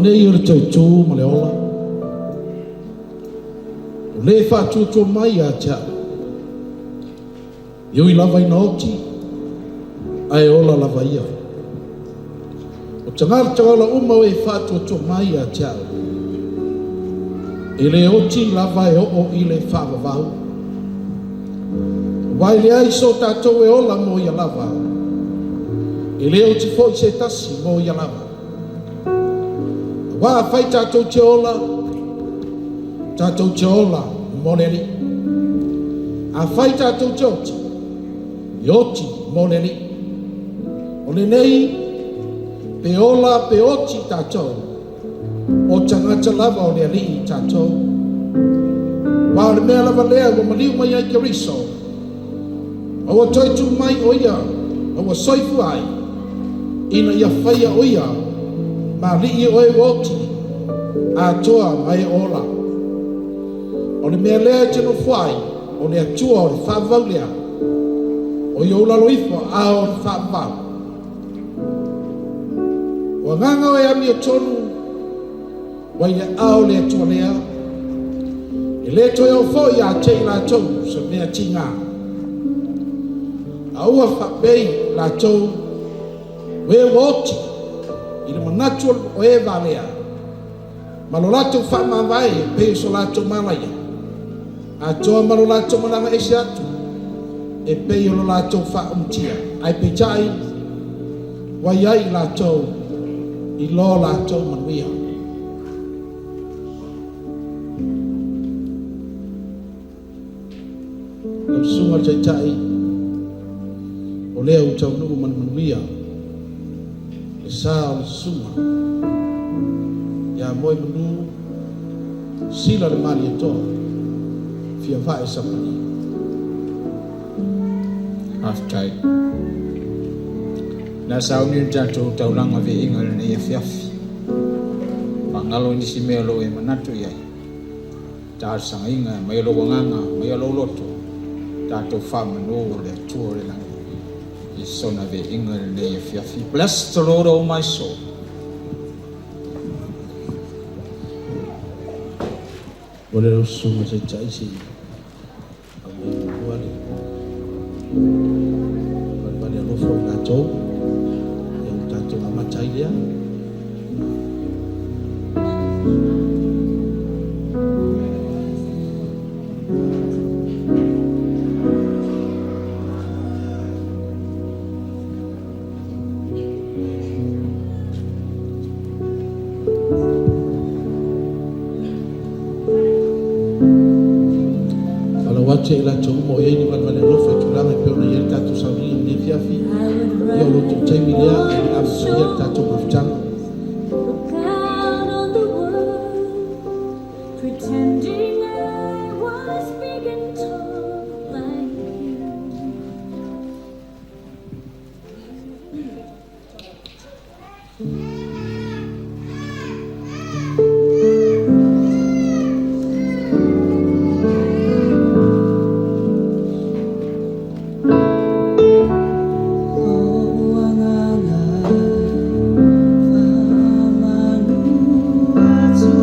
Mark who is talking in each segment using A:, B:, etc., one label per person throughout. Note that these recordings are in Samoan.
A: lenei o le tautu ma le ola, o le faatuatua mai ia te au, e ui lava ina oti, ae ola lava ia. O tagata ola uma o e faatuatua mai ia te au, e le oti lava e oo i le faavavau. Aua e leai so tatou e ola mo ia lava, e le oti foi se tasi mo ia lava. Aua afai tatou te ola, tatou te ola mo le Alii. Afai tatou te oti, e oti mo le Alii. O lenei, pe ola pe oti tatou, o tagata lava o le Alii tatou. Aua o le mea lava lea ua maliu mai ai Keriso, a ua toe tu mai o ia, a ua soifua ai, ina ia faia o ia, ma alii o e ua oti, atoa ma e ola. O le mea lea e te nofo ai, o le Atua o le faavavau lea, o i ou lalo ifo a o le faavavau. O agaga o e amiotonu, ua i le aao o le Atua lea, e le toe oo foi ia te i latou se mea tiga. A ua faapei latou, o e ua oti i le manatu o e valea, ma lo latou faamavae e pei o so latou malaia, atoa ma lo latou malaga ese atu, e pei o lo latou faaumutia. Ae peitai, ua iai i latou i lo latou manuia. Lau susuga i le Taitai, o lea ua taunuu ma le manuia le sa o le susuga ia Moemanu Sila le Malietoa fia vae Sapani.
B: Faafetai. Na sauni le tatou taulaga viiga i lenei afiafi. Faagalo nisi mea o lo o e manatu i ai. Talosagaina mai lou agaga, mai lou loto, tatou faamanu le Atua o le lagi i sona viiga i lenei afiafi. Bless the Lord, O my soul.
A: O le lau susuga Taitai se i aumai muamua le valevale alofa o i latou, ia ua tatou amata ai lea. Falau atu ia i latou uma o i ai ni valevale alofa i tulaga e pei ona i ai le tatou sauniga i lenei afiafi, ia o lo outou taimi lea e le amatalia le tatou mafutaga.
C: Look out on the world, pretending I was big and tall like you. O agaga faamanu atu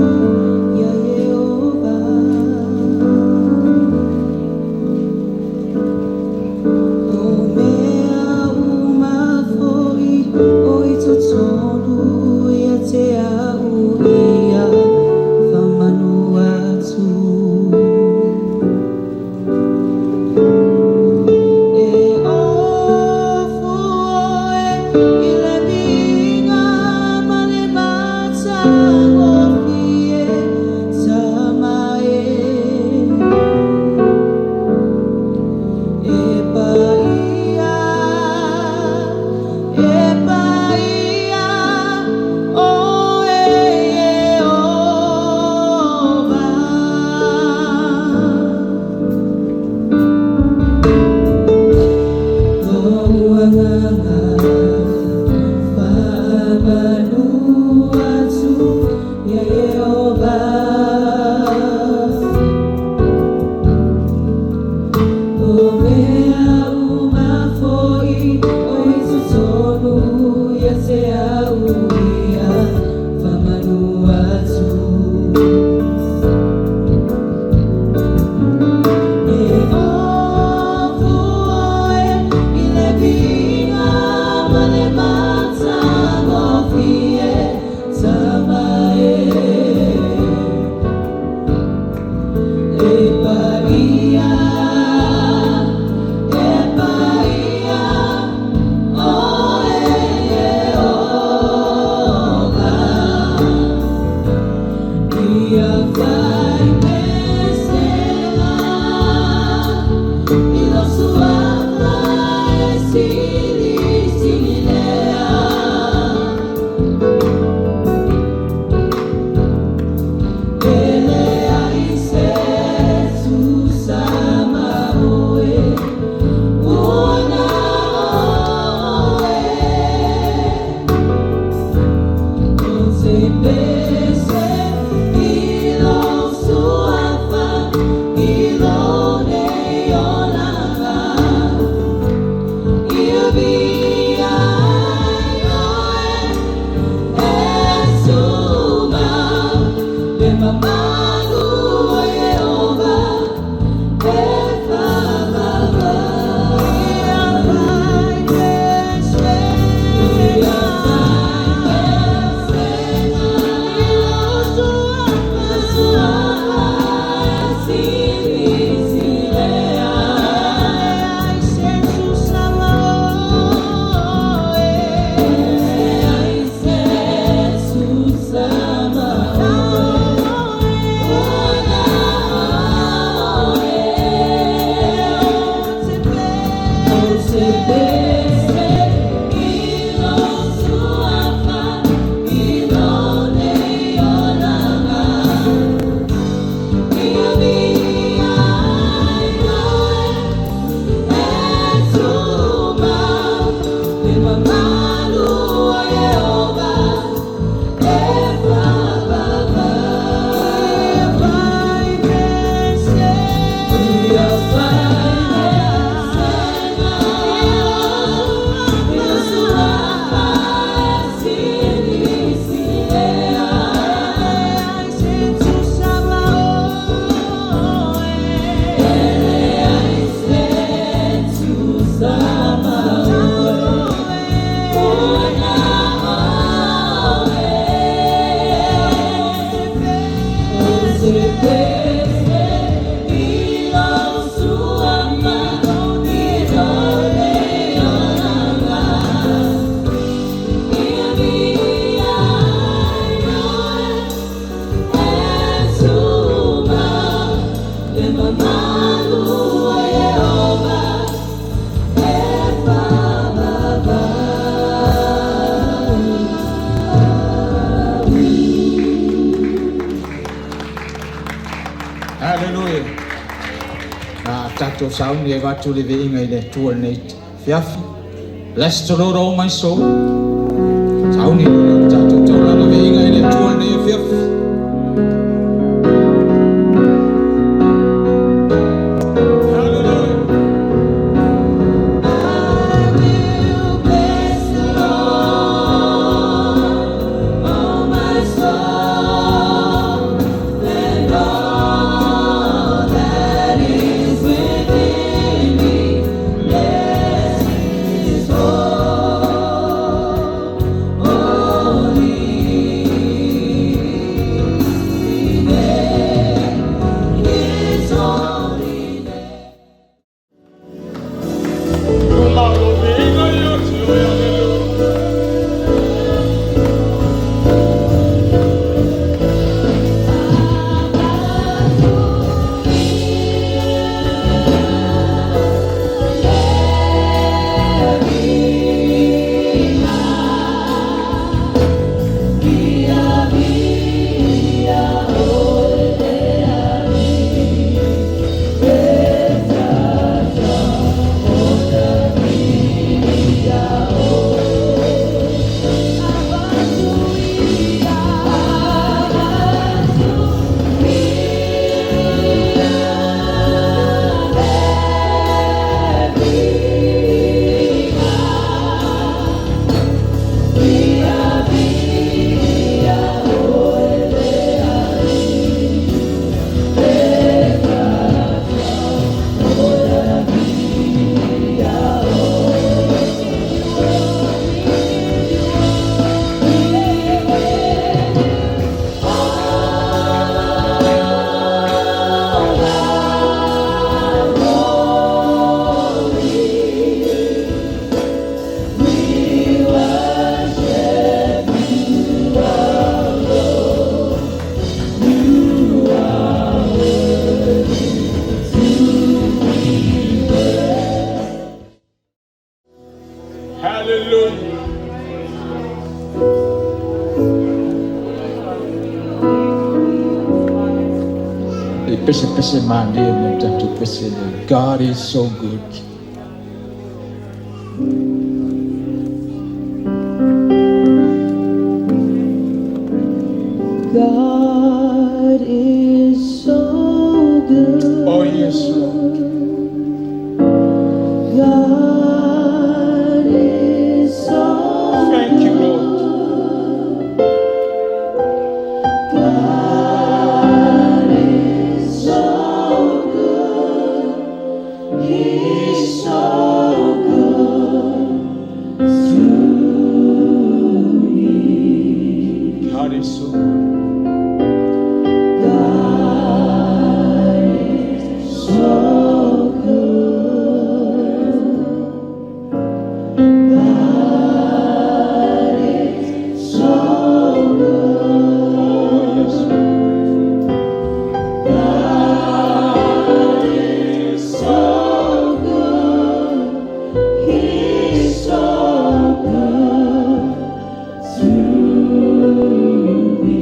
C: ia Ieova. O mea uma foi o i totonu ia te au ia faamanu atu. E ofu oe i le viiga ma le matagofie tama e. E paia, e paia, o e Ieova. O agaga faamanu atu ia Ieova. O mea uma foi o i totonu ia te au ia faamanu
B: Hallelujah. Tatou sauni e vatu le viiga i le Atua i lenei afiafi. Bless the Lord, O my soul. Sauni le tatou taulaga viiga i le Atua i lenei afiafi. Hallelujah.
C: I will bless the Lord, oh my soul, and all that is within me. Bless His holy
B: Pesepese mālie me tatou pese lea. God is so good.
C: God is so good.
B: Oh yes, Lord.
C: God is so
B: Thank you, Lord.
C: God is so good. He's so good to me.
B: God is so good.
C: God is so good. God is so good.
B: Oh yes, Lord.
C: God is so good. He's so good to me.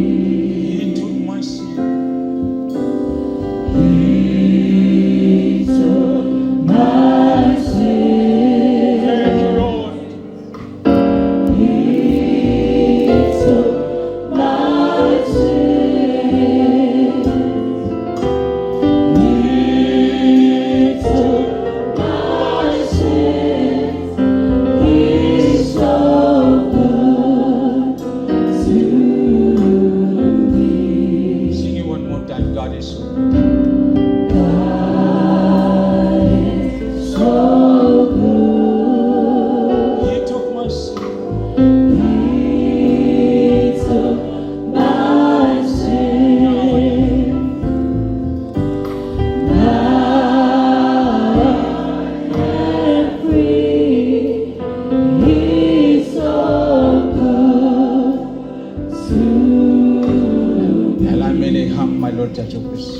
B: He took my sin.
C: He took my sin.
B: Thank you, Lord.
C: He took my sin. He took my sins. He's so good to me.
B: Sing it one more time. God is so good.
C: God is so good.
B: He took my sin.
C: He took my sin. Now I am free. He's so good to me.
B: Ala mele ham mai lo tatou pese.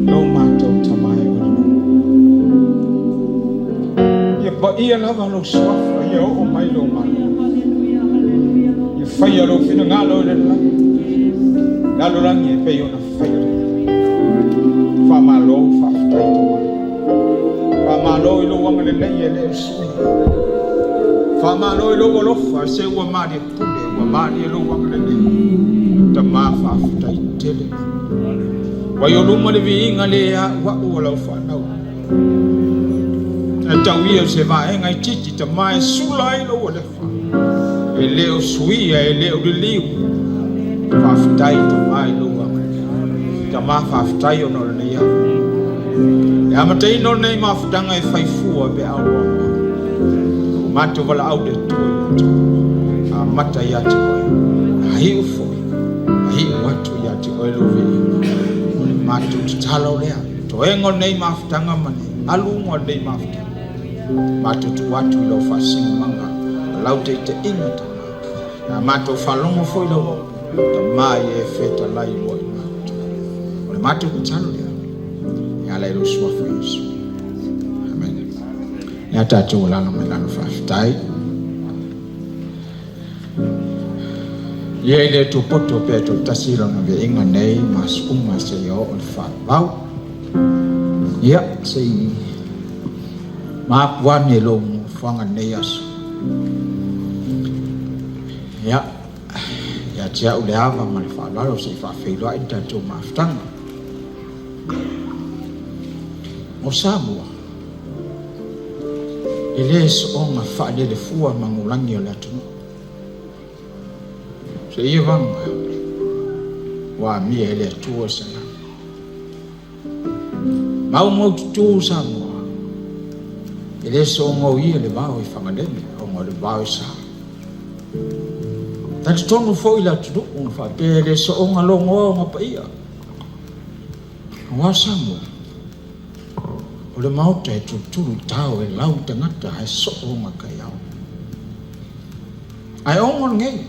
B: Lo matou Tama e o le lagi. Ia paia lava lou suafa, ia oo mai lou Malo. Ia faia lou finagalo i le lagi. Lalolagi e pei ona faia le. Faamālō faafetai Tama. Faamālō i lou agalelei e le o suia. Faamālō i lou alofa se ua malie pule, ua malie lou agalelei. Tamā faafetai tele. Ua i o luma le viiga le a'ua'u o lau fanau. E tau ia o se vaega itiiti Tamā e sula ai lou alefa. E le o suia, e le o liliu. Faafetai Tamā i lou agalelei. Tamā faafetai ona o lenei ava. E amataina o lenei mafutaga e faifua pe au loa. O matou valaau le Atua ia te oe. Amata ia te oe. Aiu foi. Aiu atu ia te oe lou viiga. O le matou tatalo lea. Toega o lenei mafutaga ma le aluga o lenei mafutaga. Matou tuu atu i lau faasinomaga. Lau taitaiga Tamā. Na matou faalogo foi lau upu. Tamā ia e fetalai mo i matou. O le matou tatalo lea. E ala i lou suafa Iesu. Amen. Lea tatou alala mai lalo faafetai. Ia i le Atua poto pea toatasi lona viiga nei ma aso uma seia oo i le faavavau. Ia, se i maapu ane lou nofoaga lenei aso. Ia, ia te au le ava ma le faaaloalo se i faafeiloai le tatou mafutaga. O Samoa, e le soona faalelefua magulagi o le atunuu. Se ia vaga, ua amia e le Atua se agaga. Maumaututu Samoa, e le soona uia le vao i Fagalele, ona o le vao e sa. Talitonu foi le atunuu na faapea e le soona logoa ona paia. Aua Samoa, o le maota e tulutulu i tao e lau tagata ae soo ona kaiao. Ae ono lenei,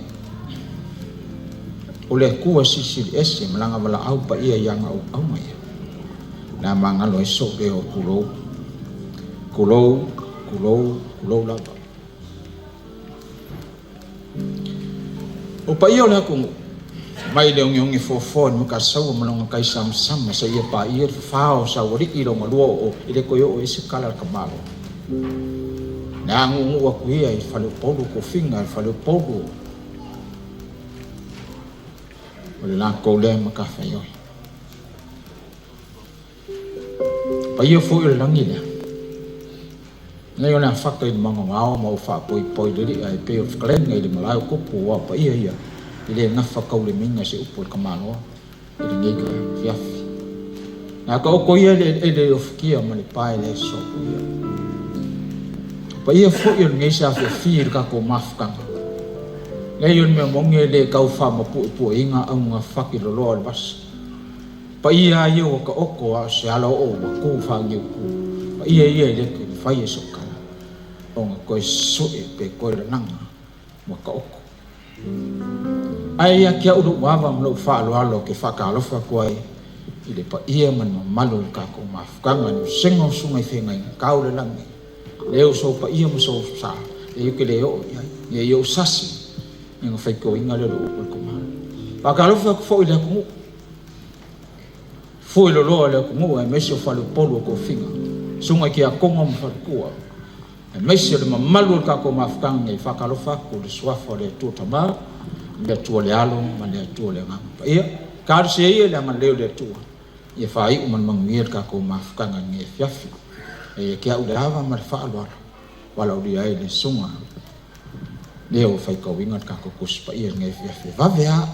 B: o le Atua silisili ese ma lana valaau paia i ana auauna ia. Na magalo ai sou leo, tulou, tulou, tulou, tulou lava. O paia o le atunuu, Mai le ogiogi fuafua i le Makasaua ma lona kaisamasama seia paia le fafao o saualii i lona lua oo e le toe oo i ai se tala a le tamaloa. Na aguuguu atu ia i Faleupolu tofiga i Faleupolu o le latou lea matafaioi. Paia foi o le lagi lea, nei o le a fata i le maga o ao ma ou faapoipoi le li'a e pei o le fetalaiga i le malae o tupu aua o paia ia e le gafataulimaina e se upu a le tamaloa i lenei afiafi. Na taoto ia i le eleele i Ofakia ma Lepa e le sopuia. O paia foi o lenei saafiafia i le tatou mafutaga. Leai o le mea moni e le tau faamapuepueina augafatiloloa o le vasa. Paia lava ia ua taoto a o se alaoo ua tu faaniutu. Paia ia e le toe mafai e sootala ona toe sue pe toe lalaga ua taoto. Ae ia te au lou ava ma lou faaaloalo ou te faatalofa atu ai i le paia ma le mamalu o le tatou mafutaga i le vasega o susuga i feagaiga tau le lagi, lea ua sou paia ma sou sa, e ou te le oo i ai, ne i ou sasi ona faitauina lea o le upu a le tamaloa. Faatalofa atu foi i le atunuu, fueloloa o le atunuu aemaise o faleupolu o tofiga, susuga i tiakono ma faletua, aemaise o le mamalu o le tatou mafutaga nei. Faatalofa atu i le suafa o le Atua Tama, le Atua le Alo ma le Atua le Agaga Paia. Talosia ia le agalelei o le Atua ia faaiu ma le manuia le tatou mafutaga i lenei afiafi. E ia te au le ava ma le faaaloalo valaaulia ai le susuga lea ua faitauina le tatou Tusi Paia i lenei afiafi. E vave lava.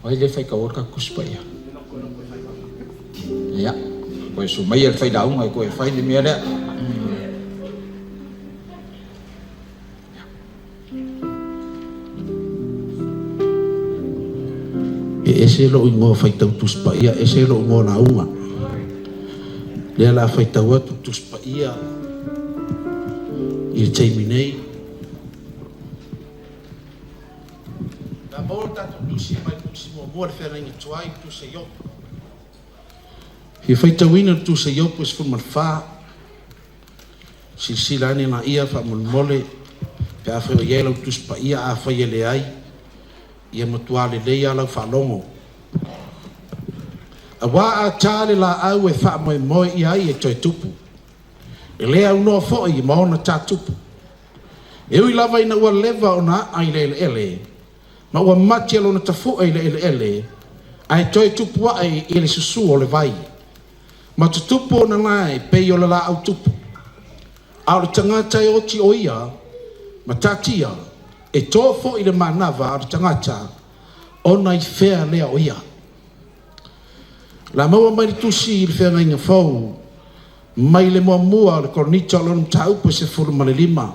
B: O ai lea e faitauina le tatou Tusi Paia? Ia, toe susu maia le failauga e toe fai le mea lea.
A: E ese lou igoa faitau Tusi Paia, ese lou igoa lauga. Lea o le a faitau atu Tusi Paia i le taimi nei. Na maua le tatou tusi mai le tusi muamua le feagaiga tuai, le tusi a Iopo. Fia faitauina le tusi a Iopo 14. Silasila ane laia faamolemole pe afai o i ai lau Tusi Paia, afai e leai, ia matua lelei lava lau faalogo. Aua a ta le laau e faamoemoe i ai e toe tupu, e le aunoa foi ma ona tatupu. E ui lava ina ua leva ona aa i le eleele, ma ua matia lona tafue i le eleele, ae toe tupu ae i le susu o le vai, ma tutupu ona lae e pei o le laau tupu. A o le tagata e oti o ia, ma taatia, e to foi le manava a le tagata, ona i fea lea o ia. La maua mai le tusi i le feagaiga fou, mai le muamua o le Korinito o lona mataupu e 15.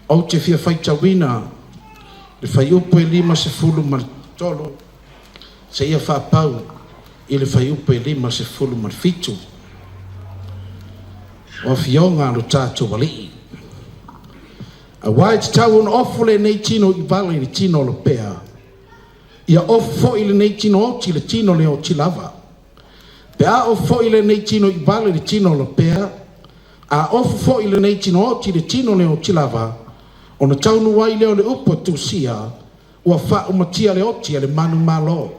A: Ou te fia faitauina le fuaiupu e 53 seia faapau i le fuaiupu e 57. O afioga a lo tatou Alii. Aua e tatau ona ofo lenei tino ivale i le tino lopea, ia ofo foi lenei tino oti i le tino le oti lava. Pe a ofo foi lenei tino ivale i le tino lopea, a ofo foi lenei tino oti i le tino le oti lava, ona taunuu ai lea o le upu a tusia, ua faaumatia le oti e le manumalo.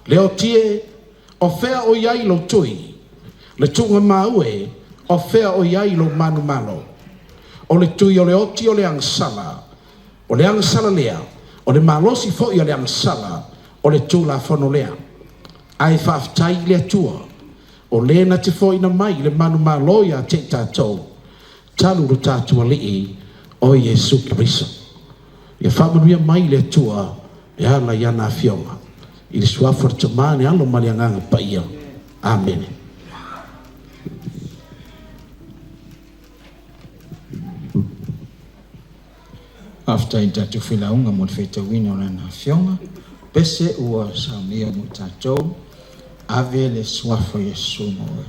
A: Le oti e, o fea o i ai lou tui? Le tuugamau e, o fea o i ai lou manumalo? O le tui o le oti o le agasala, o le agasala lea, o le malosi foi o le agasala, o le Tulafono lea. Ae faafetai i le Atua, o le na te foaiina mai le manumalo ia te i tatou, talu lo tatou Alii o Iesu Keriso. Ia faamanuia mai le Atua e ala i ana afioga. I le suafa o le Tama, le Alo ma le Agaga Paia. Amene.
B: Faafetai i le tatou failauga mo le faitauina o lana afioga. Pese ua saunia mo i tatou, ave le suafa o Iesu ma oe.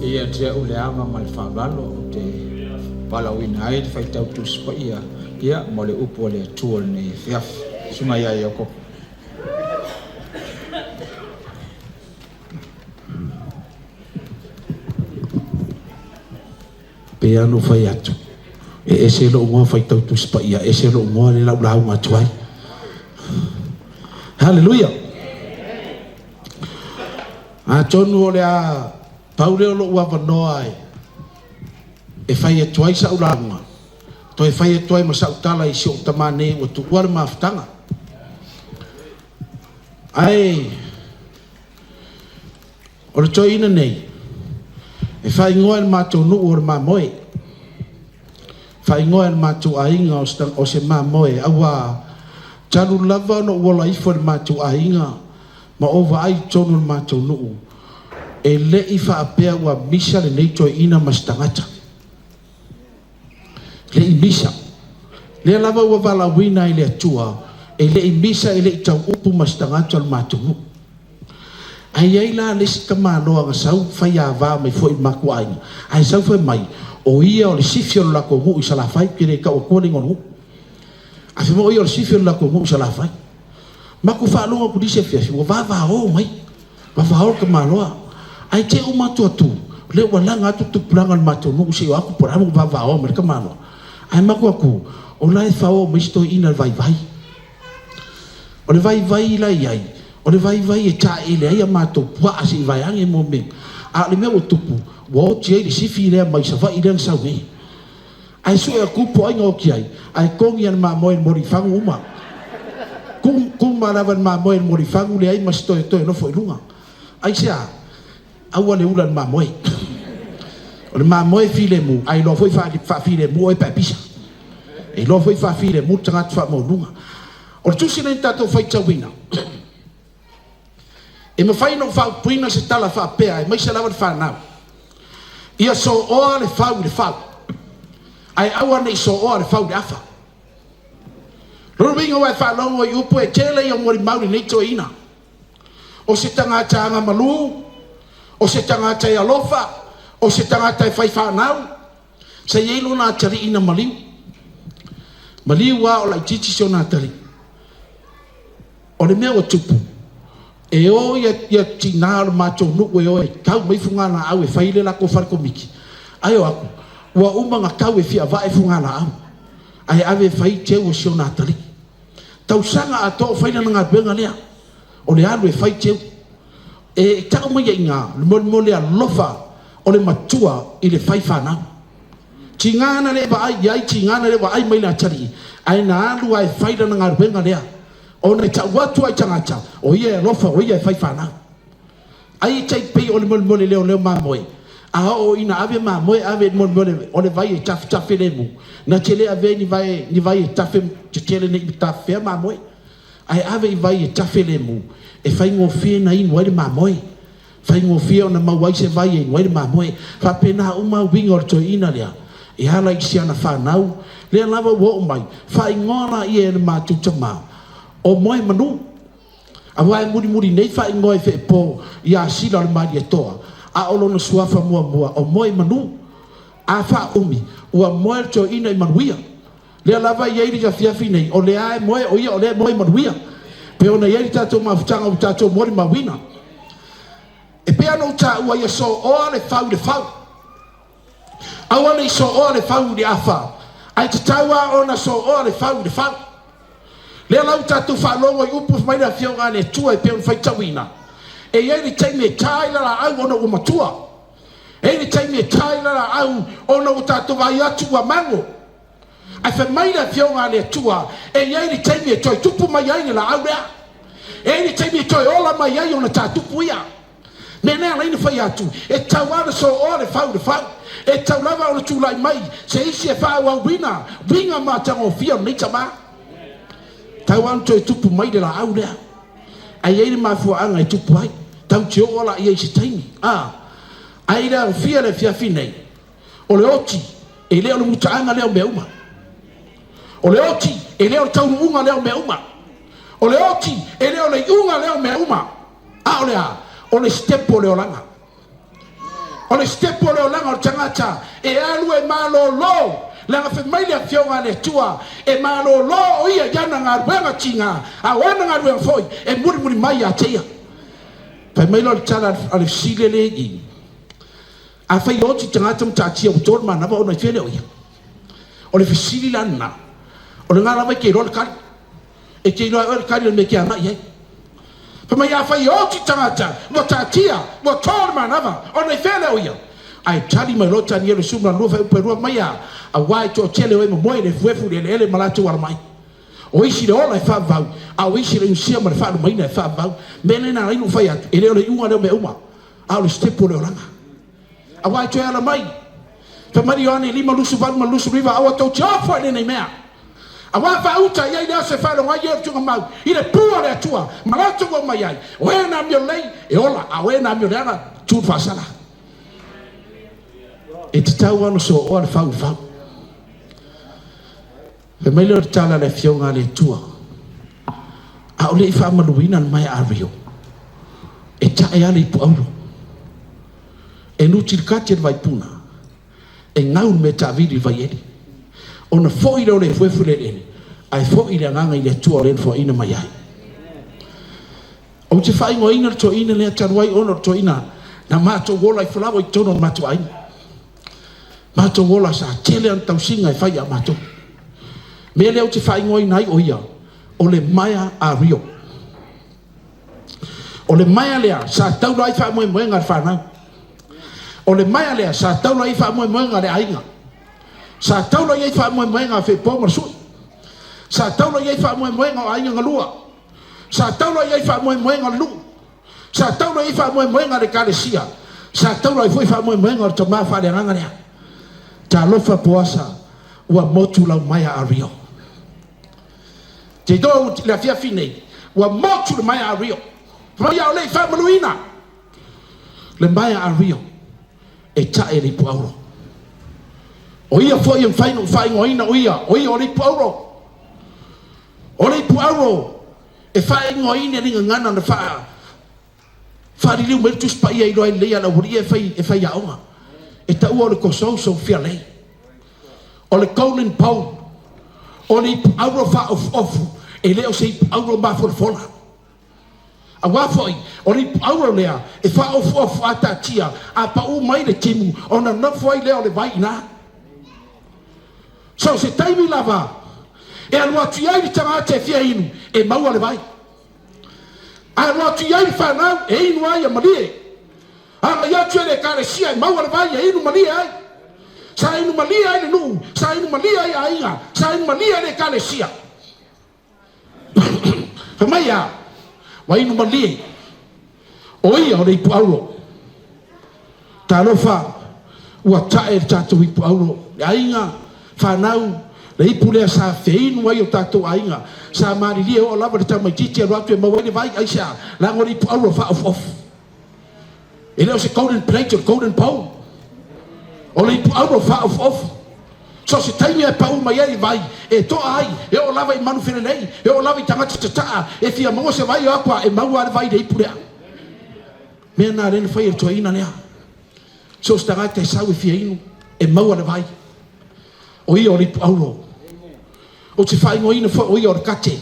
B: Ia te au le ava ma le faaaloalo ou te valaauina ai le faitau Tusi Paia ia mo le upu a le Atua i lenei afiafi. Susuga ia Iakopo.
A: Pei lava ona ou fai atu, e ese lou igoa faitau Tusi Paia, ese lou igoa lea o le a ou lauga atu ai. Haleluia! Atonu o le a pau lea o lou avanoa e fai atu ai sau lauga, toe fai atu ai ma sau tala i si ou tama nei ua tuua le mafutaga. Ae o le toeaina nei, e faaigoa e le matou nuu o le mamoe. Faaigoa e le matou aiga o se mamoe, auā talu lava ona ou ola ifo i le matou aiga ma ou vaai i totonu o le matou nuu, e le i faapea ua misa lenei toeaina ma se tagata. E le i misa. Lea lava ua valaauina e le Atua, e le i misa, e le i tau upu ma se tagata o le matou nuu. Ae i ai la le isi tamaloa na sau faiava mai foi i le matou aiga, ae sau fai mai, o ia o le sifi o le latou nuu i Salafai, ou te le tau atua le igoa o le nuu. Ae fai mai o ia o le sifi o le latou nuu i Salafai. Matou faalogo atu i le isi afiafi ua vavao mai, vavao le tamaloa. Ae te i ua matou atu, lea ua laga atu le tupulaga o le matou nuu se i o atu po o le a le mea ua vavao mai ai le tamaloa. Ae matou o atu, o la e fao mai si toeaina i le vaivai. O le vaivai la e i ai, o le vaivai e taeele ai a matou puaa se i vaeane mo mea, a o le mea ua tupu, ua oti ai le sifi lea mai Savaii lea na sau nei. Ae sue atu po o ai na oti ai, ae togi lava e le mamoe i le molifagu uma. Kuma lava e le mamoe i le molifagu leai ma se toetoe e nofo i luga. Aisea? Aua le ula i le mamoe. O le mamoe e filemu, ae iloa foi faafilemu oe pe a e pisa. E iloa foi faafilemu le tagata faamaualuga. O le tusi lea na tatou faitauina, e mafai ona ou faaupuina se tala faapea, aemaise lava le fanau, ia sooa le fau i le fau, ae aua ne i sooa le fau i le afa. Lona uiga ua e faalogo i upu e tele ia molimau i lenei toeaina. O se tagata agamalu, o se tagata e alofa, o se tagata e fai fanau, sa i ai lona atalii na maliu. Maliu lava o laitiiti si ona atalii. O le mea ua tupu, e o ia tina o le matou nuu e o e tau mai fugalaau e fai ai le latou fale komiti, ae o atu, ua uma ona tau e Fiavae fugalaau, ae ave e fai teu a si ona atalii. Tausaga atoa o fai lana galuega lea, o le alu e fai teu. E tau mai ai i ina le mo le alofa o le matua i le fai fanau. Tiga na le vaai i ai, tiga na le vaai mai i le atalii, ae na alu lava e fai lana galuega lea, ona e tau atu lava i tagata, o ia e alofa, o ia e fai fanau. Ai e tai pei o le molemole leoleo mamoe, a oo ina ave mamoe ave i le molemole o le vai e tafetafe lemu, na te le avea ni vai, ni vai e tafe tetele nei tafefea mamoe, ae ave i vai e tafe lemu, e faigofie na inu ai le mamoe. Faigofie ona maua ai se vai e inu ai le mamoe. E faapena uma uiga o le toeaina lea e ala i si ana fanau, lea lava ua oo mai, faaigoa laia e le matou tama o Moemanu. Aua e mulimuli nei faaigoa e Feepo ia Sila o le Malietoa, a o lona suafa muamua o Moemanu. A faaumi, ua moe le toeaina i manuia. Lea lava e i ai le afiafi nei, o lea e moe o ia o lea e moe manuia. Pei ona i ai le tatou mafutaga ua tatou molimauina. E pei ona ou taua, ia sooa le fau i le fau. Aua ne i sooa le fau i le afa, ae tatau lava ona sooa le fau i le fau. Lea la ua tatou faalogo i upu fai mai le Afioga a le Atua e pei ona faitauina, e i ai le taimi e ta ai le laau ona ua matua. E i ai le taimi e ta ai le laau ona ua tatou vaai atu ua mago. Ae fai mai le Afioga a le Atua, e i ai le taimi e toe tupu mai ai le laau lea. E i ai le taimi e toe ola mai ai ona tatupu ia. Mea lea ala ai ona fai atu, e tatau lava ona sooa le fau i le fau. E tatau lava ona tulai mai se isi e faaauauina uiga matagofie o lenei tama. E tatau lava ona toe tupu mai le laau lea. Ae i ai le mafuaaga e tupu ai. Tatou te oo laia i se taimi. A, ae i le aofia i le afiafi nei, o le oti, e le o le mutaaga lea o mea uma. O le oti, e le o le taunuuga lea o mea uma. O le oti, e le o le iuga lea o mea uma. A o le a? O le sitepu o le olaga. O le sitepu o le olaga o le tagata e alu e malolo, leaga fai mai le Afioga a le Atua, e malolo o ia i ana galuega tiga, a o ana galuega foi e mulimuli mai ia te ia. Fai mai lea o le tala a le fesili lea i i, Afai e oti tagata ma taatia ua to le manava ona i fea lea o ia? O le fesili la lena, o lena lava e te iloa le tali. E te iloa e oe le tali o le mea e te agai i ai. Fai mai afai e oti tagata ua taatia, ua to le manava, ona i fea lea o ia? Ae tali mai loa Tanielo 12 fuaiupu e 2 mai a, aua e toatele o e momoe i le efuefu i le eleele ma latou alamai. O isi le ola e faavavau, a o isi le inusia ma le faalumaina e faavavau. Mea lena na ala ai ona ou fai atu, e le o le iuga lea o mea uma, a o le sitepu o le olaga. Aua e toe ala mai. Fai mai Ioane 5, 28 ma le 29, Aua tou te ofo i lenei mea. Aua faauta i ai le aso e faalogo ai e o le tuugamau i le pua o le Atua ma latou ua omai ai, o e na amio lelei e ola, a o e na amio leaga, tu i le faasala. E tatau lava ona sooa le fau i le fau. Fai mai lea o le tala a le Afioga a le Atua, A o le i faamaluina le maea a Rio, e tae lava le ipu auro. E nuti le kati a le vaipuna, e gau le mea taavili i le vaieli. Ona foi lea o le efuefu i le eleele, ae foi le agaga i le Atua o lea na foaiina mai ai. Ou te faaigoaina le toeaina lea talu ai ona o le toeaina na matou ola i falaoa i totonu o le matou aiga. Matou ola sa tele ana tausiga e fai ia matou. Mea lea ou te faaigoaina ai o ia, o le maea a Rio. O le maea lea sa taula ai faamoemoega a le fanau. O le maea lea sa taula ai faamoemoega a le aiga. Sa taula i ai faamoemoega a Feepo ma le Sui. Sa taula i ai faamoemoega o aiga galua. Sa taula i ai faamoemoega o le nuu. Sa taula i ai faamoemoega a le Ekalesia. Sa taula ai foi faamoemoega o le tama faaleagaga lea. Talofa Poasa, ua motu lau maea a Rio. Te iloa i le afiafi nei, ua motu le maea a Rio. Fai mai a o le i faamanuina le maea a Rio e tae le ipu auro. O ia foi e mafai ona ou faaigoaina o ia, o ia o le ipu auro. O le ipu auro e faaigoaina i le gagana na faa faaliliu mai le Tusi Paia iloa ai lelei e le aualii ia e fai e faiaoga. E taua o le Kosouso Fialei. O le Golden Bowl. O le ipu auro faaofuofu, e le o se ipu auro mafolafola. Aua foi, o le ipu auro lea e faaofuofu a taatia, a pau mai le timu ona nofo ai lea o le vai i ina. So o se taimi lava e alu atu i ai le tagata e fia inu, e maua le vai. A alu atu i ai le fanau e inu ai e malie. Agai atu e le Ekalesia e maua le vai e inu malie ai. Sa inu malie ai le nuu, sa inu malie ai aiga, sa inu malie ai le Ekalesia. Fai mai a, ua inu malie, o ia o le ipu auro. Talofa, ua tae le tatou ipu auro, le aiga, fanau, le ipu lea sa feinu ai o tatou aiga, sa malilie oo lava le tamaitiiti e alu atu e maua ai le vai, aisea? Leaga o le ipu auro faaofuofu. E le o se golden plate o le golden bowl. O le ipu auro faaofuofu. So o se taimi e pau mai ai vai, e toa ai, e oo lava i manu felelei, e oo lava i tagata tataa, e fia maua se vai o aku a e maua le vai i le ipu lea. Mea na lea na fai e le toeaina lea. So o se tagata e sau e fia inu, e maua le vai. O ia o le ipu auro. Ou te faaigoaina foi o ia o le kate.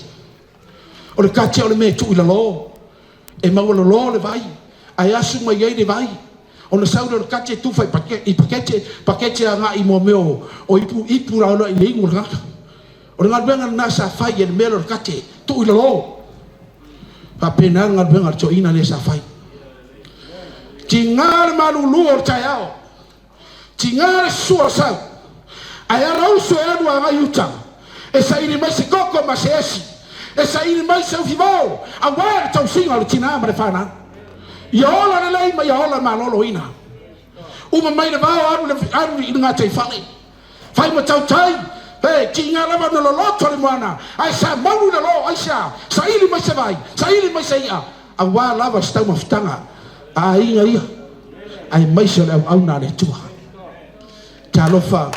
A: O le kate o le mea e tuu i lalo. E maua lalo le vai, ae asu mai ai le vai. Ona sau lea o le kate tufa i pakete, pakete agai mo mea o ipu, ipu la i le inu o le tagata. O le galuega lena sa fai e le mea lea o le kate, tuu i lalo. Faapena le galuega a le toeaina lea sa fai. Tiga le malulu o le taeao, tiga le sua o sau, ae ala uso e alu agai uta, e saili mai se koko ma se esi, e saili mai se ufivao, auā le tausiga o le tinā ma le fanau. Ia ola lelei ma ia ola maloloina. Uma mai le vao alu, alu i le gataifale. Fai ma tautai, e tiga lava na loloto le moana, ae sa maulu i lalo, aisea, saili mai se vai, saili mai se i'a, auā lava se taumafataga a aiga ia, aemaise o le auauna a le Atua. Talofa,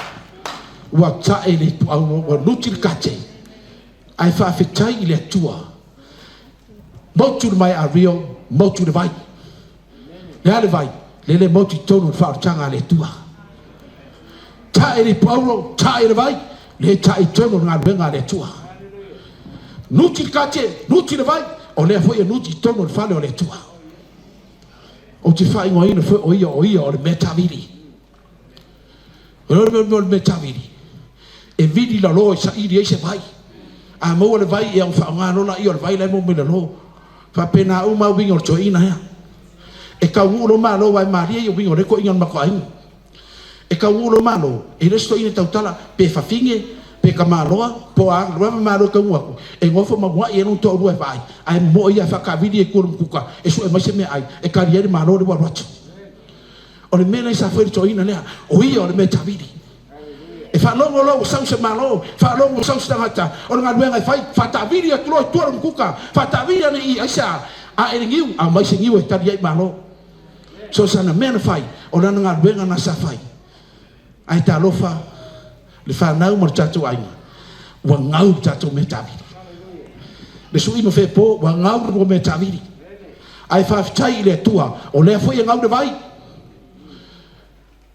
A: ua ta'e le ipuauro, ua nuti le kate, ae faafetai i le Atua. Motu le mai a Rio, motu le vai. Le a le vai, lele motu i tonu o le faaolataga a le Atua. Ta'e le ipuauro, ta'e le vai, le ta'e i tonu o le galuega a le Atua. Nuti le kate, nuti le vai, o lea foi e nuti i tonu o le fale o le Atua. Ou te faaigoaina foi o ia o ia o le mea tavili. O le mea o le mea tavili, e vili lalo e saili ai se vai. A maua le vai e au whaonga lola i o le vai lai mo me lalo. Faapena uma uiga o le toeaina ea. E kauguu lo malo ai malie i uiga o le toeaina o le matou aiga. E kauguu lo malo, e le se toeaina tautala, pe fafine, pe tamaloa, po o a lava malo e taunuu atu, e nofo ma muai ai lona toalua e vaai, ae momo'o ia e faatavili e tua i le umukuka, e sue mai se meaai, e tali ai le malo lea ua alu atu. O le mea lea sa fai le toeaina lea, o ia o le mea tavili. E faalogo loa ua sau se malo, faalogo ua sau se tagata, o le galuega e fai, faatavili atu loa i tua o le umukuka, faatavili ane i i, aisea, ae le niu, aumai se niu e tali ai malo. So sana mea na fai, o lana galuega na sa fai. Ae talofa, le fanau ma le tatou aiga, ua gau le tatou mea tavili. Le suiga fepo, ua gau le mea tavili. Ae faafetai i le Atua, o lea foi e gau le vai.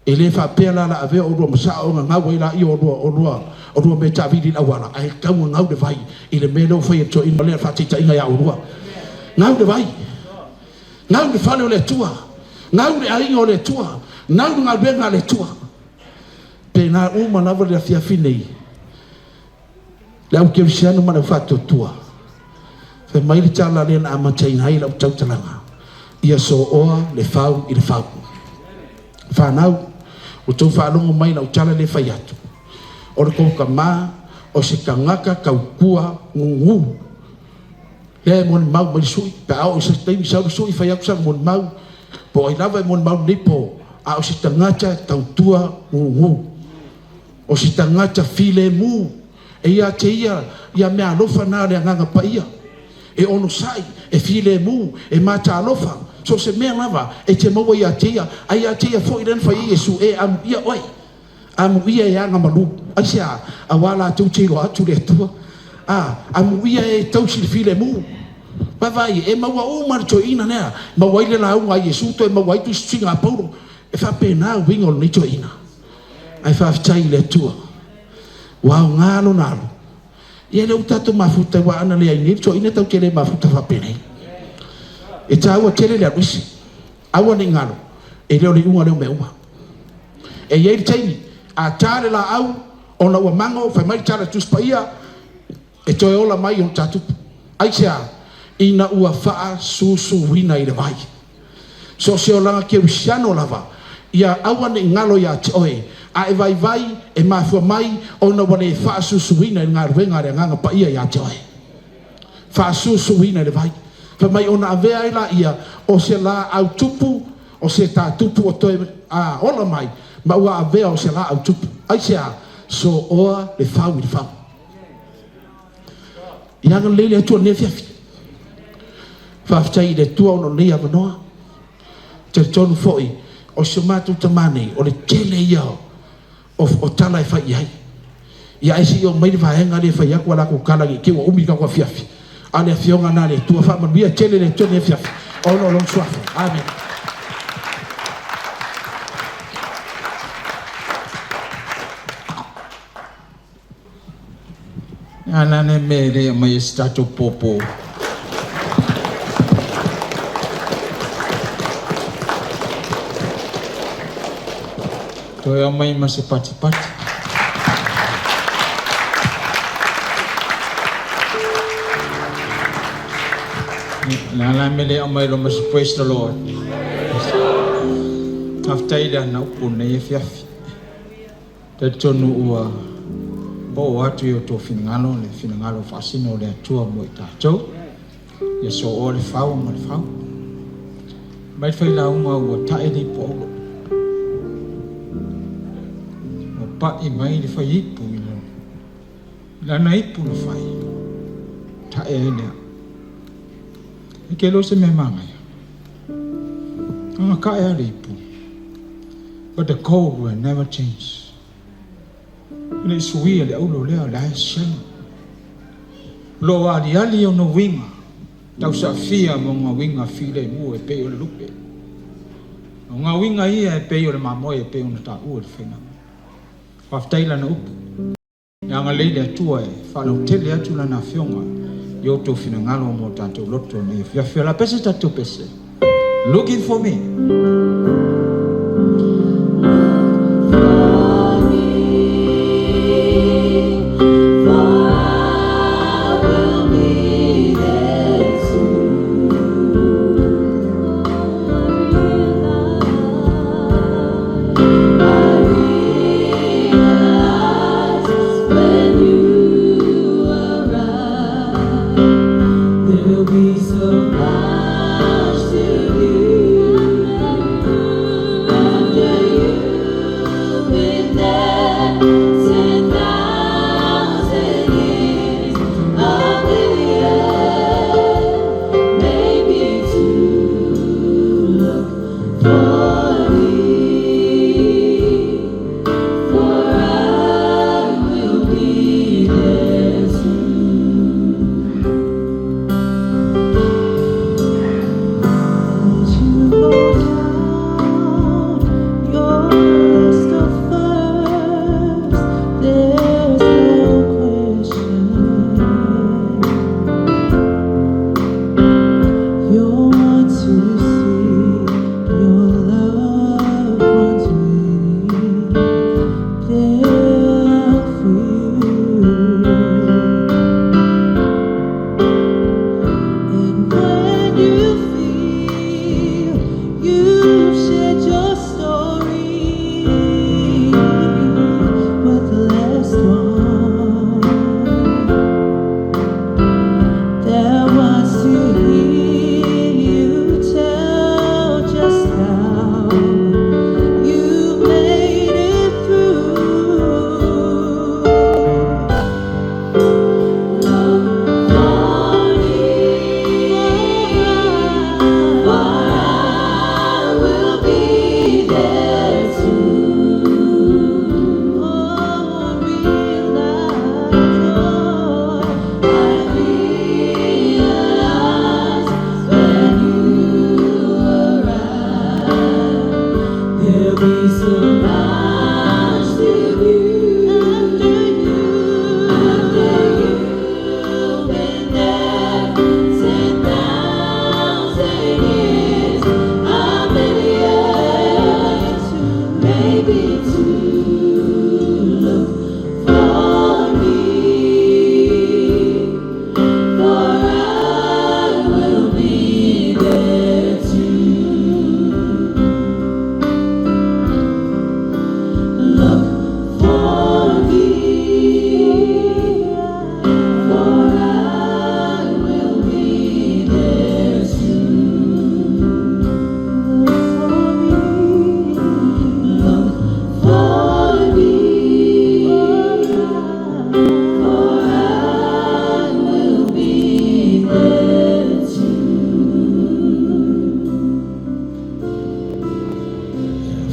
A: E le faapea la la avea o lua masaa ona gau ai la i o lua, o lua, o lua mea tavili i le auala, ae tau gau le vai i le mea lea ua fai e le toeaina lea faataitaiga ia oulua. Gau le vai, gau le fale o le Atua, gau le aiga o le Atua, gau le galuega a le Atua. Pena uma lava le afiafi nei, le au kerisiano ma le au faatuatua, fai mai le tala lea na amataina ai lau tautalaga, ia sooa le fau i le fau. Fanau, ua tou faalogo mai lau tala le fai atu. O le kou tamā, o se tagata tautua gugu. Lea e molimau mai le sui, pe a oo i se taimi sau le sui fai atu sana molimau, po o ai lava e molimau lenei po, a o se tagata tautua gugu. O se tagata filemu, e ia te ia, ia mea alofa na le agaga paia. E onosai, e filemu, e matalofa, so se mea lava, e te maua ia te ia, ai ia te ia foi lea na fai ai Iesu, e amuia oe. Amuia e aga malu. Aisea, auā latou te iloa atu le Atua. A, amuia e tausi le filemu. Vaavaai, e maua uma le toeaina lea. Maua ai le lauga a Iesu, toe maua ai tusitusiga a Paulo. E faapena uiga o lenei toeaina. Ae faafetai i le Atua. Ua aoga lona alu. Ia lea ua tatou mafuta, aua ana leai nei le toeaina tatou te le mafuta faapenei. E taua tele le alu ese. Aua ne i galo, e le o le iuga lea o mea uma. E i ai le taimi, a ta le laau, ona ua mago, fai mai le tala Tusi Paia, e toe ola mai ona tatupu. Aisea, ina ua faasusuina i le vai. So o se olaga kerisiano lava, ia aua ne i galo ia te oe, a e vaivai e mafua mai ona ua le faasusuina i le galuega a le Agaga Paia ia te oe. Faasusuina i le vai. Fai mai ona avea ai laia o se laau tupu, o se tatupu o toe a, ola mai, ma ua avea o se laau tupu. Aisea, sooa le fau i le fau. Ia agalelei le Atua i lenei afiafi. Faafetai i le Atua ona o lenei avanoa. Talitonu foi o si o matou tama nei, o le tele ia o tala e fai i ai. Ia ae se i oo mai le vaega lea e fai atu a latou tala ne i te i ua umi le tatou afiafi. A o le Afioga lena a le Atua, faamanuia tele le Atua i lenei afiafi ona o Lona Suafa. Amene.
B: A le a le mea e le aumai ai se tatou pōpō? Toe aumai ma se patipati. Le a la le mea e le aumai loa ma se praise the Lord? Faafetai i le ana upu i lenei afiafi. Talitonu ua oo atu i o outou finagalo le finagalo faasino o le Atua mo i tatou. Ia sooa le fau ma le fau. Mai le failauga ua tae le ipu auro. Ua pai mai le faiipu i lana ipu na fai, tae ai lea. E te iloa se mea manaia? Ana tae lava le ipu. But the gold will never change. E le i suia le auro lea, o la e shine. O lo o aliali ona uiga tausaafia ma ona uiga filemu e pei o le lupe. O ona uiga ia e pei o le mamoe e pei ona taua i le faiga. Faafetai i Lana upu. Ia agalelei le Atua e faalautele atu Lana Afioga i outou finagalo ma o tatou loto nei afiafi. O le a pese tatou pese? Looking for me.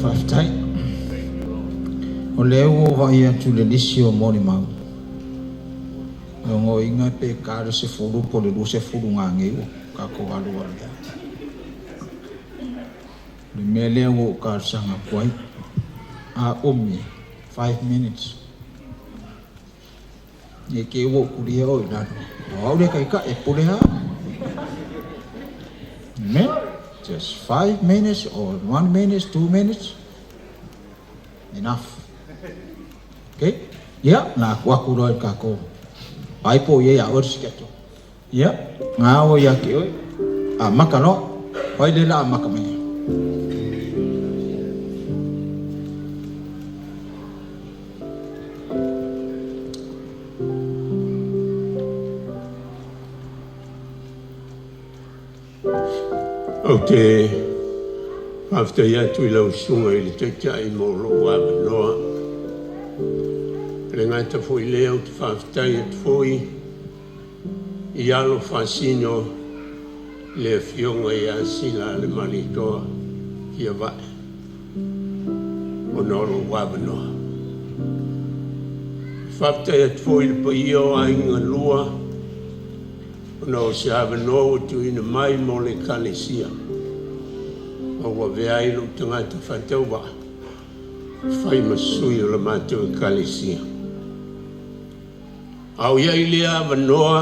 B: Faafetai. O lea ua ou vaai atu i le lisi o molimau, logoina pe 40 po o le 20 gagei ua tatou alu ai lea. Le mea lea ua ou talosaga atu ai, a umi, 5 minutes. Ne i te i ua ou tulia oe i lalo. O au le taitai e pule lava. Amen. Just 5 minutes or 1 minute, 2 minutes. Enough. Okay? Ia, na aku aku loa i le tatou ai po o i ai ia oe le schedule. Ia, na o ia te oe. Amata loa. O ai lea o le a amata mai nei?
D: Ou te faafetai atu i lau Susuga i le Taitai mo lou avanoa. E le gata foi lea, ou te faafetai atu foi i alo faasino le Afioga ia Sila Lemalietoa Fiavae ona o lou avanoa. E faafetai atu foi i le paia o aiga lua ona o se avanoa ua tuuina mai mo le Ekalesia, ma ua avea ai lou tagata faatauvaa e fai ma sui o la matou Ekalesia. A o i ai lea avanoa,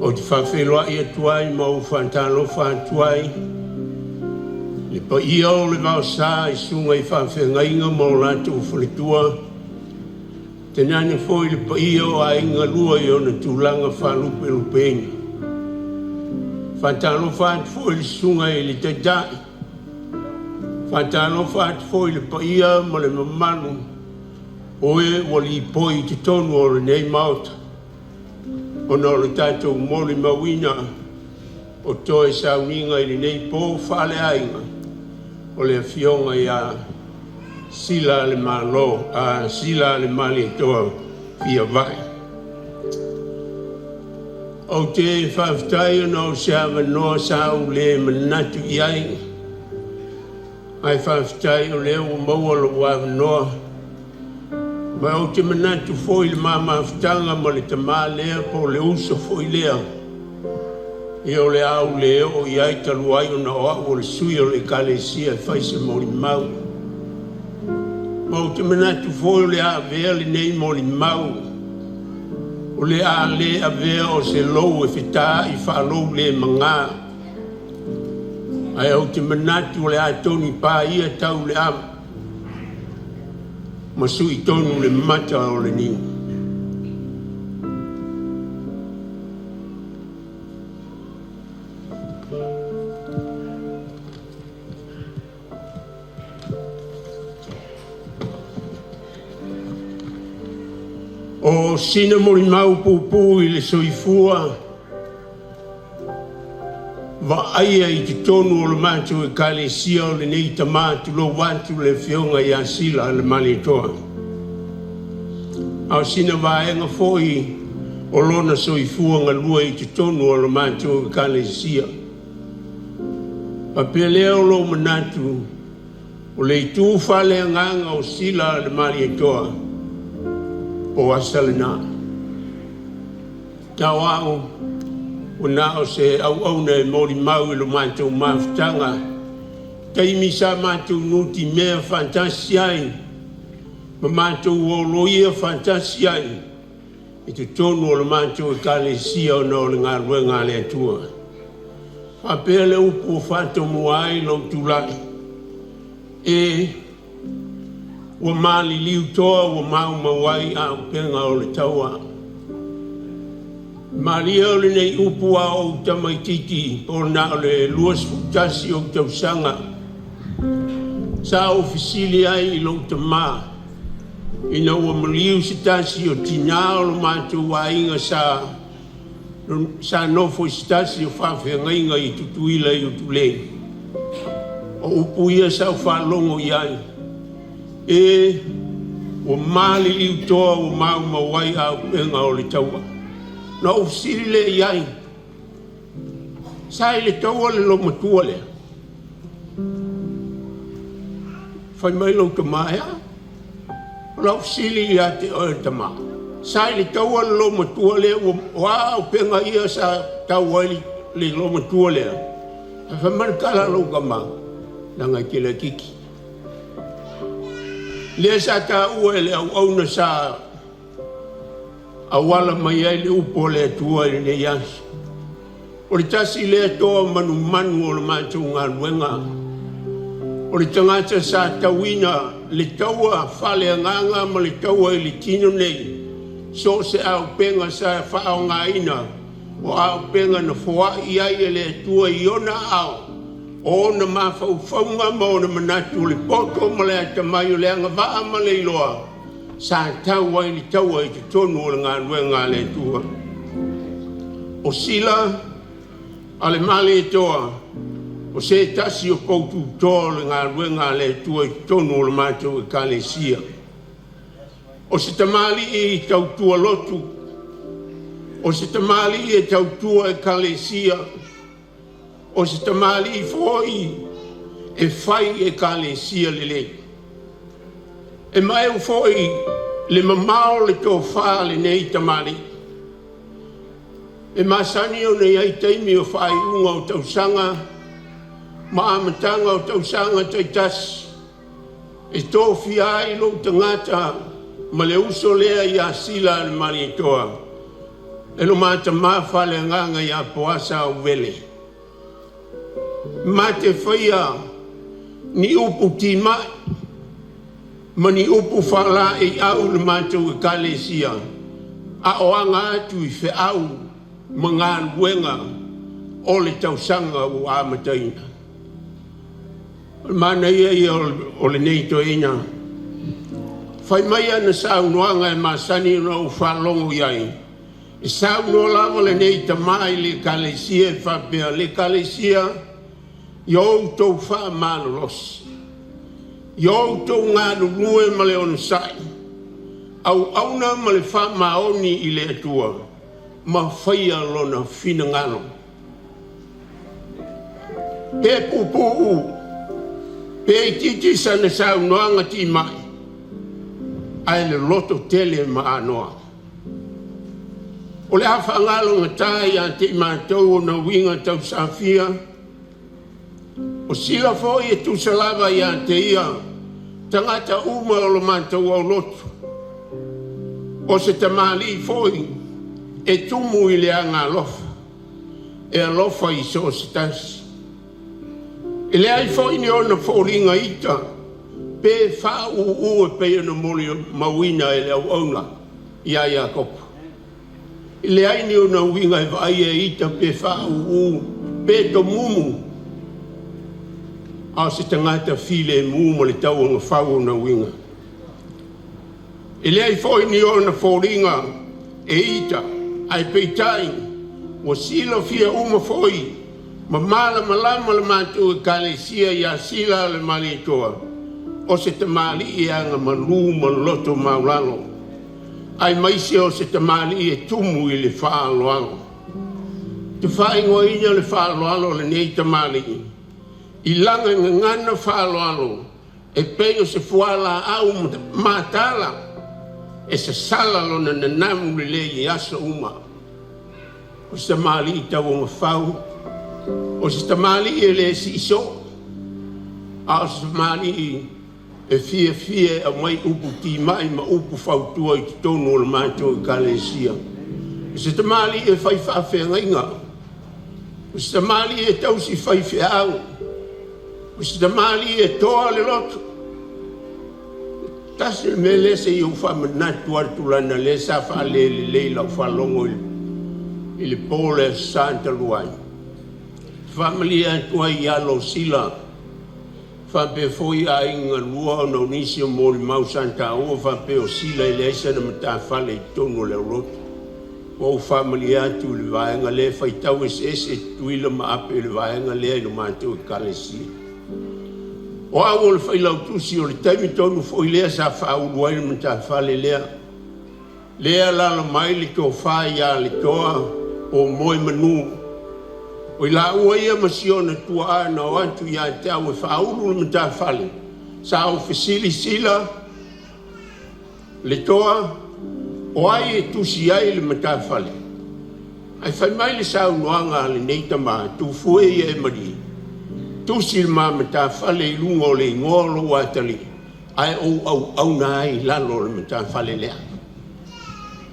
D: ou te faafeiloai atu ai ma ou faatalofa atu ai i le paia o le vaosa i susuga i faafeagaiga ma o latou faletua, tainane foi le paia o aiga lua i ona tulaga faalupelupeina. Faatalofa atu foi i le susuga i le Taitai, faatalofa atu foi i le paia ma le mamalu o e ua lipoi i totonu o lenei Maota ona o le tatou molimauina o toe sauniga i lenei po faaleaiga o le Afioga ia Sila le Malo, a Sila le Malietoa Fiavae. Ou te faafetai ona o se avanoa sa ou le manatu i ai, ae faafetai o lea ua maua lou avanoa. Ma ou te manatu foi i le ma mafutaga ma le tama lea po o le uso foi lea, ia o le a ou le oo i ai talu ai ona o au o le sui o le Ekalesia e fai se molimau. Ma ou te manatu foi o le a avea lenei molimau, o le a le avea o se lou e fetaai faalou le magā, ae ou te manatu o le a tonipa ia tau le ava ma sui tonu le mata o le niu. O sina molimau puupuu i le soifua vaaia i totonu o le matou Ekalesia o lenei tama, tulou atu le Afioga ia Sila le Malietoa. A o sina vaega foi o lona soifua galue i totonu o le matou Ekalesia. Faapea lea o lou manatu o le itu faaleagaga o Sila le Malietoa o asa lena. Na o au, ua na o se auauna e molimau i lo matou mafutaga, taimi sa matou nutimea faatasi ai ma matou oloia faatasi ai i totonu o le matou Ekalesia ona o le galuega a le Atua. Faapea le upu ua faatomua ai lou tulai, e ua maliliu toa ua maumau ai auupega o le taua. Malie o lenei upu a ou tamaititi po na o le 21 ou tausaga, sa ou fesili ai i lou tamā ina ua maliu se tasi o tinā o lo matou aiga sa nofo i se tasi o faafeagaiga i Tutuila i Utulei. O upu ia sa ou faalogo i ai, e ua maliliu toa ua maumau ai auupega o le taua. Na ou fesili lea i ai, sa i le taua le loomatua lea? Fai mai lou tamā, e a? O lau fesili ia te oe le tamā, sa i le taua le loomatua lea ua, o a auupega ia sa tau ai le loomatua lea? Ae fai mai le tala a lou tamā, leaga e te laitiiti. Lea sa taua e le auauna sa auala mai ai le upu a le Atua i lenei aso. O le tasi lea toa manumanu o le matou galuega. O le tagata sa tauina le taua faaleagaga ma le taua i le tino nei, so o se auupega sa faaaogaina, o auupega na foai ai e le Atua i ona aao, o ona mafaufauga ma ona manatu, o le poto ma le atamai, o le agavaa ma le iloa, sa tau ai le taua i totonu o le galuega a le Atua. O Sila a le Malietoa, o se tasi o poututoa o le galuega a le Atua i totonu o le matou Ekalesia. O se tamalii tautua lotu, o se tamalii e tautua Ekalesia, o se tamalii foi e fai Ekalesia lelei. E maeu foi le mamao o le tofa a lenei tamalii. E masani ona i ai taimi o faaiuga o tausaga ma amataga o tausaga taitasi e tofia ai lou tagata ma le uso lea ia Sila le Malietoa e lo ma tamā faaleagaga ia Poasa Auvele. Ma te faia ni upu timai ma ni upu faalaeiau i le matou Ekalesia a o aga atu i feau ma galuega o le tausaga ua amataina. O le manaia ia o lenei toeaina, fai mai ana saunoaga e masani ona ou faalogo i ai, e saunoa lava lenei tamā i le Ekalesia e faapea, le Ekalesia, ia outou faamalolosi, ia outou galulue ma le onosai, auauna ma le faamaoni i le Atua, ma faia lona finagalo. Pe puupuu, pe itiiti sana saunoaga timai, ae loloto tele ma anoa. O le a faagalogata ia te i matou ona uiga tausafia, o Sila foi e tusa lava ia te ia tagata uma o lo matou aulotu, o se tamalii foi e tumu i le agaalofa, e alofa i so o se tasi. E leai foi ni ona foliga ita pe faaūū e pei ona molimauina e le auauna ia Iakopo. E leai ni ona uiga e vaaia e ita pe faaūū pe tomumu, a o se tagata filemu ma le tauagafau ona uiga. E leai foi ni ona foliga e ita, ae peitai ua silafia uma foi ma malamalama le matou Ekalesia ia Sila le Malietoa, o se tamalii e agamalu ma loto maualalo, aemaise o se tamalii e tumu i le faaaloalo. Ou te faaigoaina le faaaloalo o lenei tamalii i lana gagana faaaloalo e pei o se fualaau matala e sasala lona nanamu lelei i aso uma. O se tamalii tauagafau, o se tamalii e le siisoo, a o se tamalii e fiafia e aumai upu timai ma upu fautua i totonu o le matou Ekalesia. O se tamalii e fai faafeagaiga, o se tamalii e tausi faifeau, o se tamalii e toa le loto. Tasi le mea lea se i ou faamanatu atu lana lea sa faalelelei lau faalogo i le po le Aso Sa talu ai. Faamalie atu ai ia Losila faapea foi aiga galua ona o nisi o molimau sa taua faapea o Sila e leai sana matafale i totonu o le aulotu. Ua ou faamalie atu i le vaega lea e faitau eseese Tutuila ma Ape i le vaega lea i le matou Ekalesia. O au o le failautusi o le taimi tonu foi lea sa faaulu ai le matafale lea. Lea alaala mai le tofa ia Letoa o Moemanu. O i laua ia ma si ona tuaa na o atu ia te au e faaulu le matafale. Sa ou fesili Sila le toa o ai e tusi ai le matafale, ae fai mai le saunoaga a lenei tama, Tufue ia e malie, tusi le ma matafale i luga o le igoa o lou atalii, ae ou auauna ai i lalo o le matafale lea.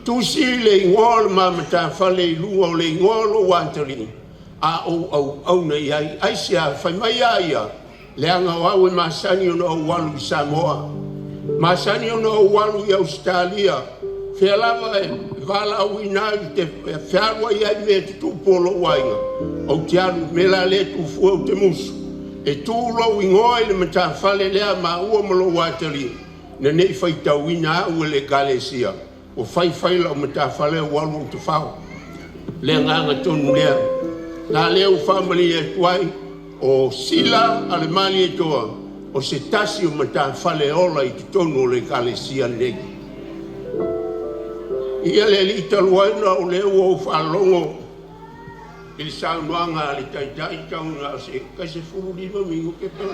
D: Tusi le igoa o le ma matafale i luga o le igoa o lou atalii, a ou auauna i ai. Aisea? Fai mai a ia, leaga o au e masani ona ou alu i Samoa, masani ona ou alu i Ausetalia, fea lava e valaauina ai ou te fealuai ai i mea tutupu o lou aiga, ou te alu. O le mea la lea Tufue ou te musu e tu lou igoa i le matafale lea maua ma lou atalii, ina ne i faitauina au e le Ekalesia ua fai fai lau matafale ou alu ou tafao. Le agaga tonu lea, la lea ua faamalie atu ai, o Sila a le Malietoa, o se tasi o matafale ola i totonu o le Ekalesia lenei. Ia le Alii, talu ai ona o lea ua ou faalogo i le saunoaga a le Taitai, tau na o se tai 15 minute pe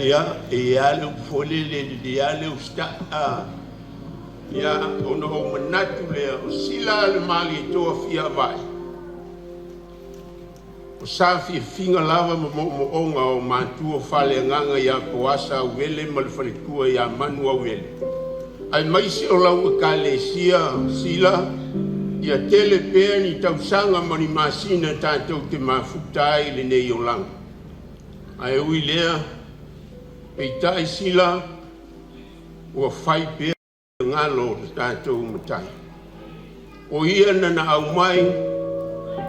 D: ia, e i ai lava le upu foi lele, e lelei lava le usitai, a? Ia, ona ou manatu lea, o Sila le Malietoa Fiavae, o saafiafiga lava ma moomooga o matua faaleagaga ia Poasa Auvele ma le faletua ia Manu Auvele, aemaise o lau Ekalesia Sila, ia tele pea ni tausaga ma ni masina tatou te mafuta ai i lenei olaga. Ae ui i lea, peitai Sila, ua fai pea finagalo o le tatou Matai. O ia na na aumai,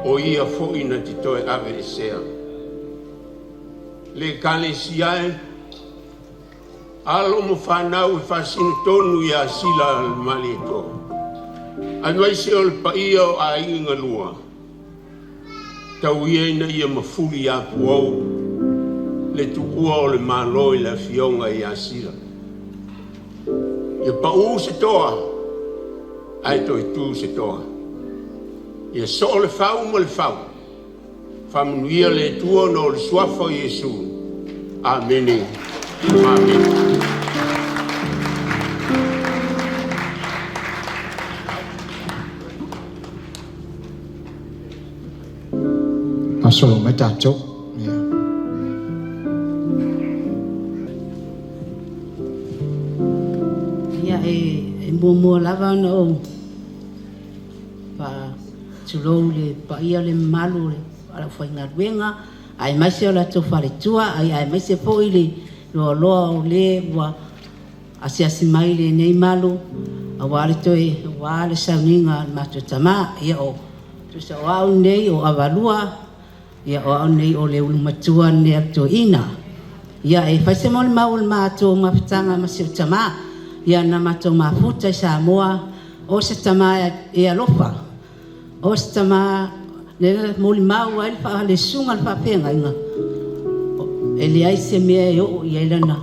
D: o ia foi na te toe aveesea. Le Ekalesia e, alo ma fanau e faasino tonu ia Sila le Malietoa, aemaise o le paia o aiga galua, tau ia ina ia mafuli ia puou le tuua o le Malo i le afioga ia Sila. Ia pau se toa, ae toe tu se toa. Ia soo le fau ma le fau. Faamanuia le Atua ona o le suafa o Iesu. Amene. Amene.
B: Faasolo mai tatou. Ia.
E: Ia, e muamua lava ona ou faatulou le paia le mamalu o le aufaigaluega, aemaise o latou faletua, aemaise foi le loaloa o le ua asiasi mai i lenei malu, aua le toe aua le sauniga a le matou tama. Ia o tusa o au nei o Avalua, ia o au nei o le ulumatua lenei a le toeaina. Ia e fai se molimau o le matou mafutaga ma si ou tama. Ia na matou mafuta i Samoa, o se tama e alofa, o se tama le molimau ai le susuga i le faafeagaiga, e leai se mea e oo i ai lana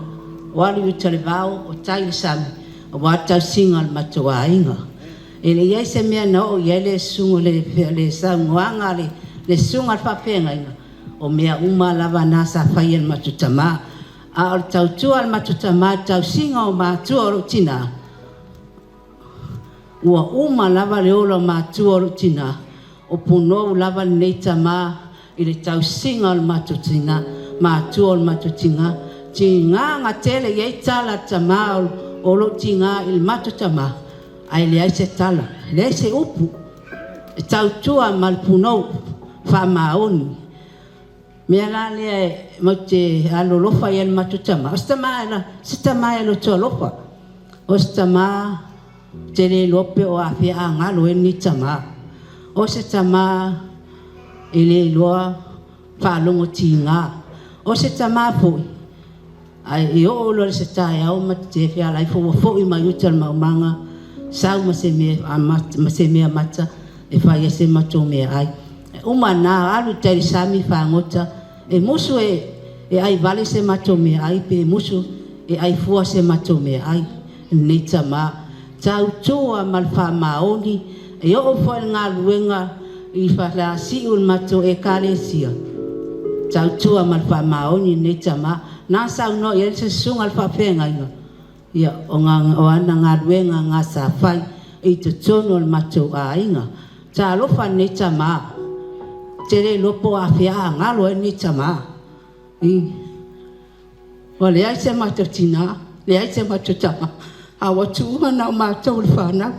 E: o alu i uta i le vao, o tai i le sami, aua le tausiga o le matou aiga. E leai se mea na oo i ai le susuga le saunoaga le susuga i le faafeagaiga, o mea uma lava na sa faia e le matou tama. A o le tautua a le matou tama i le tausiga o matua o lou tina, ua uma lava le ola o matua o lou tina, o punou lava lenei tama i le tausiga o le matou tina, matua o le matou tina. Tigaga tele i ai tala a le tama o lou tina i le matou tama, ae leai se tala, leai se upu, e tautua ma le punou faamaoni. Mea la lea e matou te alolofa i ai i le matou tama, o se tama, se tama e loto alofa, o se tama te le iloa pe o afea a galo ai lenei tama. O se tama e le iloa faalogo tiga. O se tama foi, ae e oo loa i se taeao ma te fealai foi ua foi mai uta le maumaga, sau ma se mea, ma se mea mata e fai ai se matou meaai. Uma na alu i tai i le sami fagota, e musu e ai vale se matou meaai, pe musu e ai fua se matou meaai. Lenei tama, tautua ma le faamaoni, e oo foi i le galuega I faleasiu le matou Ekalesia, tautua ma le faamaoni lenei tama. Na saunoa i ai se susuga le faafeagaiga, ia, o ana galuega ga sa fai i totonu o le matou aiga. Talofa lenei tamā, te le iloa po o afea a galo ai lenei tamā. Ua leai se matou tinā, leai se matou tamā, a ua tuua na o matou le fanau.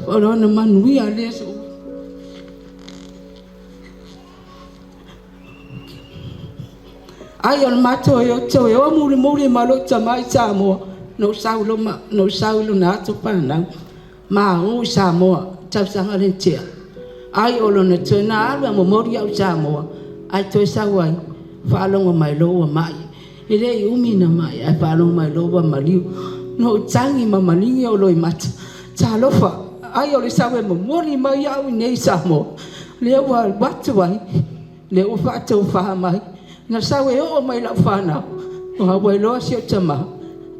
E: O lona manuia lea. Ai o le matou e o toe o mulimuli ma lou tamā i Samoa, na ou sau i lona ato fanau. Ma o i Samoa, tausaga le tea. Ai o lona toe na alu e momoli au i Samoa, ai toe sau ai, faalogo mai loa ua mai. E le i umi na mai, ai faalogo mai loa ua maliu. Na ou tagi ma maligi o loimata. Talofa, ai o le sau e momoli mai au i nei Samoa. Lea ua alu atu ai, lea ua faatofa mai. Na sau e oo mai lau whanau. O haua iloa si o tama.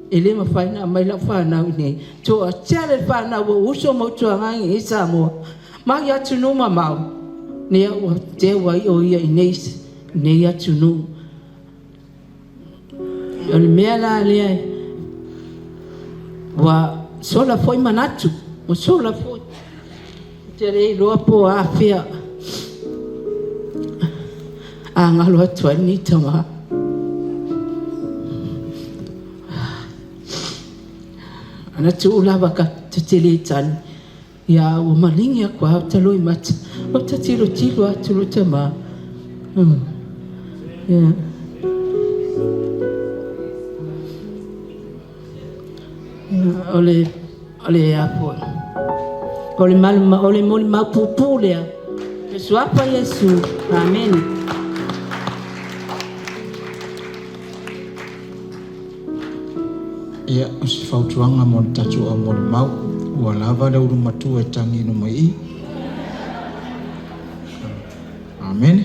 E: E le mawhai na mai lau whanau nei. Toa tele whanau o uso mo tua ngai i Samoa. Mai atu nu mamau. Nea ua te ua i o ia i nei, nei atu nu. O le mea la lea, ua sola foi manatu. Ua sola foi. Te le iloa po afea. A ngalo atu ai ni tama. Ana tuu lava ka te tele tani. Ia ua malingi aku au taloi mata. O ta tilo tilo atu lo tama. Ia. O le apo. O le maluma, o le moli maupupu lea. Yesu apa Yesu. Amen.
B: Ia, o se fautuaga mo le tatou au molimau, ua lava le ulu matua e tagino mai i. Amene.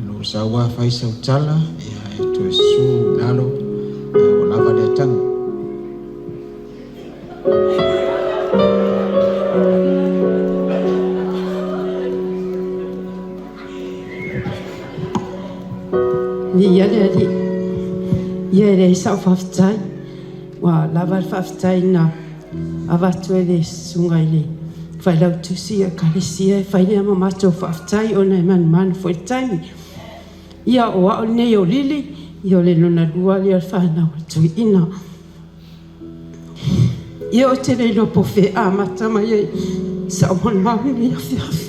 B: Lo saua fai sautala, ia e toe susu lalo, ua lava le tagi.
F: Ia le ali. Ia le sa faafetai. Ua lava le faafetai na avatu e le susuga i le failautusi Ekalesia e fai lea ma matou faafetai ona e manumanu foi le taimi. Ia o ao lenei o Lili, ia o le lona lua lea o le fanau a Tuiina. Ia o te le iloa po o fea amata mai ai sa'u molimau i lenei afiafi.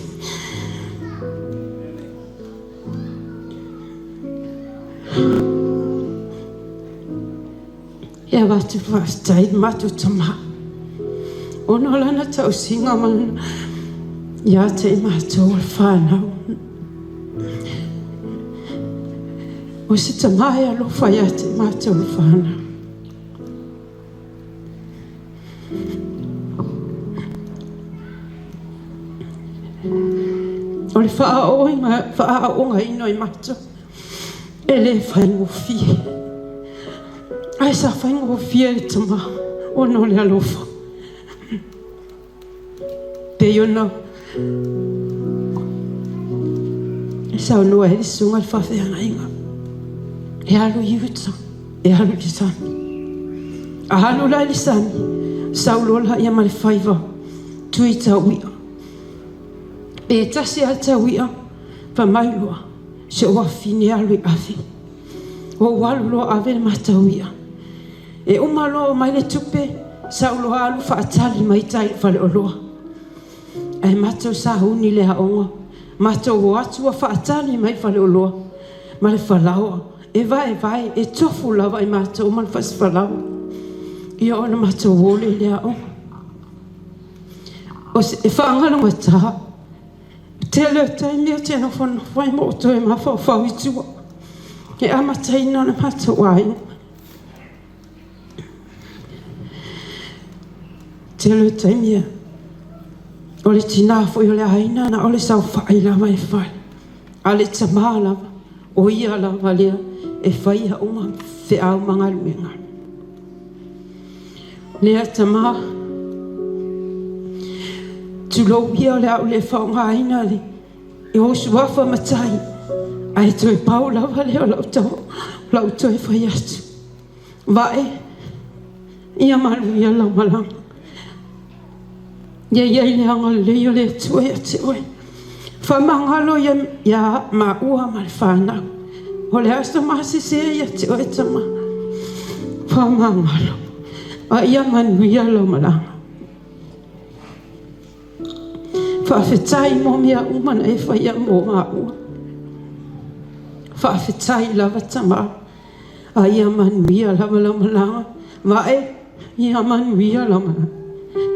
F: E avatu faafetai i le matou tamā. Ona o lana tausiga ma lana ia te i matou o le fanau. O se tamā e alofa ia te i matou o le fanau. O le faaooga ina i matou e le faigofie. Ai sa faigofie le tamā ona o le alofa. Pei ona e saunoa ai le susuga i le faafeagaiga. E alu i uta, e alu i le sami. A alu la i le sami, sau loa laia ma le faiva, tui tauia. Pe tasi a le tauia, fa mai loa, se o afine alu i ave. O ou alu loa ave le matauia. E uma loa o mai le tupe, sau loa alu faatali mai tai i le faleoloa. Ae matou sahuni le aoga, matou o atu ua faatali mai faleoloa ma le falaoa. E vae vae, e tofu lava i matou ma le fasifalaoa. Ia ona matou o le i le aoga. O se, e faagalogatā. Tele o taimi o te nofonofo ai mo o toe mafaufau i tua. E amataina o le matou aiga. Tele o taimi o le tinā foi o le aiga na o le saofai lava e fai. A le tamā lava, o ia lava lea e faia uma feau ma galuega. Lea tamā, Tulou ia o le a ou le faaaogaina le i ou suafa matai, ae toe pau lava lea o lau tau, lau toe fai atu. Vae, ia manuia lau malaga. Ia i ai le agalelei o le Atua ia te oe. Faamagalo ia, ia maua ma le fanau. O le aso masese ia te oe tama. Faamagalo. A ia manuia lau malaga. Faafetai mo mea uma na e faia mo maua. Faafetai lava tama. A ia manuia lava lau malaga. Vae, ia manuia lau malaga.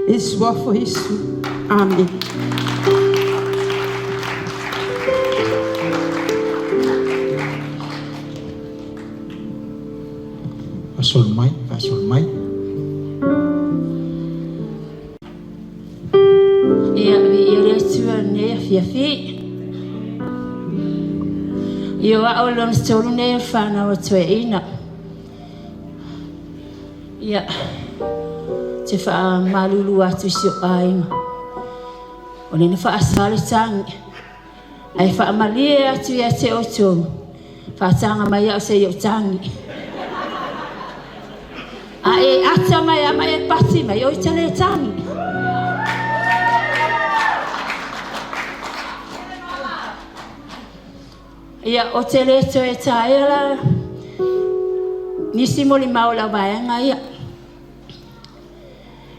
F: I suafa Iesu. Amen.
B: Faasolo mai, faasolo mai.
E: Ia, viia le Atua i lenei afiafi. Ia o a'u o le lona tolu nei o le fanau a Toeaina. Ia, ou te faamalulu atu i si ou aiga, o lea na faasa le tagi, ae faamalie atu ia te outou, faataga mai au se i ou tagi. A e ata mai a ma e pati mai, oi te le tagi. Ia, o te le toe taea la nisi molimau o lau vaega ia.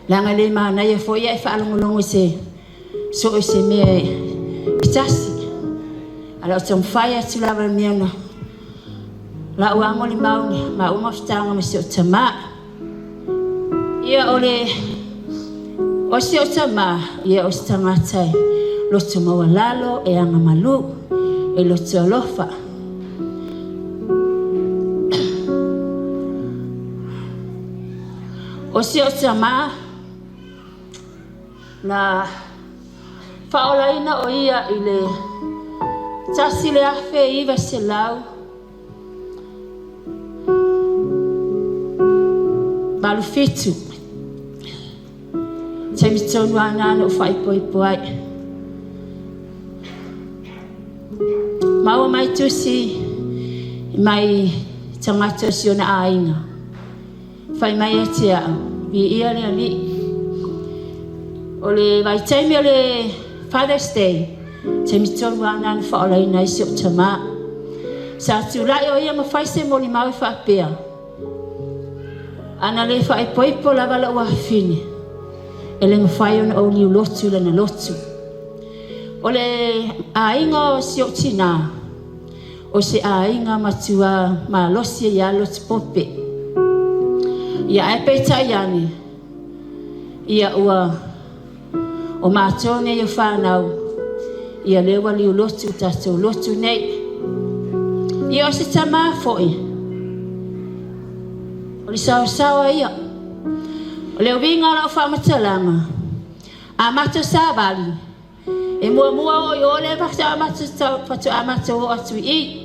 E: Leaga e le manaia foi ae faalogologo i se so o se mea e tasi. A o lau taumafai atu lava i mea na lau lava molimau maua mafutaga ma si ou tamā. Ia o le o si ou tamā, ia o se tagata e loto maualalo, e agamalu, e loto alofa. O si ou tamā, na faaolaina o ia i le 1987. Taimi tonu lava lena na ou faaipoipo ai. Maua mai tusi mai tagata o si ona aiga. Fai mai ia te au, Viia le Alii. O le vaitaimi o le Father's Day, taimi tonu lava lena na faaolaina ai si ou tamā. Sa tulai o ia ma fai se molimau e faapea, Ana le faaipoipo lava lou afafine, e le mafai ona ou liulotu i lana lotu. O le aiga o si ou tinā, O se aiga matua malosi ia lotu pope. Ia ae peitai ane, ia ua o matou nei o fanau, ia lea ua liulotu tatou lotu nei. Ia o se tamā foi, o le saosaoa ia. O le uiga o lau faamatalaga, a matou savali, E muamua oo i o le faatoa matou oo atu i i.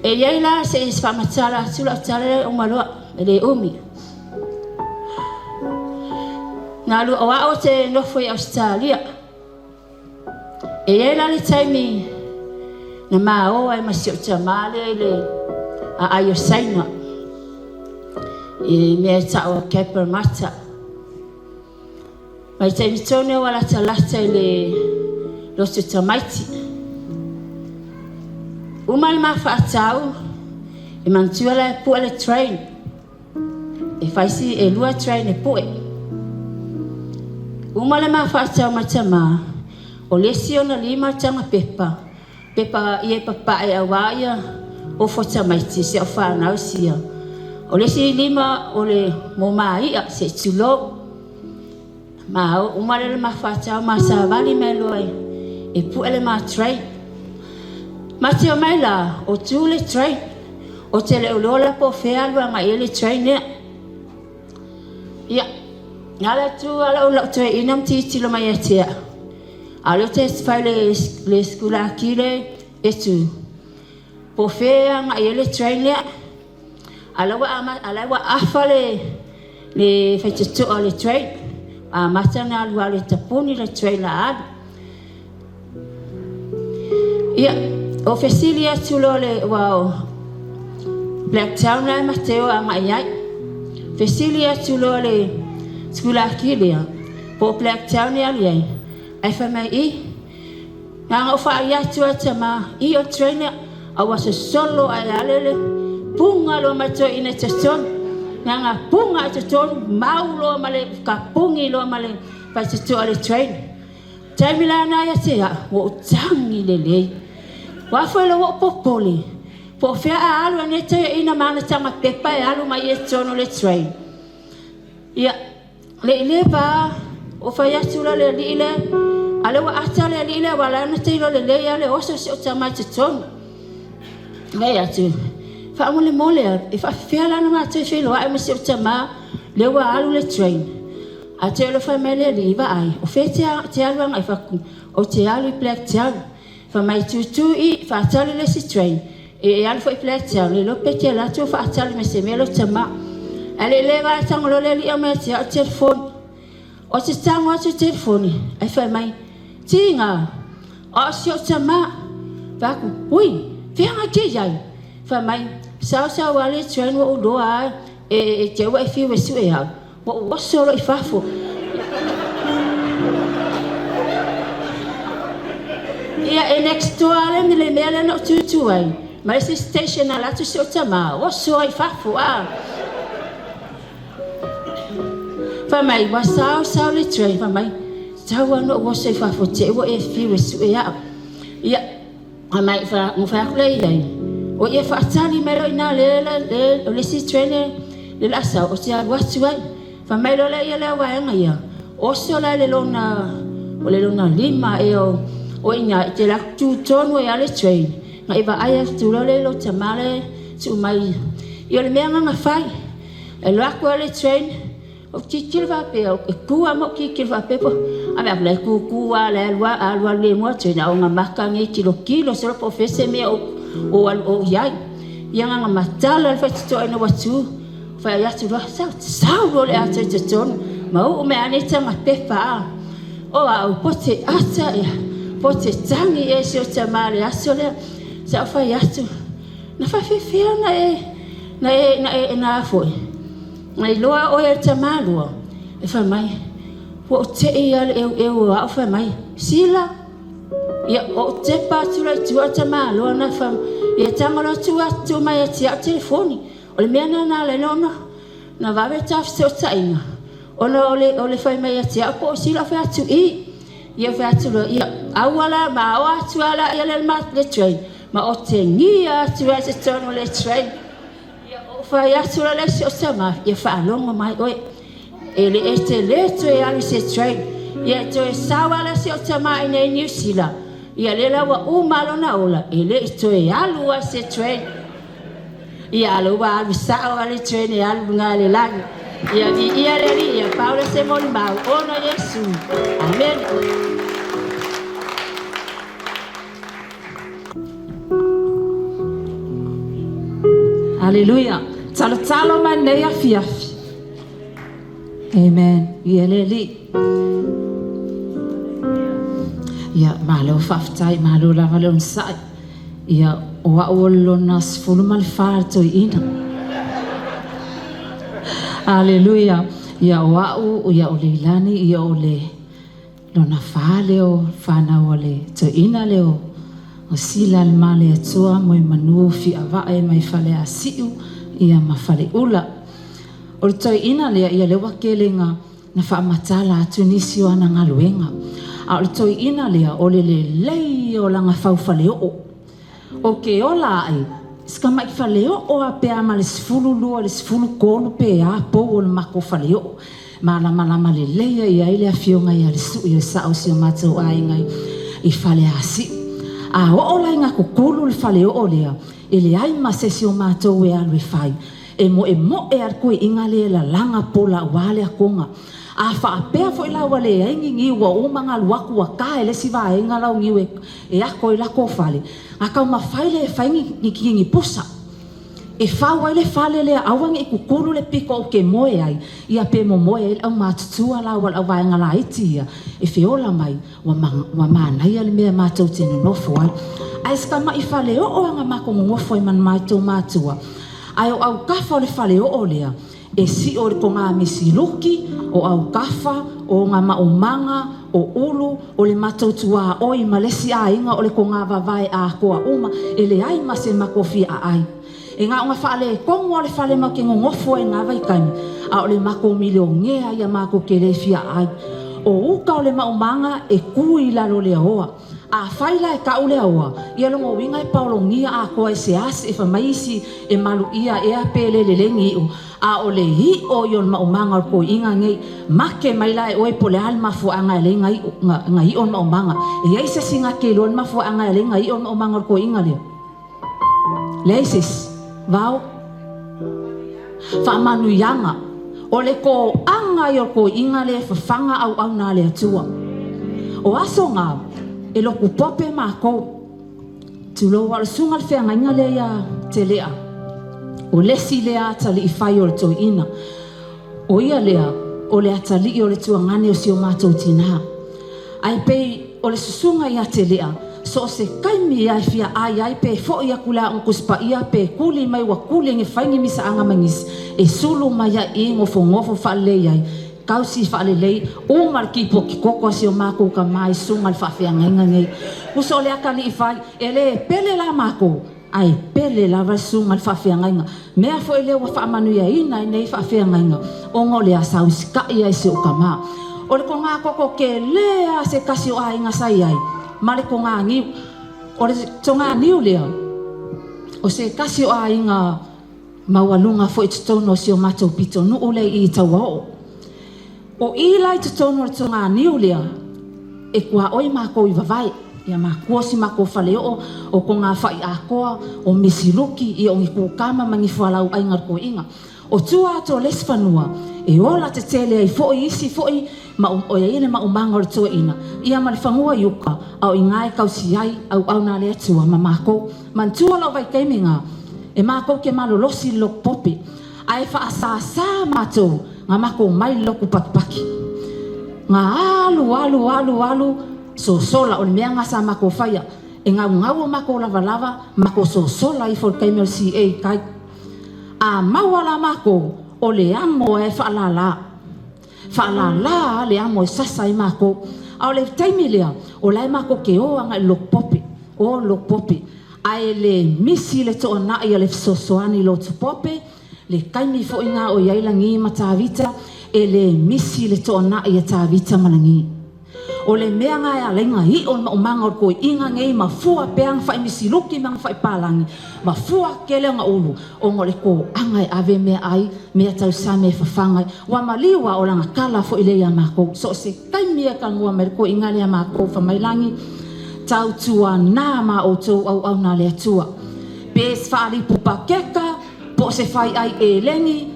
E: E i ai la se i faamatala atu lau tala lea e uma loa, e le umi. Na alu o au ou te nofo i Ausetalia. E i ai la le taimi na ma o ai ma si ou tamā lea i le aai o Saina, i mea e ta'u o Cabramatta. Mai taimi tonu ua latalata i le lotu tamaiti. Uma le ma faatau, e manatua la e pue le train. E fai si e lua train e pue. Uma le ma faatau ma tamā, o le isi ona lima taga pepa, pepa ia e papae auā ia ofo tamaiti si au fanau sia. O le isi lima o le mo ma i'a se i tulou. Ma o uma lea le ma faatau ma savali mai loa e pue le ma train. Ma te omai la, o tu le train. O te le iloa la po o fea alu agai ai le train lea. Ia, na ala tu ala o lau toeaina ma tilotilo mai ia te au. A o lea ou te fai le, le sikulaki le e tu. Po o fea agai ai le train lea. A la ua ama, a la ua afa le, le faitotoa o le train. Amata ona alualu e tapuni le train la alu. Ia, o fesili atu loa le ua o Blacktown la e Mateo agai ai. Fesili atu loa le sikulaki lea, po o Blacktown e alu i ai, ae fai mai, i, na ona ou faai atu lava tama, i o le train lea, a ua sosolo ae lava le puga loa ma le toeaina i totonu. Na ona puga i totonu, mau loa ma le tapuni loa ma le faitotoa o le train. Taimi la lena ia te au, ua ou tagi lelei. Aua foi o lea ua ou popole, po o fea a alu lenei toeaina ma ana taga pepa e alu mai ai i totonu o le train. Ia, le i leva lava, ua fai atu la le alii lea, a o lea ua ata le alii lea aua o la e na te iloa lelei lava le oso o si ou tama i totonu. Fai atu, faamolemole lava, e faapefea la ona matou feiloai ma si ou tama lea ua alu le train? Ae te i ua fai mai le alii, vaai, o fea e te alu agai? Ou fai atu, ou te alu i Blacktown. Fai mai, tutu i i, faatali le isi train e alu foi i Blacktown, le iloa pe te alu atu o faatali mai se mea lou tama. Ae le i leva ae tago loa le alii aumai ia te au le telefoni. Ou te tago atu i le telefoni, ae fai mai, Tiga, o au si ou tama. Fai atu, ui, fea e te i ai? Fai mai, sao sau lava le train ua ou iloa lava e te i ua e fiu e sue au. Ua ou oso loa i fafo. Ia, e next door lava le mea lea na ou tutu ai, ma le isi station na alu atu si ou tama, oso ai i fafo, a. Fai mai, ua sao sao le train, fai mai, tau lava ona ou oso i fafo te i ua e fiu e sue au. Ia, fai mai, ona fai atu lea i ai, o ia faatali mai loa i ina le, o le isi train le o le a sau, ou te alu atu ai. Fai mai loa lea ia lea vaega ia, oso la i le lona, o le lona 5 ea o i ina, i te alu atu tu tonu ai lava le train, na i vaai atu loa lea i lou tama lea e tuu mai. Ia o le mea lena na fai, e alu atu lava le train, ou tilotilo faapea, e tu lava ma ou tilotilo faapea, a vaai atu la e tutu lava, la e alu alu lemu lava le train, a o ona maka nei e tilotilo solo po o fea se mea o alu o i ai. Ia na ona matala le faitotoa ina ua tu. Fai atu loa, sau, sau loa le ata i totonu, ma uu mai lava nei taga pepa a. O au, po te ata ea, po te tagi ea i si ou tama i le aso lea. Sa ou fai atu, na faapefea ona e, na e, na e, na a foi, na iloa oe e le tamalua? E fai mai, ua ou tei lava i le eueu o au, fai mai, Sila, Ia, ou tepa atu loa i tua o le tamaloa na fai, ia tago loa tuu atu mai ia te au le telefoni. O le mea lena na ala ai ona na vave ta fesootaiga ona o le o le fai mai ia te au po o sila fai atu i. Ia fai atu loa, ia aua la ma o atu lava laia le ma le train ma otegia atu ai i totonu o le train. Ia ou fai atu loa lea i si ou tama, ia faalogo mai oe. E le e te le toe alu i se train. Ia e toe sao lava lea si ou tama i inei i Niu Sila. Ia lea la ua uma lona ola, e le i toe alu lava i se train. Ia a lea ua alu sao lava le train e alu i luga le lagi. Ia viia le Alii, ia pau lea se molimau, ona Iesu. Amene.
G: Aleluia. Talotalo mai lenei afiafi. Amen. Ia le Alii. Ia, malo faafetai, malo lava le onosai. Ia, o au o le lona 14 le toeaina. Aleluia. Ia, o au, ia, o Leilani, ia, o le lona fa lea o fanau a le toeaina lea o Sila le Maleatua Moemanu Fiavae mai Faleasiu, ia, ma Faleula. O le toeaina lea, ia, lea ua tele ina na faamatala atu nisi o ana galuega. A o le toeaina lea, o le lelei ia o lana fau faleoo. Ou te ola aʻe, si tamaʻi faleoo a pe a ma le 12 i le 13 pe a pou o le matou faleoo. Malamalama lelei ai ai le afioga ia Lesui o le sao o si o matou aiga i Faleasiu. A oo la ina kukulu le faleoo lea, e leai ma se isi o matou e alu e fai. E moemoe a le toeaina lea e lalaga pola aua le akoga. A faapea foi la ua leai ni niu ua uma ona alu atu ua ta e le isi vaega lau niu e ako i lako fale, na taumafai lea e fai ni kini pusa. E fau ai le fale lea aua nei kukulu le piko o ke moe ai, ia pe momoe ai le aumatutua la ua le auvaega laiti ia, e feola mai, ua ua manaia le mea matou te nonofo ai. Ae se tama'i faleoo aga matou nonofo ai ma matou matua, ae o autafa o le faleoo lea, e si'o i le togā misiluki, o autafa, o ona maumaga, o ulu, o le matou tuaoi ma le isi aiga o le togā vavae atoa uma, e leai ma se matou fia aai. E na ona faaletonu lava o le fale matou te nonofo ai i na vaitaimi, a o le matou milionea ia matou te le fia aai. O uta o le maumaga e tu i lalo o le aoa. Afai la e tau le aoa, ia lona uiga e paologia atoa e se asi e fai mai isi e maluia ea pe le lelei ni iu, a o le i'o ia o le maumaga o le toeaina nei, make mai la e oe po o le a le mafuaaga e alai na i'o na i'o le maumaga. E i ai se isi na te iloa le mafuaaga e alai na i'o le maumaga o le toeaina lea? Leai se isi. Vao. Faamanuiaga. O le toaga ia o le toeaina lea e fafaga auauna a le Atua. O aso na, e lotu pope matou. Tulou a o le susuga i le feagaiga lea ia Telea. O le isi lea atalii fai o le toeaina. O ia lea, o le atalii o le tuagane o si o matou tinā. Ae pei o le susuga ia Telea, so o se taimi lava e fia ai ai pe foi atu le Aoga Tusi Paia pe tuli mai ua tuli e fai ni misaaga ma nisi, e sulu mai ai i i nofonofo faalelei ai, tausi faalelei, uma le kipoti koko a si o matou tama i susuga i le faafeagaiga nei. Uso o le atalii fai, e le pele la matou, Ae pele lava le susuga i le faafeagaiga. Mea foi lea ua faamanuiaina ai nei faafeagaiga, ona o le asa usitai ai si ou tama. O le togā koko tele lava se tasi o aiga sa i ai, ma le togā niu. O le togā niu lea, o se tasi o aiga maualuga foi i totonu o si o matou pitonuu lea i Tauaoo. O i la i totonu o le toganiu lea e tuaoi matou i vavae, ia matua si matou faleoo o togafai atoa, o misiluki, ia o ni kukama ma ni fualaauaiga o le toeaina. O tua atu o le isi fanua, e ola tetele ai foi isi foi ma o i ai le maumaga o le toeaina, ia ma le fanua i uka, a o i ina e tausi ai auauna a le Atua ma matou. Manatua lou vaitaimi na, e matou te malolosi i le lotu pope. Ae faasasa matou nga matou mai le lotu patipati. Nga alu alu alu alu sosola o le mea nga sa matou faia e gaugau o matou lavalava matou sosola ifo i le taimi o le CA i tai. A maua la matou o le amo e faalala. Faalala a le amo e sasa ai matou. A o le taimi lea o la e matou te o agai i le lotu pope. O le lotu pope. Ae le misi le toanai a le fesoasoani i lotu pope. Le taimi foi na o i ai Lagi ma Tavita, e le misi le toanai a Tavita ma Lagi. O le mea na e ala ai na i'o le maumaga o le toeaiina nei ma fua pea ana faimisiluki ma ana faipalagi, ma fua tele ona ulu, ona o le toaga e ave mea ai, mea tausami e fafaga ai. Ua maliu a o lana tala foi lea ia matou. So o se taimi e talanoa mai le toeaiina lea ia matou, fai mai Lagi, Tautuana ma outou auauna a le Atua. Pe faalipu pakeka, po o se faiai eleni,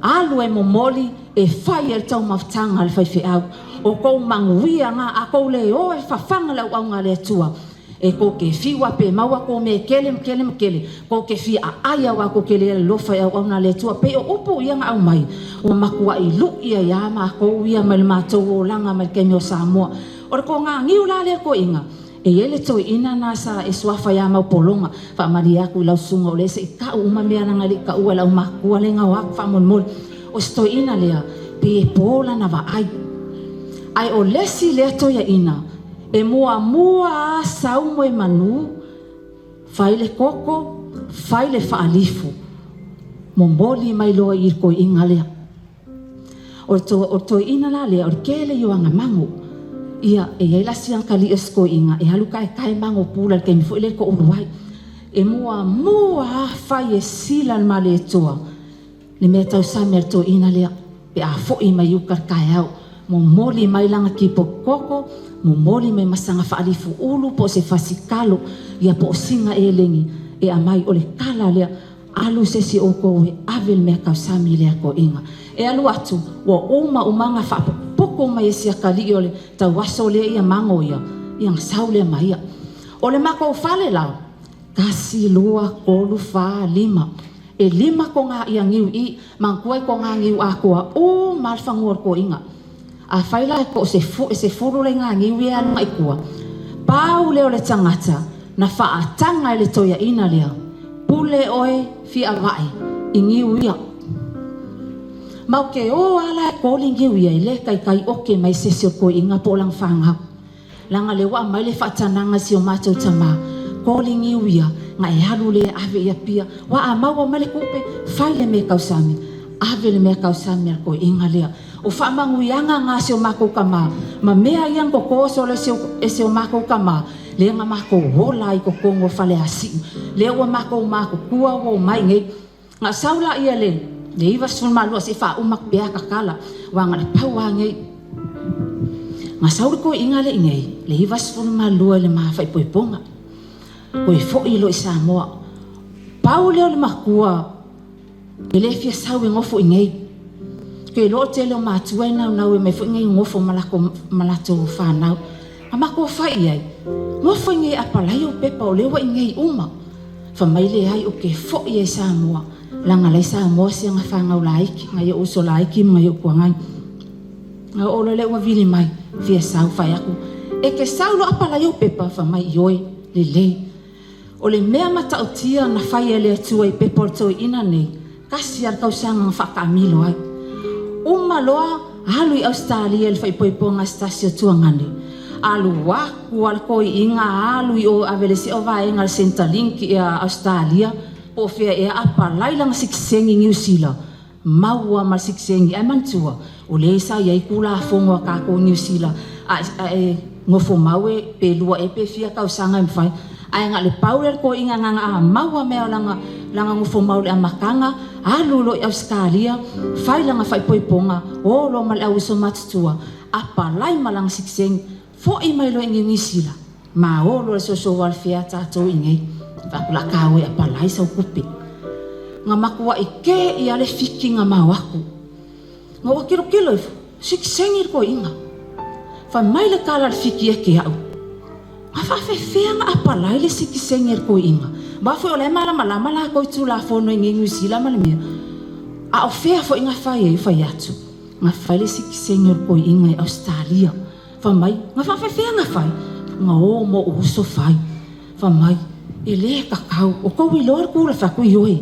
G: alu e momoli, e fai e le taumafataga a le faifeau. O kou manuia na, a kou le o e fafaga le auauna a le Atua, e kou te fiu a pe maua kou mea kele ma kele ma kele, kou te fia aai auā kou te le alofa i auauna a le Atua. Pei o upu ia na aumai, ua matuai lu'i ai lava matou ia mai le matou olaga mai le taimi o Samoa. O le toganiu la lea toeaiina, E i ai le toeaina na sa e suafa ia Maupologa, faamalie atu i lau susuga o lea se i tau uma mea leaga e le i taua e le aumakua le gao aku faamolemole. O si toeaina lea, pei e po lana vaai. Ae o le isi lea toeaina, e muamua a sau moemanu, fai le koko, fai le faalifu, momoli mai loa i le toeaina lea. O le to, o le toeaina la lea, o le kele ia o ana mago. Ia, e i ai la si akalii o si toeaina e alu kaekae mago pula i le taimi foi lea i le toulu ai. E muamua lava fai e sila le Malietoa le mea tausami a le toeaina lea pe a foi mai uka i le taeao. Momoli mai lana kipo koko, momoli mai ma sana faalifu ulu po o se fasi kalo, ia po o sina eleni e aumai. O le tala lea. Alu se isi o outou e ave le mea tausami i lea toeaiina. E alu atu, ua uma umaga faapokopoko mai e si akalii o le tauaso lea ia mago ia, ia na sau lea ma ia. O le matou fale la, tasi, lua, tolu, fa, lima. E lima ko ngā ia ngiu i, manatua e ko ngā ngiu atoa uma le fanua o le toeaiga. Afai la e ko se fu, e sefulu le ngā ngiu ia e alu i tua, pau lea o le tagata na faataga e le toeaina lea, pule oe fia avae i ngiu ia. Ma ou te o lava la e koli ngiu ia, e le taitai oke mai se isi o le toeaina po o lana fanau. Leaga lea ua aumai le faatanaga i si o matou tama, koli niu ia, na e alu lea e ave i Apia, aua a maua mai le tupe, fai le mea tausami, ave le mea tausami a le toeaina lea. O faamanuiaga na a si o matou tama, ma mea ia na toto solo e si o matou tama, lea na matou ola ai i totonu o Faleasiu, lea ua matou matutua ua omai nei. Na sau laia le 92 se i faauma atu pea tatala, aua na o le pau lava nei. Na sau le toeaina lea i inei, le 92 i le ma faaipoipoga, toe foi loa i Samoa. Pau lea o le matua e le fia sau e nofo i inei. Ou te iloa o le tele o matua e naunau e omai foi inei e nofo ma latou fanau. Na matou fai i ai, nofo i inei e apalai ou pepa o lea ua i inei uma. Fai mai leai ou te foi ai i Samoa, leaga la i Samoa si ana fanau laiti, nai ou uso laiti ma nai ou tuagai. Na oo loa lea ua vili mai, fia sau, fai atu, e te sau loa apalai ou pepa, fai mai ioe, lelei. O le mea matautia na fai e le Atua i pepa o le toeaina nei, tasi lava le tausaga na faataamilo ai. Uma loa alu i Ausetalia i le faaipoipoga a se tasi o tuagane. Alu atu lava le toeaina alu i o ave i le isi vaega o le Centrelink i Ausetalia po o fea ea apalai lana sitiseni i Niu Sila, maua ma le sitiseni. Ae manatua, o lea sa i ai Tulafono a tatou i Niu Sila, a e nofo mau e pe lua ea pe fia tausaga e mafai. Ae na o le pau lea o le toeaina na ona a maua mea o lana nofo mau i le amataga, alu loa i Ausetalia, fai lana faaipoipoga, o loa ma le au uso matutua, apalai ma lana sitiseni, foi mai loa i Niu Sila, ma o loa i le soso welfare a tatou i inei. Fai atu, o le a ta o e apalai sau tupe. Na matuai te i lava le fiki na mao atu. Na ua tilotilo ifo, sitiseni le toeaina. Fai mai le tala a le fiki ia te au, Na faafefea ona apalai le sitiseni a le toeaina? Aua foi o la e malamalama latou i Tulafono i inei i Niu Sila ma le mea. A o fea foi na fai ai? Fai atu, na fai le sitiseni o le toeaina i Ausetalia. Fai mai, na faafefea na fai? Na o ma ou uso fai. Fai mai, e le tatau, o tou iloa le tulaga. Fai atu, ioe.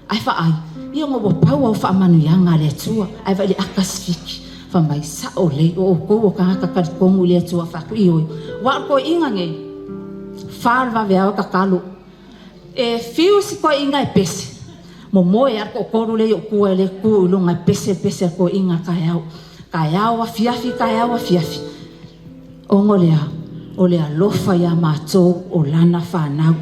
G: Ae faai, ia ona ua pau au faamanuiaga a le Atua, ae vaai i le aka sifiki. Fai mai, sao lelei, o outou o tagata talitonu i le Atua. Fai atu, ioe, aua o le toeaina nei, fa o le vaveao e tatalo. E fiu si toeaina e pese, momoe lava le toatolu lea i ou tua e le tu i luga e pese le pese a le toeaina taeao, taeao afiafi, taeao afiafi. Ona o le a? O le alofa ia matou o lana fanau.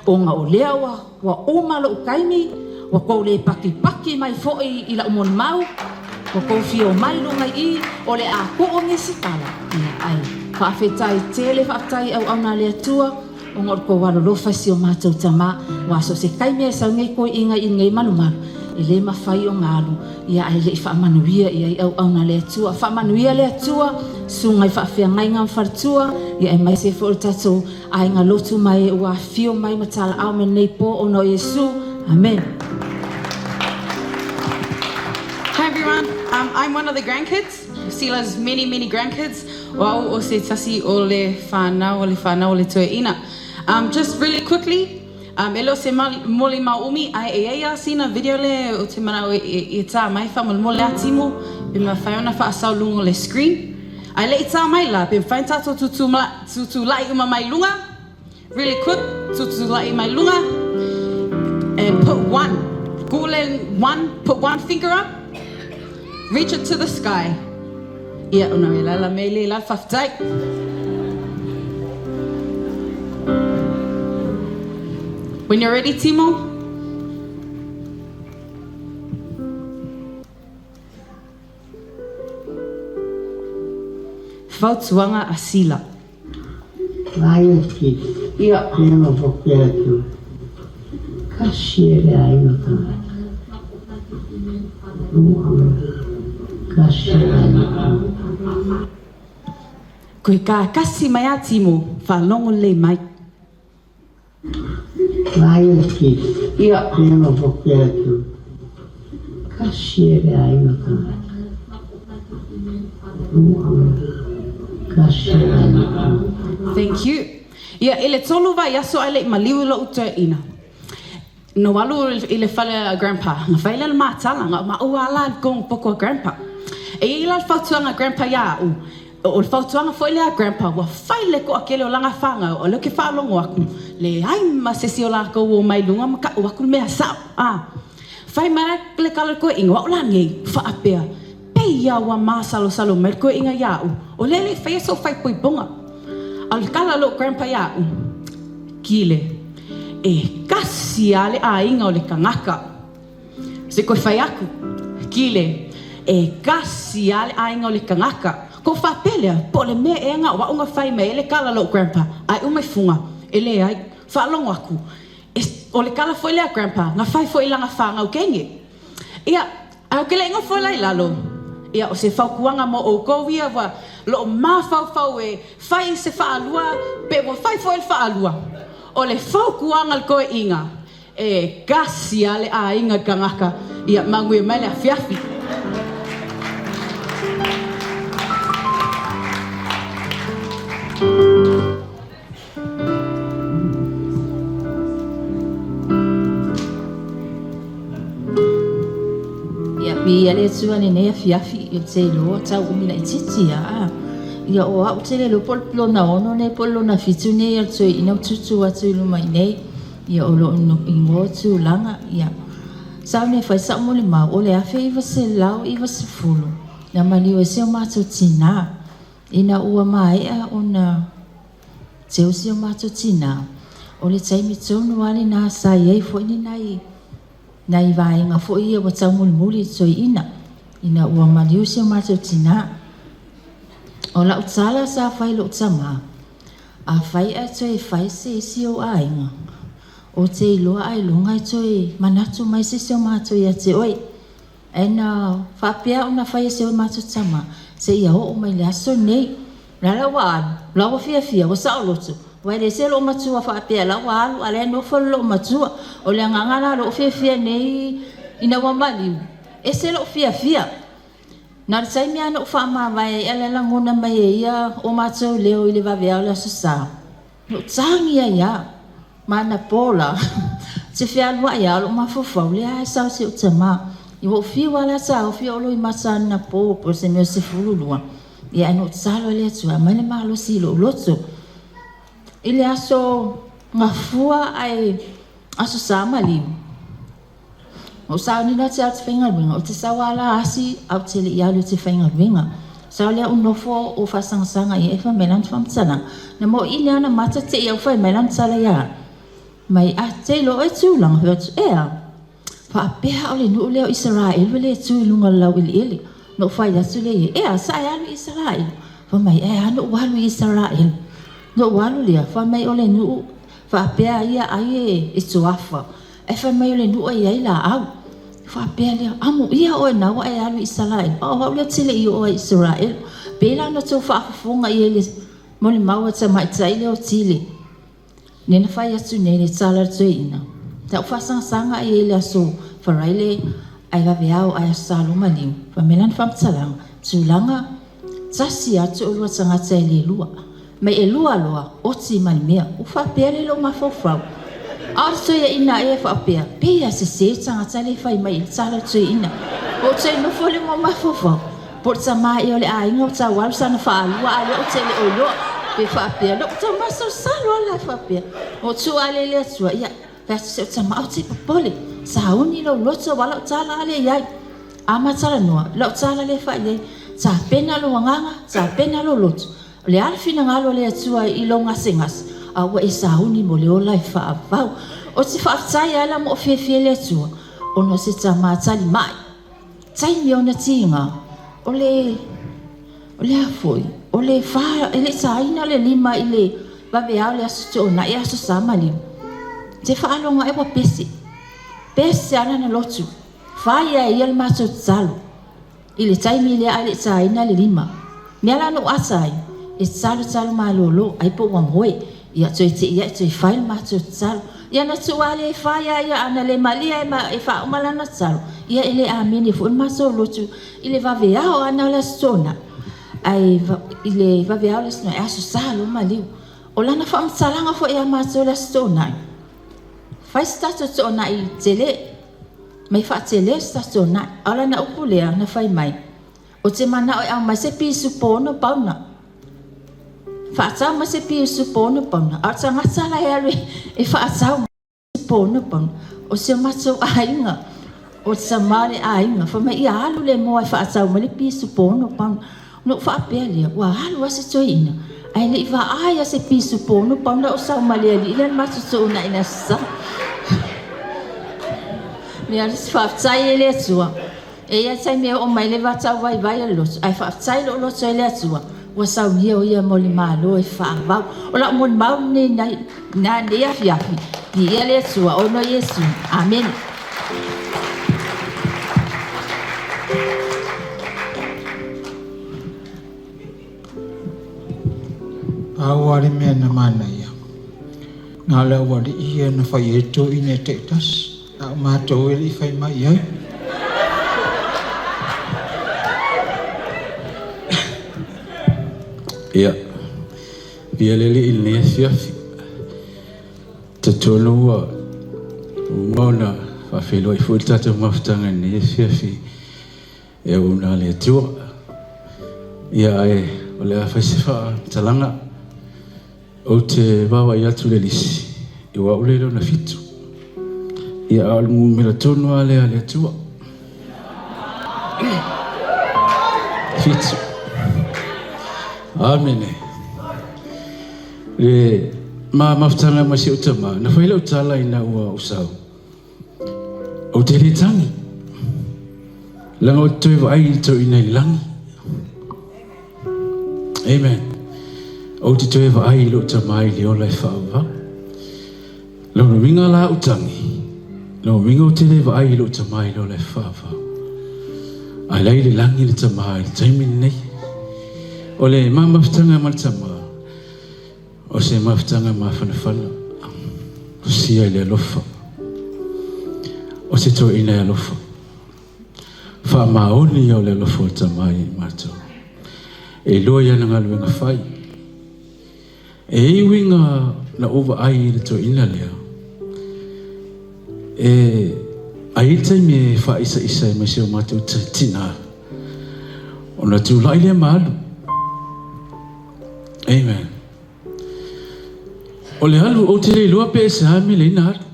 G: Ona o lea ua, ua uma lou taimi, ua tou le patipati mai foi i lau molimau, ua tou fia omai i luga i i, o le a tuu nisi tala, ia ae faafetai tele, faafetai i auauna a le Atua, ona o le tou alolofa i si o matou tama, aua so o se taimi lava e sau nei toeaiina i lenei malumalu, e le mafai ona alu, ia ae le i faamanuia i ai auauna a le Atua. Faamanuia le Atua, susuga i faafeagaiga ma faletua, ia aemaise foi o le tatou aiga lotu ma e ua afifio mai ma talaau mai lenei po ona o Iesu. Amene.
H: Hi everyone, I'm one of the grandkids. Sila's many many grandkids, o au o se tasi o le whanau o le whanau o le toeaina. Just really quickly, e le o se molimau umi, ae e iai a sina video le o te manao e tā mai whamolemole a Timo, pe mawhai ona whaasau lunga o le screen. Ae le i tā mai la, pe mawhai tātou tūtūla'i uma mai lunga, really quick, tūtūla'i mai lunga, and put one, gule one, put one finger up, reach it to the sky. Ia, ona e lala mei le la whawhetai. When you're ready, Timo. Fautuaga a Sila.
I: Vaioki,
H: Ia.
I: Te noho pea atu, kasi e le aiga tangata. Kasi e le aiga tangata.
H: Koe ka kasi mai a Timo, whalongo lelei mai.
I: Vai o ki. Ia. Ia no foke atu. Kasi e le aiga tagata. Kasi e le aiga tagata.
H: Thank you. Ia, i le tolu vaiaso ae le i maliu loʻu toeaina. Na ou alu i le fale a Grandpa, na fai lea le matala, na o maʻu a la i le kogopoko a Grandpa. E i ai la le fautuaga a Grandpa iā aʻu, o le fautuaga foi lea a Grandpa, ua fai le toatele o lana fanau, o lea ou te faalogo atu, leai ma se isi o latou o mai luga ma tau atu le mea sao. A fai mai la le tala i le toeaina, o au la nei, faapea, pei lava ua masalosalo mai le toeaina ia au, o lea e le i faia sou faaipoipoga. A o le tala a lou grandpa ia au, Kile, e kasi lava le aiga o le tagata. Se i toe fai atu, Kile, e kasi lava le aiga o le tagata. Kou faapea lea, po o le mea ea na o au na fai mai ai le tala a lou grandpa, ae uma i fuga, e leai. Faalogo atu, e, o le tala foi lea a grandpa, na fai foi i lana fanau teine. Ia, ae ou te le i nofo la i lalo, ia, o se fautuaga mo ʻoukou ia ua loo mafaufau e fai se faalua pe ua fai foi le faalua. O le fautuaga a le toeaina, e kasi lava le aiga i le tagata, ia manuia mai le afiafi.
G: Ia, viia le Atua i lenei afiafi, ou te iloa tau umi laitiiti a. Ia, o au ou te le iloa po o le lona ono lenei po o le lona fitu lenei o le toeaina ua tutu atu i luma i inei. Ia, o lou igoa o Tulaga. Ia, sa au nei fai sau molimau, o le 1990, na maliu ai si o matou tinā, ina ua maea ona teu si o matou tinā, o le taimi tonu lava lena sa i ai foi ni nai nai vaega foi ia ua taumulimuli i le toeaina ina ua maliu si o matou tinā. O lau tala sa fai i lou tamā, afai ae toe fai se isi ou aiga, ou te iloa ailoga e toe manatu mai se isi o matou ia te oe. Ae na faapea ona fai e si o matou tama, seia oo mai le aso lenei. O la la ua alu, o la ua fiafia, ua saoloto, aua e le se loomatua faapea o la ua alu a o la e nofo le loomatua. O le agaga la o lou fiafia nei ina ua maliu, ese lou fiafia. Na o le taimi lava na ou faamavae ai a o la e lagona mai e ia o matou leo i le vaveao o le Aso Sa. Na ou tagi ai lava. Ma anapo la, ou te fealuai lava, o lou mafaufau, o lea lava e sao si ou tama. Ua ou fiu lava la taofi o ou loimata anapo po o se mea o le 12, ia ae na ou tatalo i le Atua e aumai le malosi i lou loto. I le aso Gafua ae Aso Sa maliu, Na ou sauniga atu au te faigaluega, ou te sau lava la asi ae ou te le i alu i te faigaluega. Sau lea ou nofo ou faasagasanga i ai fai mai lana faamatalaga. Na moʻi le ana mata te i au fai mai lana tala ia au. Mai a te iloa oe tulaga fai atu ea. Faapea o le nuu lea o Isaraelu e le tu i luga o le laueleele. Na ou fai atu lea i ai, ea sa e alu i Isaraelu. Fai mai ea na ou alu i Isaraelu. Na ou alu lea fai mai o le nuu faapea ia ai e toafa. Ae fai mai o le nuu e i ai laau. Faapea lea, Amuia oe na ua e alu i Isaraelu, a o au lea ou te le i oo ai i Isaraelu. Pei la ona outou faafofoga i ai i le molimau a le tamaitai lea o Tile, lea na fai atu nei i le tala a le toeaina, sa ou faasagasaga i ai i le aso Faraile ae vaveao ae Aso Sa loma liu, fai mai lana faamatalaga, Tulaga, tasi lava toalua tagata e le lua. Mai elua loa, oti ma le mea. Ua faapea lea i lou mafaufau. A o le toeaina e faapea, pei a sese tagata le fai mai i le tala o le toeaina. Ua ou toe nofo lea ma mafaufau, po o le tama ea o le aiga ua tau alu sana faalua a o lea ou te le o iloa. Pe faapea, na ou tau masalosalo lava la faapea. Ua ou tuu lava lea i le Atua, ia, fai atu si au tama, aua te popole, sauni lou loto aua lau tala lava lea i ai. A ma talanoa, lau tala lea e fai i ai, tapena lou agaga, tapena lou loto, O le a le finagalo o le Atua i lou gasegase, a ua e sauni mo le ola e faavavau. Ou te faafetai ai la mo fiafia i le Atua, ona o se tama tali mai. Taimi ona tiga, o le, o le a foi, o le fa, e le i taina le lima i le vaveao le aso Toonai aso Sa maliu. Te faalogo ae ua pese. Pese lava lana lotu. Fai e ia le matou tatalo. I le taimi lea ae le i taina le lima. Mea la na ou ata ai, e tatalo tatalo malolo, ai po ua moe, ia toe tei ae toe fai le matou tatalo. Ia na tuu lava le fai a ia, ana le malie e faauma lana tatalo, ia e le amene foi le matou lotu i le vaveao lava na o le Aso Toonai, ae i le vaveao o le Aso Toonai, Aso Sa loa maliu. O lana faamatalaga foi ia matou i le Aso Toonai, fai se tatou toonai tele, mai faatele se tatou toonai. A o lana upu lea na fai mai, ou te manao e aumai se pisupo 6 pauna. Faatau mai se pisupo 6 pauna. A o le tagata la e alu e faatau mai pisupo 6 pauna, o si o matou aiga, o le tama o le aiga. Fai mai, ia alu le moa e faatau mai le pisupo 6 pauna. Ona ou faapea lea, ua alu lava se toeaina, ae le i vaai lava se pisupo 6 pauna o sau ma le alii lea na matou toonai i le Aso Sa. Mea faafetai e le Atua. E i ai taimi e oo mai le vatau vaivai o le loto, ae faafetai lou loto i le Atua, ua saunia o ia mo le Malo e faavau. O lau molimau lenei na nei afiafi, viia le Atua, ona o Iesu. Amene.
B: Pau lava le mea na manaia, na o le aualii ia na fai ai toeaiina e taitasi, a o matou e le i fai mai i ai.
J: Ia, viia le Alii i lenei afiafi. Talitonu ua uma ona faafeiloai foi le tatou mafutaga i lenei afiafi e auauna a le Atua. Ia, ae o le a fai se faamatalaga. Ou te vaavaai atu i le lisi, o au lea lona 7. Ia, a o le numera tonu lava lea a le Atua. 7. Amene. Le ma mafutaga ma si ou tama, na fai lau tala ina ua usau. Ou te le tagi. Leaga ou te toe vaai i le toeaina i le lagi. Amen. Ou te toe vaai i lou tama i le ola e faavavau. Lona uiga la ou tagi, lona uiga ou te le vaai i lou tama i le ola e faavavau. Ae la i le lagi le tama i le taimi lenei. O le ma mafutaga ma le tama, o se mafutaga mafanafana, o sia i le alofa, o se toeaina e alofa. Faamaoni ia o le alofa o le tama ia i matou. E iloa i ana galuega fai. E i ai uiga na ou vaai i le toeaina lea, e ai le taimi e faaisaisa ai ma si o matou tina, ona tulai lea ma alu. Amen. O le alu, ou te le iloa pe e se a mea lea na alu.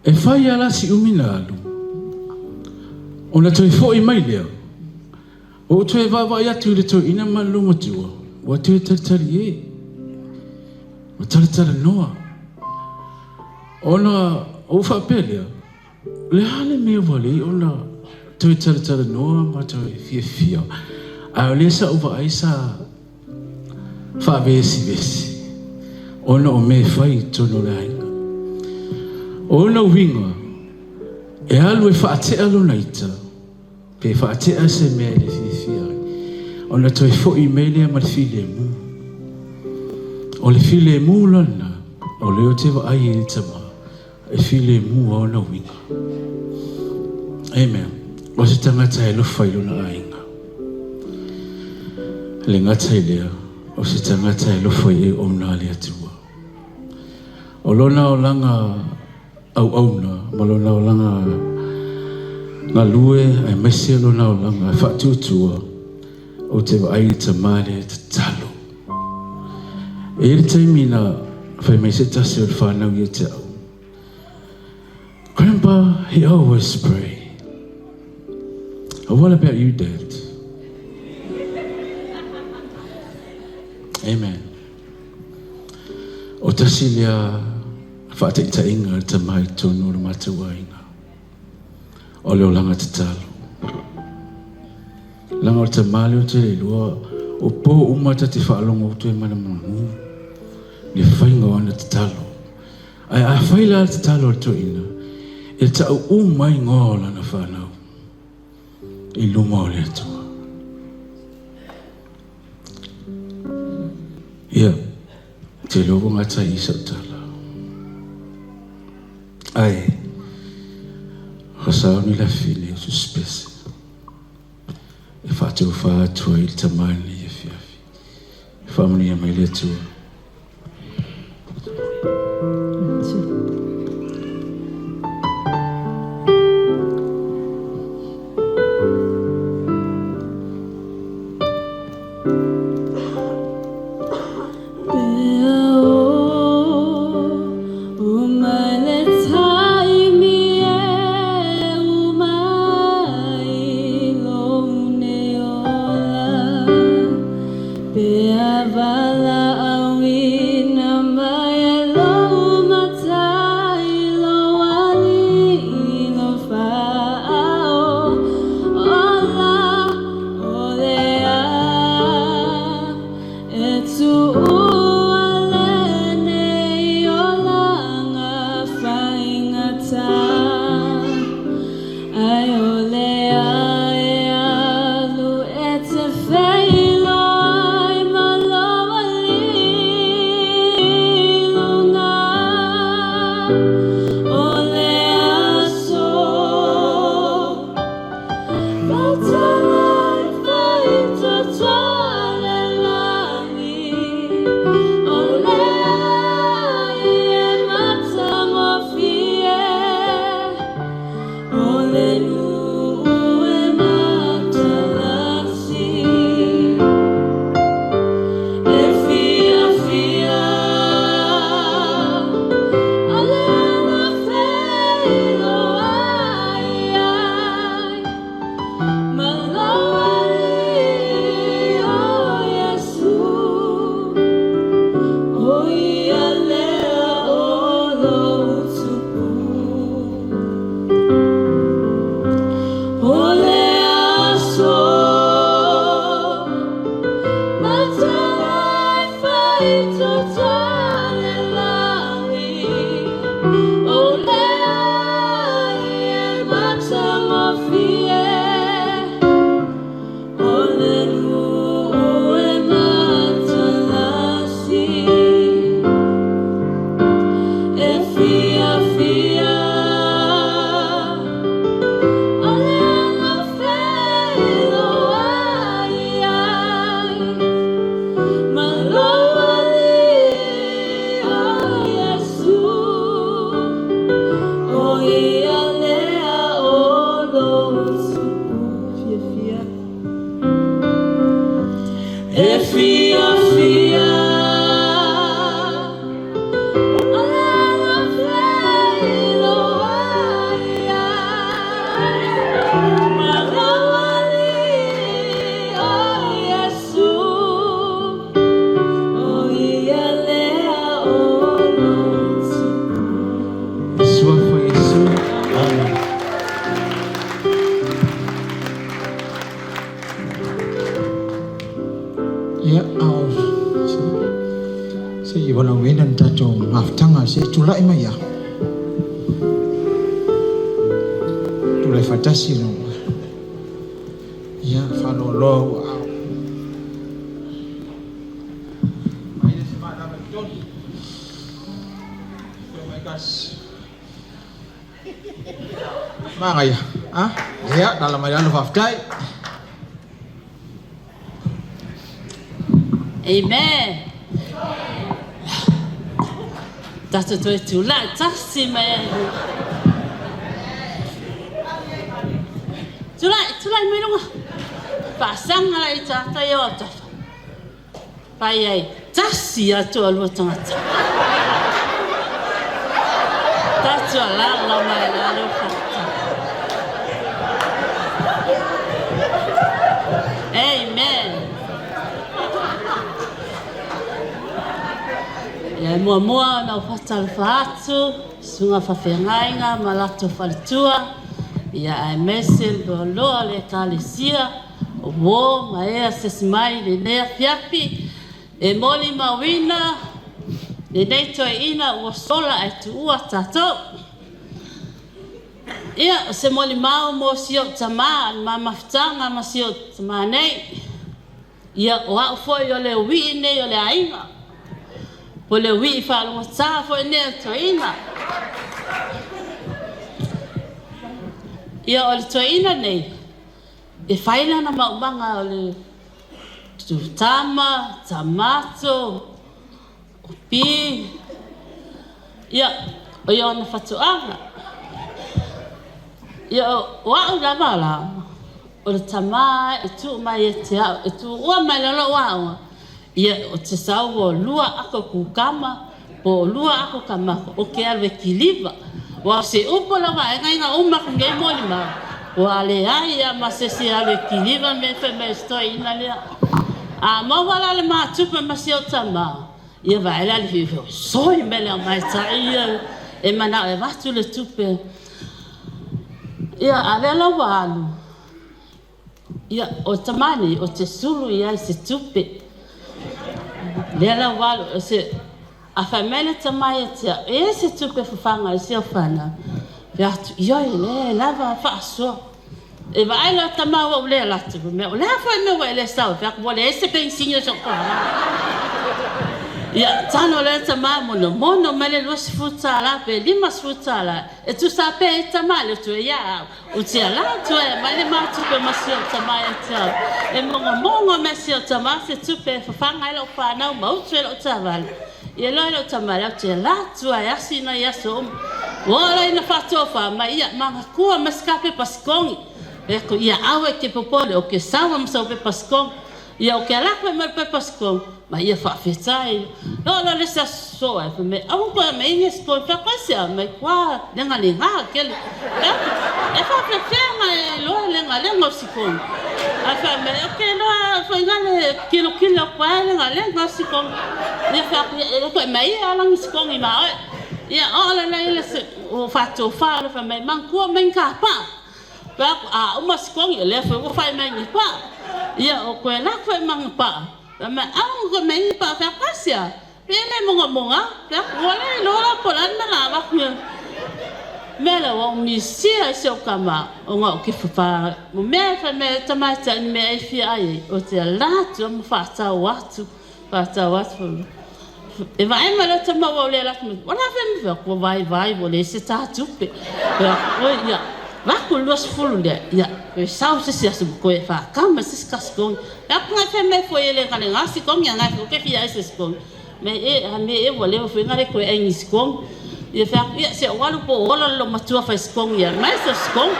J: E fai lava la si umi na alu, ona toe foi mai lea, ua ou toe vaavaai atu i le toeaina ma le loomatua, ua toe talitali e, ua talatalanoa. Ona ou faapea lea, o le a le mea ua alii ona toe talatalanoa ma toe fiafia, ae o lea sa ou vaai sa faavesivesi ona o mea e fai i totonu o le aiga. O ona uiga, e alu e faatea lona ita, pe faatea se mea e le fiafia ai, ona toe foi mai lea ma le filemu. O le filemu la lena, o lea ou te vaai ai i le tama, e filemu a ona uiga. Amen. O se tagata e alofa i lona aiga. Le gata i lea, o se tagata e alofa i auauna a le Atua. O lona olaga auauna ma lona olaga galue aemaise lona olaga faatuatua, ou te vaai i le tama lea e tatalo. E i ai le taimi na fai mai se tasi o le whanau ia te au, Grandpa, he always pray. What about you, Dad? Amen. O tasi lea whaataitaiga le tama i tonu o le matou aiga. O le olaga tatalo. Leaga o le tama lea ou te le iloa, o po uma ta te faalogo atu ai ma le manu le faiga o ana tatalo. Ae a fai la le tatalo a le toeaina, e tau uma igoa o lana whanau i luma o le Atua. Ia, te iloa ua gata i i sau tala. Ae ua sauni le afi nei o suspense e faataufa atu ai i le tama i lenei afiafi. Faamanuia mai le Atua.
B: Ia, ao, se i valaauina le tatou mafutaga, se i tulai mai ia. Tulai faatasi ina ua, ia, faaloaloa ua ao. Manaia, a? Ia, lala mai lalo, faafetai.
E: Amen. Tatou toe tulai tasi mai ai. Tulai, tulai mai luga. Faasaga la i tātai o autafa. Fai ai, tasi atu a lua tagata. Tatu alala mai lalo fata. Amen. Ia e muamua ona ou faatalofa atu i susuga faafeagaiga ma latou faletua, ia aemaise le loaloa o le Ekalesia o uo ma e asiasi mai i lenei afiafi e molimauina lenei toeaina ua sola ae tuua tatou. Ia, o se molimau mo si ou tama, le ma mafutaga ma si ou tama nei. Ia, o au foi o le uii nei o le aiga. Po o le uii faalogotā foi nei o le toeaina. Ia o le toeaina nei, e fai lana maumaga o le tama, tamato, upi, ia, o ia ona fatoaga. Ia o au lava la, o le tamā e tuu mai e te au, e tuua mai le lou aoga, ia o te sau o lua ako kukama, po o lua ako kamako, o ke alu e kiliva. Ua o se upu la vaega ina uma ku nei mo lima. Ua le ai ia ma se se alu e kiliva me fe me stoi ina lea. A maua la le matupe ma si o tama. Ia vae la le fiu soi me le mai ta ia e mana e vatu le tupe. Ia a le la ua alu. Ia o tamani o te sulu ia i se tupe. Lea la ua alu o se a fai mai le tama ia tia e se tupe fafanga i se ofana. Fe atu ia e le lava faasoa. E vaai la tama ua le la tu me o le fa me ua le sa fe ua le se pensinyo so ka. Ia tano le tama mono mono me le 20 la pe 50 la. E tu sa pe e tama le tu ia o tia la tu e mai le ma tu pe ma si o tama e tia. E mongo mongo me si o tama se tu pe fafanga e lo whanau ma utu e lo tavale. Ia loa lo tama le tia la tu e asi na ia so. Ua la ina whatofa ma ia manga kua maskape pasikongi. E ko ia awe ke popole o ke sawa ma pe pasikongi. Ia o ke alakwe ma pe pasikongi. Ma ia whaafetai. No lo le sa so e me au ko me inge sko fa kwasia me kwa lenga lenga ke le. E fa fe fe ma lo lenga lenga sikongi. A fa me o ke lo fa ngale kilo kilo kwa lenga lenga sikongi. Ia fa e ko me ia ala sikongi ma o. Ia o la la le se o fa to fa le fa me man ko me ka pa. Pa a uma sikongi le fa o fa me ni pa. Ia o ko la fa man pa. Ma au ko me pa fa kwasia. Pe le monga monga, pe ko le lo la po la na va ku. Me la o mi si e se o kama o nga o ke fa mo me fa me tama ta me e fi ai o te la tu mo fa ta o atu fa ta o atu. E vai ma le tama o le la tu. Wala fe me fa ko vai vai o le se ta tupe. O ia va ko lo sfulu le ia e sa se se se ko e fa kama se se ko. Ya ko fe me fo ele ka le ngasi ko nga ko ke fi ai se ko. Me e a me e wale o fe ngare ko e ngis ko. Ia fa ia se o alu po ola lo matua fa skong ia mai se skong.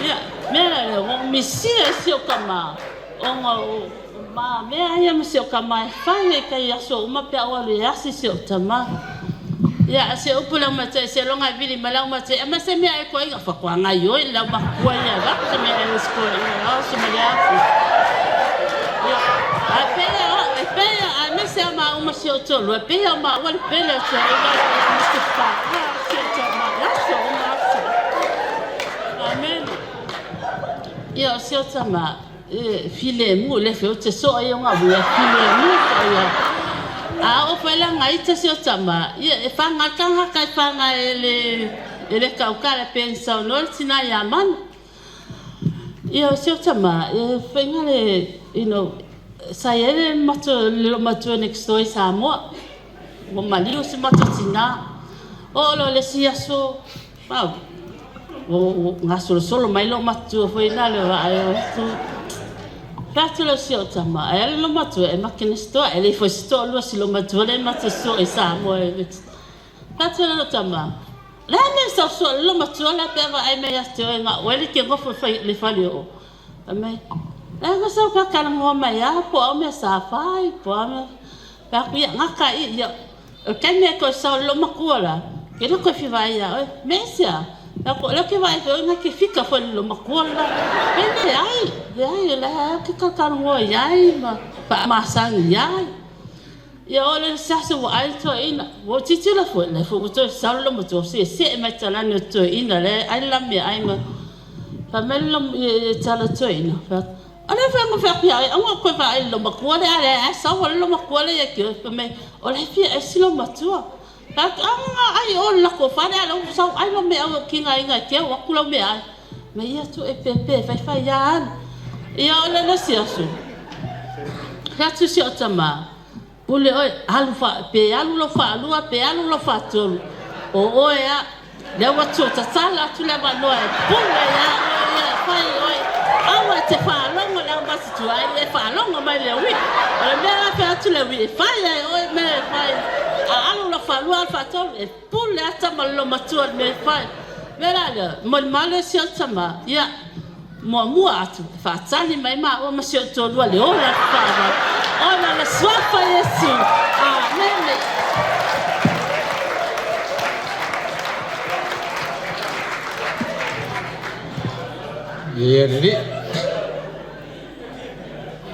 E: Ia me la o mi si e si o kama. O nga o ma me ai ma si o kama e fa e ka ia so uma pe o le asi si o tama. Ia se o pula ma te se longa vili ma la ma te ma se me ai ko inga fa ko anga yo la ma ko ia va se me ai sko ia o se me ia. Ia a pe o e pe a me se ma uma si o tolu e pe ma o le pe le se o va se fa se o tama la so ma so. Amen. Ia se o tama e file mu le fe o te so ai nga bu file mu ia. A o fela ngai te se o tama ia e fa nga ka ha ka fa nga ele ele ka o ka le pensa no tina ia man. Ia o se o tama e fe nga le you know sa ele mato le mato next door sa mo. O mali o se mato tina. O lo le sia so. Pa. O nga solo solo mai lo mato foi na le va ai o tu. Fatu lo se o tama e lo mato e makene sto e le foi sto lo si lo mato le mato so e sa mo e. Fatu lo tama. La me sa so lo mato la pe va ai me ya sto e nga o le ke ngo foi le fa le o. Ame la nga sa ka ka ngo ma ya po o me sa fai po me. Pa ku ya nga ka i ya. O ke me ko sa lo makua la. Ke lo ko fi vai ya. Me sia. La ko la ke vai fe nga ke fika fo lo makua la. Me le ai. Le ai la ke ka ka ngo ya ai ma pa ma sang ya. Ia o le sa se wa ai to ina. Wo ti ti la fo le fo to sa lo mo to se se ma ta la no to ina le ai la me ai ma. Pa me lo e ta la to ina. Fa ale fa ngo fa pia ai ngo ko fa ai lo makua le ale a sa wa lo makua le ya ke pa me o le fi e si lo matua. Pa anga ai o la ko fa le lo sa ai lo me au ki nga inga ke wa ku lo me ai. Me ia tu e pe pe fa fa ya an. Ia o le le si asu. Fa tu si o tama. Pule oi alu fa pe alu lo fa lua pe alu lo fa tolu. O o e a Lea ua tua tatala atu le avanoa e pule ia oe ia e fai oe. Aua e te faalogo i le aumatutua ai e faalogo mai le ui'i. O le mea la e fai atu le ui'i e fai lava e oe mea e fai. A alu lau faalua alu faatolu e pule lava tama i le loomatua i le mea e fai. O le mea la lea, molimau le isi o tama, ia, muamua atu e faatali mai maua ma si ou toalua i le ola o le faavavau ona o le Suafa o Iesu. Amene.
B: Ia le Alii.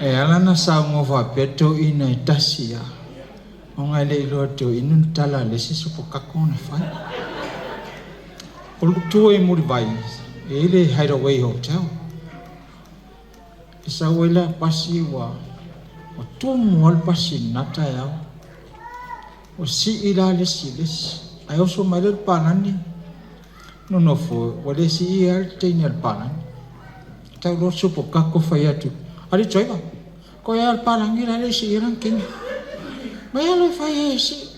B: E ala ona saunoa faapea toeaina e tasi lava, ona e le i iloa e toeaina ni tala a le isi sopokako ona fai. O lou tua i Mulivai, e i ai le Hideaway Hotel. E sau ai la pasi ua tumu lava le pasi i lena taeao. Ua sii la le isi i le isi. Ae oso mai lea le palani nonofo, ua le siia lava le teine a le palani. Tau loa le supokako fai atu, Alii Driver, koe lava le palani la e le i siia lana teine. Mai alu e fai ai e sii.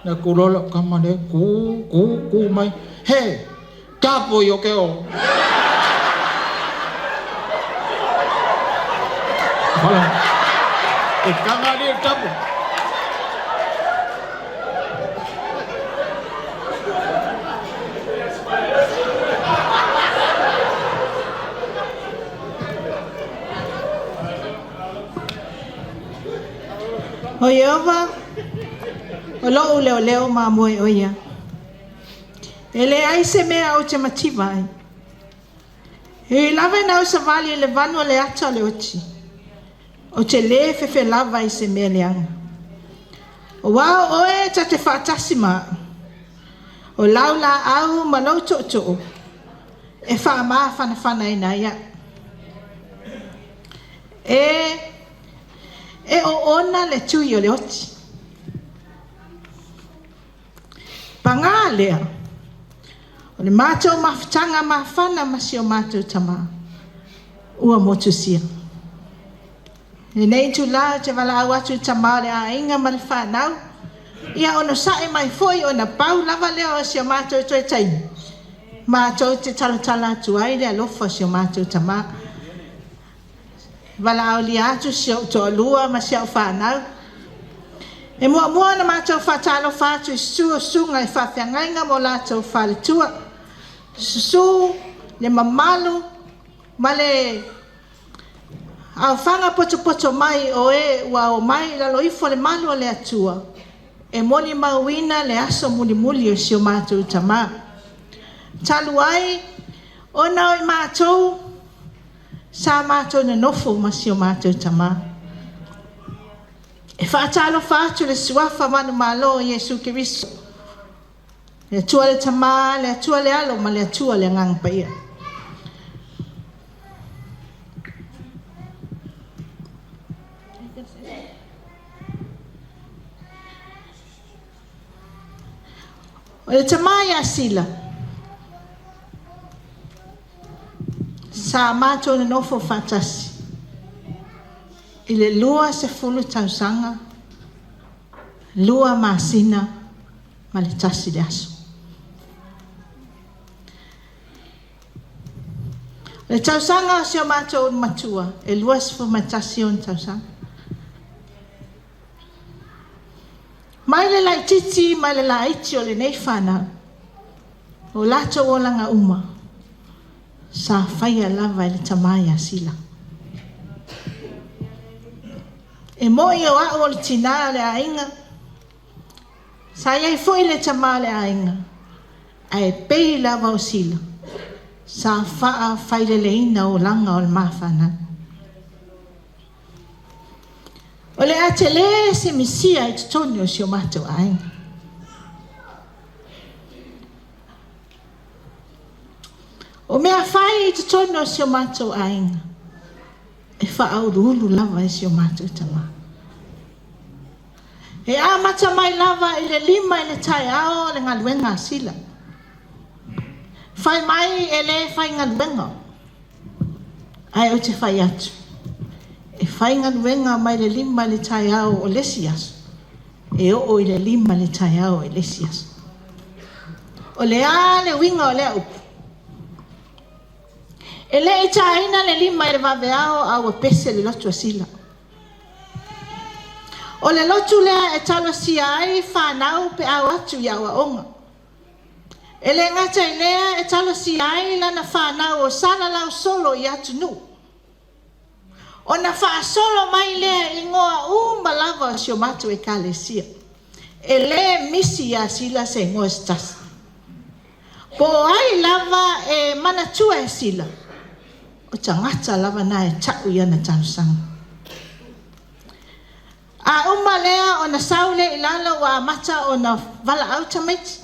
B: Na ku loa lau tama lea, ku, ku, ku mai, He! Tapo i o ke o! Wala. E kanga ni e tapo.
K: O Ieova, o lo'u leoleo ma moe o ia. E leai se mea ou te mativa ai. E ui lava ina ou savali i le vanu o le ata o le oti, ou te lē fefe lava i se mea leaga. Auā o oe ta te faatasi ma a'u. O lau laau ma lou tootoo e faamafanafanaina ai a'u. E e oona le tui o le oti. Pagā lea, o le matou mafutaga mafana ma si o matou tamā, ua motusia. Lenei itulā ou te valaau atu i tamā o le aiga ma le fanau, ia onosai mai foi ona pau lava lea o si o matou toe taimi, matou te talatala atu ai le alofa o si o matou tamā. Valaaulia atu si ou toalua ma si au fanau. E muamua ona matou faatalofa atu i susu o susuga i faafeagaiga ma o latou faletua. Susu le mamalu ma le aofaga potopoto mai o e ua omai i lalo ifo o le malu o le Atua e molimauina le aso mulimuli o si o matou tamā. Talu ai ona o i matou sa matou nonofo ma si o matou tamā. E faatalofa atu i le Suafa manumalo o Iesu Keriso, le Atua le Tamā, le Atua le Alo ma le Atua le Agaga Paia. O le tamā ia Sila, sa matou nonofo faatasi i le 20 tausaga, lua masina ma le tasi le aso. O le tausaga o si o matou matua, e 21 ona tausaga. Mai le laitiiti ma le laiti o lenei fanau, o latou olaga uma, sa faia lava e le tamā ia Sila. E moni o a'u o le tinā o le aiga, sa i ai foi le tamā o le aiga, ae pei lava o Sila, sa faafaileleina olaga o le ma fanau. O le a telē se misia i totonu o si o matou aiga. O mea fai i totonu o si o matou aiga, e faauluulu lava e si o matou tamā. E amata mai lava i le 5 i le taeao o le galuega a Sila. Fai mai e lē faigaluega, ae ou te fai atu, e faigaluega mai le 5 i le taeao o le isi aso, e oo i le 5 i le taeao i le isi aso. O le a le uiga o lea upu. E le i tāina le lima i le vaveao a ua pese le lotu a Sila. O le lotu lea e talosia ai whanau pe au atu i aoaoga. E le gata i lea e talosia ai lana whanau o salalau solo i atunuu. Ona faasolo mai lea igoa uma lava o si o matou ekalesia. E le misi ia Sila se igoa se tasi. Po o ai lava e manatua e Sila, o tagata lava na e ta'u i ana talosaga. A uma lea ona sau lea i lalo ua amata ona valaau tamaiti.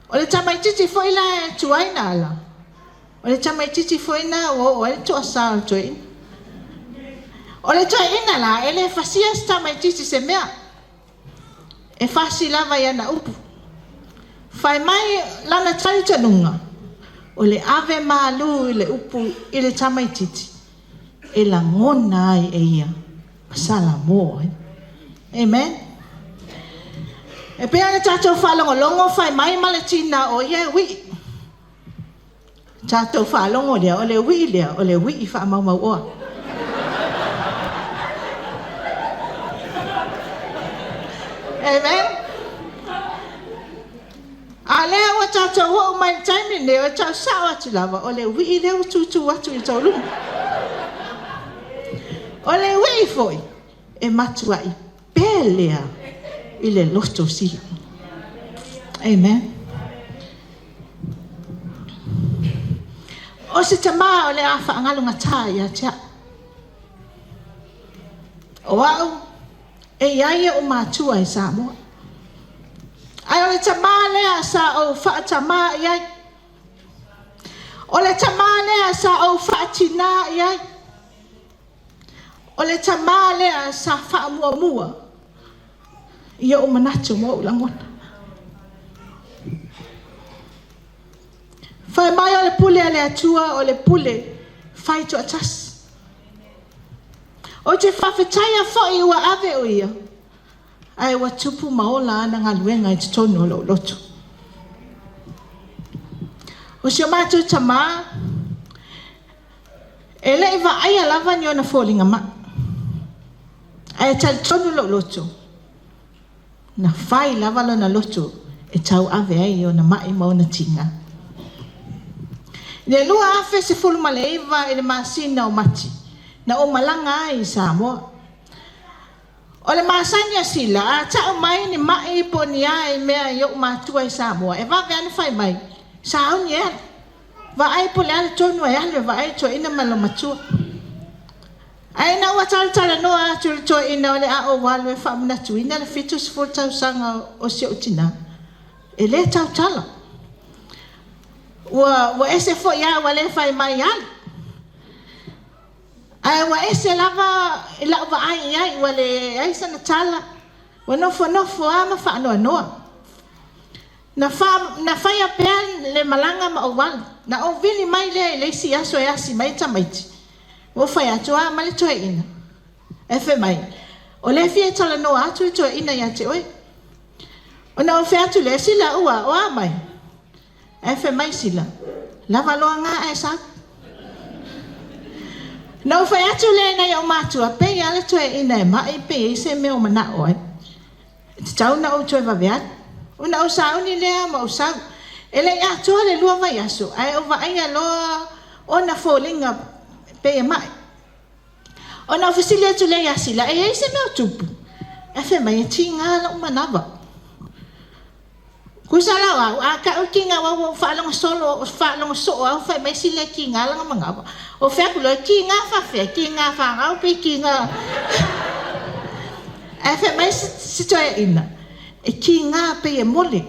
K: O le tamaitiiti foi la e tuai na ala. O le tamaitiiti foi na ua oo ai le toasā o le toeaina. O le toeaina la, e le fasia se tamaitiiti se mea. E fasi lava i ana upu. Fai mai lana talitonuga, o le ave malu i le upu i le tamaitiiti, e lagona ai e ia, ma salamo ai. Amen. E pei ona tatou faalogologo fai mai ma le tina o ia e ui'i. Tatou faalogo lea, o le ui'i lea, o le ui'i faamaumauoa. Amen. A lea ua tatou oo mai i le taimi lenei, o le tau sao atu lava, o le ui'i lea ua tutu atu i le tauluma. O le ui'i foi, e matuai pele i le loto o Sila. Amen. O se tamā o le a faagalugatā ia te a'u. O a'u e iai o'u matua i Samoa. Ae o le tamā lea sa ou faatamā i ai. O le tamā lea sa ou faatinā i ai. O le tamā lea sa faamuamua i o'u manatu ma o'u lagona. Fai mai o le pule a le Atua o le pule fai toatasi. Ou te faafetaia foi ua ave o ia, ae ua tupu ma ola ana galuega i totonu o lou loto. O si o matou tamā, e le'i vaaia lava ni ona foliga ma'i. Ae talitonu lou loto, na fai lava lona loto e tauave ai ona ma'i ma ona tiga. I le 2019 i le masina o Mati, na ou malaga ai i Samoa. O le masani a Sila, a ta'u mai ni ma'i po o ni a i mea i o'u matua i Samoa, e vave ana fai mai, sauni e alu. Vaai po o le a le tonu e alu e vaai toeaina ma lona matua. Ae ina ua talatalanoa atu i le toeaina o le a ou alu e faamanatuina le 70 tausaga o si o'u tinā, e lē tautala. Ua ese foi a ua lē fai mai alu. Ae ua ese lava i la'u vaai i ai ua leai sana tala, ua nofonofo a ma faanoanoa. Na faia pea le malaga ma ou alu. Na ou vili mai lea i le isi aso e asi mai tamaiti. Ua fai atu a ma le toeaina. E fai mai, o le fia talanoa atu le toeaina ia te oe. Ona ou fai atu lea, Sila ua, o a mai. E fai mai Sila, lava loa ngā e sau. Na ou fai atu lea nai o'u matua, pei a le toeaina e ma'i pe i ai se mea o mana'o ai. E tatau ona ou toe vave atu. Ona ou sauni lea ma ou sau. E le'i atoa le 2 vaiaso, ae ou vaaia loa ona foliga pei e ma'i. Ona ou fesili atu lea iā Sila, e i ai se mea o tupu? Ae fai mai, e tigā lo'u manava. Kusa lau au, a ka'u kiga ua ua faalogo solo, faalogo so'o au fai mai Sila e kiga lana manava. O fai atu loa, kiga faafefea, kiga fagau pe kiga. Ae fai mai si toeaina, e kiga pei e mole.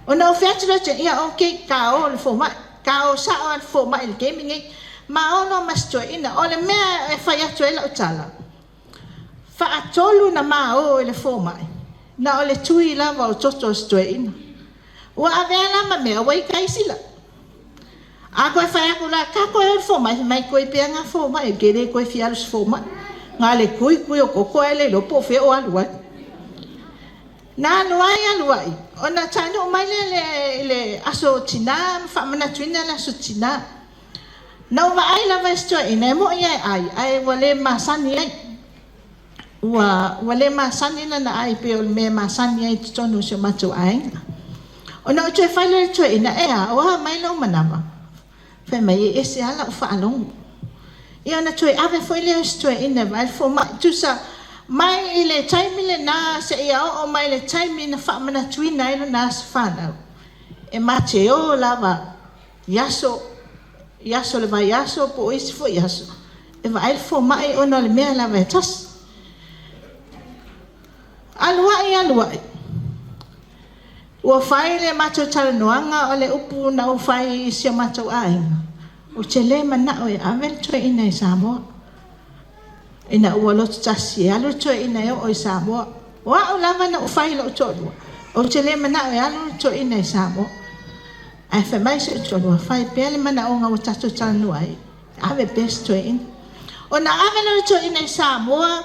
K: Ona ou fai atu loa ia okay, ka o le fomai. Ka o sa'o a le fomai i le taimi nei. Ma o loa ma si toeaina. O le mea e fai atu ai la'u tala, faatolu na ma o i le fomai, na o le tui lava o toto o si toeaina. Ua avea la ma mea, ua ita ai Sila. A koe fai atu la, ka koe o le fomai, fai mai koe pea ngā fomai, ke le koe fia alu se fomai. Ngā le kui kui o toto e le iloa po o fea o alu ai. Na alu ai alu ai, ona taunuu mai lea i le aso tinā ma faamanatuina le aso tinā. Na ou vaai lava i si toeaina, e moni lava e ai, ae ua le masani ai. Ua, ua le masani lana ai pei o le mea e masani ai i totonu o si o matou aiga. Ona ou toe fai lea i le toeaina, E a, o a mai lou manava? Fai mai, E ese lava lau faalogo. Ia ona toe ave foi lea o si toeaina e vaai le fomai. Tusa, mai i le taimi lena seia oo mai i le taimi na faamanatuina ai lona aso fanau, e ma te o lava i aso, i aso o le vaiaso po o isi foi aso, e vaai le fomai ona o le mea lava e tasi. Alu ai, alu ai. Ua fai le matou talanoaga o le upu na ou fai i si o matou aiga, ou te le manao e ave le toeaina i Samoa. Ina ua loto tasi e alu le toeaina e oo i Samoa. O au lava na ou fai i lou toalua, ou te le manao e alu le toeaina i Samoa. Ae fai mai si ou toalua, fai pea le manaoga ua tatou talanoa ai, ave pea si toeaina. Ona ave lea o le toeaina i Samoa,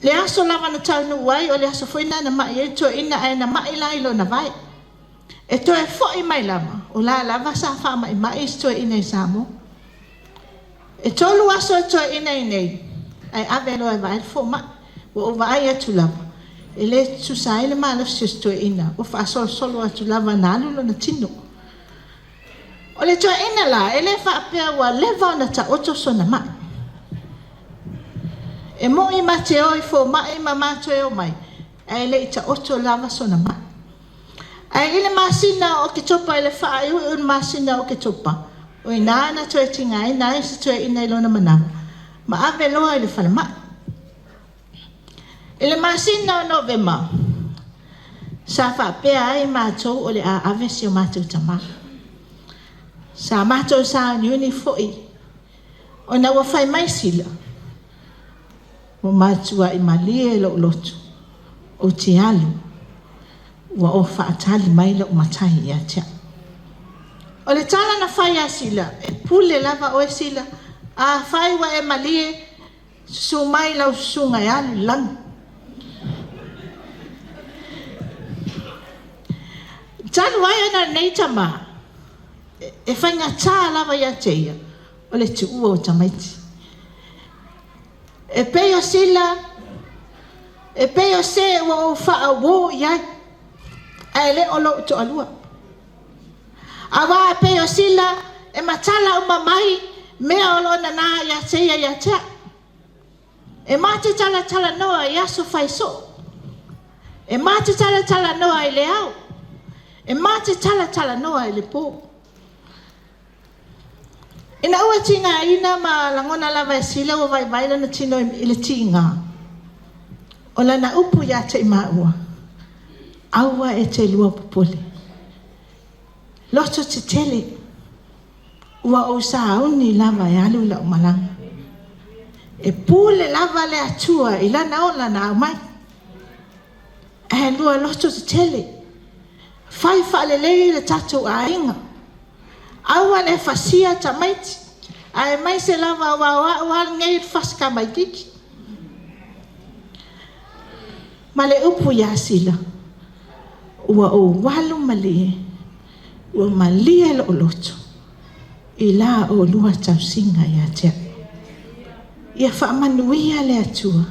K: le aso lava na taunuu ai, o le aso foi lena na mai ai le toeaina, ae na mai la i lona vae. E toe foi mai lava, o la lava sa faamaimai si toeaina i Samoa. E 3 aso le toeaina i inei, ae ave loa e vaai le fomai. Ua ou vaai atu lava, e le tutusa ai le malosi o si toeaina, ua faasolosolo atu lava na alu lona tino. O le toeaina la, e le faapea ua leva ona taoto sona mai. E moi ma te o i fomai ma matoe omai, ae le i taoto lava sona mai. Ae i le masina o Oketopa, i le faaiuiu o le masina o Oketopa, o i ina na toe tigaina ai si toeaina i lona manava, ma ave loa i le falemai. I le masina o Novema, sa faapea ai matou o le a ave si o matou tamā. Sa matou sauniuni foi, ona ua fai mai Sila, ua matuai malie lou loto, ou te alu, ua o faatali mai lou matai ia te au. O le tala na fai ia Sila, e pule lava oe Sila, afai ua e malie, susu mai lau susuga e alu i lagi. Talu ai ona lenei tamā, e faigata lava ia te ia, o le tuua o tamaiti. E pei o Sila, e pei o se ua ou faauō i ai, ae le o lou toalua. Auā e pei o Sila, e matala uma mai mea o lo o nanā ia te ia ia te au. E ma te talatalanoa i aso fai soo. E ma te talatalanoa i le ao. E ma te talatalanoa i le pō. Ina ua tigaina ma lagona lava e Sila ua vaivai lona tino i le tiga, o lana upu ia te i maua, aua e te lua popole. Loto tetele, ua ou sauni lava e alu lau malaga. E pule lava le Atua i lana ola na aumai. Ae lua loto tetele, fai faalelei le tatou aiga. Aua le fasia tamaiti, aemaise lava aua o au lava lenei le fasi tamaititi. Ma le upu ia Sila, ua ou alu malie, ua malie lou loto, i la oulua tausiga ia te au. Ia faamanuia le Atua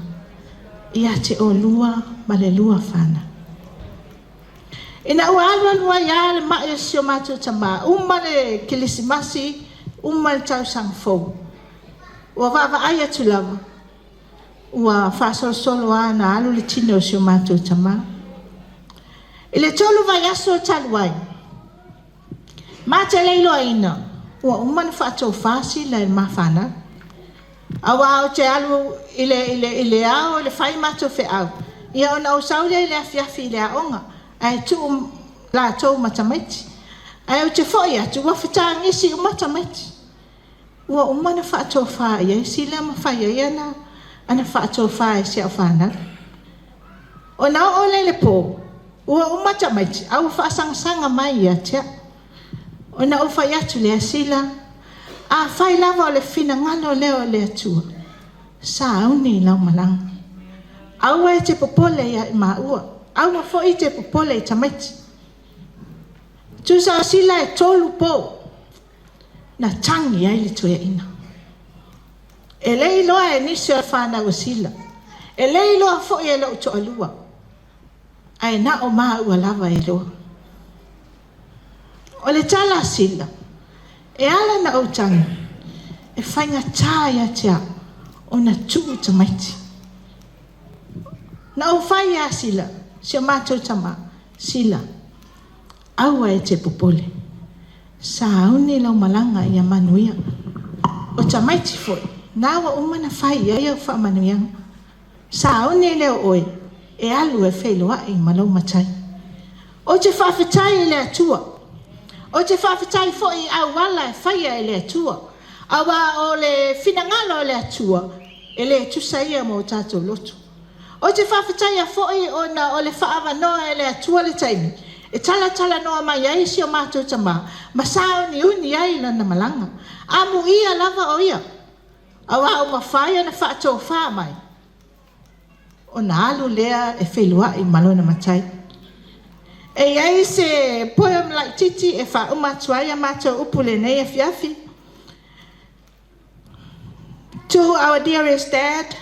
K: ia te oulua ma le lua fanau. Ina ua alu alu ai lava le mai o si o matou tamā, uma le Kerisimasi, uma le tausaga fou, ua vaavaai atu lava, ua faasolosolo lava ona alu le tino o si o matou tamā. I le 3 vaiaso talu ai, ma te le iloaina, ua uma ona faatofa Sila e le mafanau. Auā ou te alu i le ao i le fai matou feau, ia ona ou sau lea i le afiafi i le aoga, ae tuu latou ma tamaiti. Ae ou te foi atu, ua fetagisi uma tamaiti. Ua uma ona faatofa i ai Sila ma fai ai ana faatofa i si au fanau. Ona oo lea i le pō, ua uma tamaiti, a ua faasagasaga mai ia te au. Ona ou fai atu lea, Sila, afai lava o le finagalo lea o le Atua, sauni i lau malaga. Aua e te popole ia i maua. Aua fo'i e te popole i tamaiti. Tusa o Sila e tolu po na tagi ai le toeaina. E le iloa e nisi o le fanau o Sila. E le iloa fo'i e lo'u to'alua. Ae na o maua lava e iloa. O le tala a Sila, e ala na ou tagi, e faigatā ia te a'u, ona tu'u tamaiti. Na ou fai ia Sila, si o matou tamā, Sila, aua e te popole. Sauni lau malaga ia manuia. O tamaiti fo'i, na ua uma na fai i ai au faamanuiaga. Sauni lea o oe, e alu e feiloai ma lou matai. Ou te faafetai i le Atua. Ou te faafetai fo'i i auala e faia e le Atua. Auā o le finagalo o le Atua, e le tusa ia ma o tatou loto. Ou te faafetaia fo'i ona o le faaavanoa e le Atua le taimi e talatalanoa mai ai si o matou tamā ma sauniuni ai lana malaga. Amuia lava o ia, auā ua mafai ona faatofā mai ona alu lea e feiloai ma lona matai. E i ai se poem laitiiti e faauma atu ai a matou upu i lenei afiafi. To our dearest dad,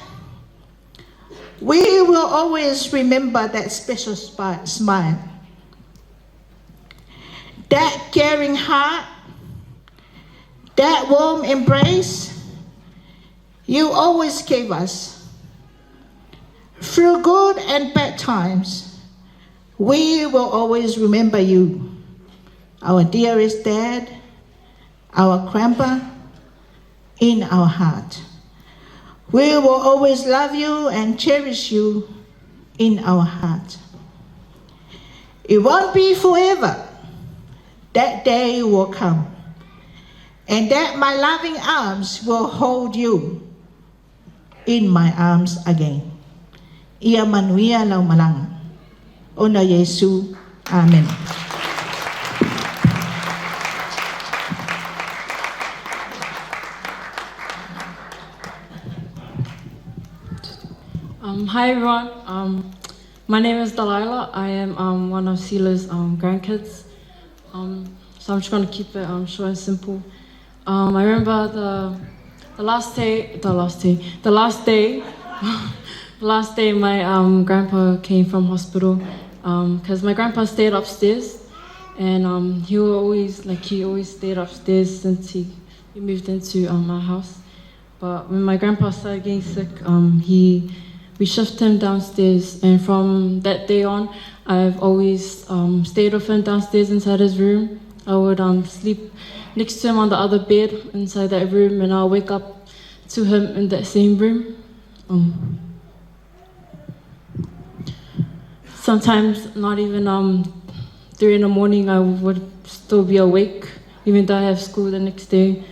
K: we will always remember that special smile, that caring heart, that warm embrace you always gave us. Through good and bad times, we will always remember you, our dearest dad, our grandpa, in our heart. We will always love you and cherish you in our heart. It won't be forever. That day will come, and that my loving arms will hold you in my arms again. Ia manuia lau malaga. Ona Iesu. Amen.
L: Hi everyone. My name is Delilah. I am one of Sila's grandkids. So I'm just going to keep it short and simple. I remember the last day, the last day, the last day, the last day my grandpa came from hospital, because my grandpa stayed upstairs, and he always like he always stayed upstairs since he moved into our house. But when my grandpa started getting sick, he we shifted him downstairs, and from that day on, I've always stayed with him downstairs inside his room. I would sleep next to him on the other bed inside that room, and I'll wake up to him in that same room. Sometimes not even 3 in the morning, I would still be awake, even though I have school the next day.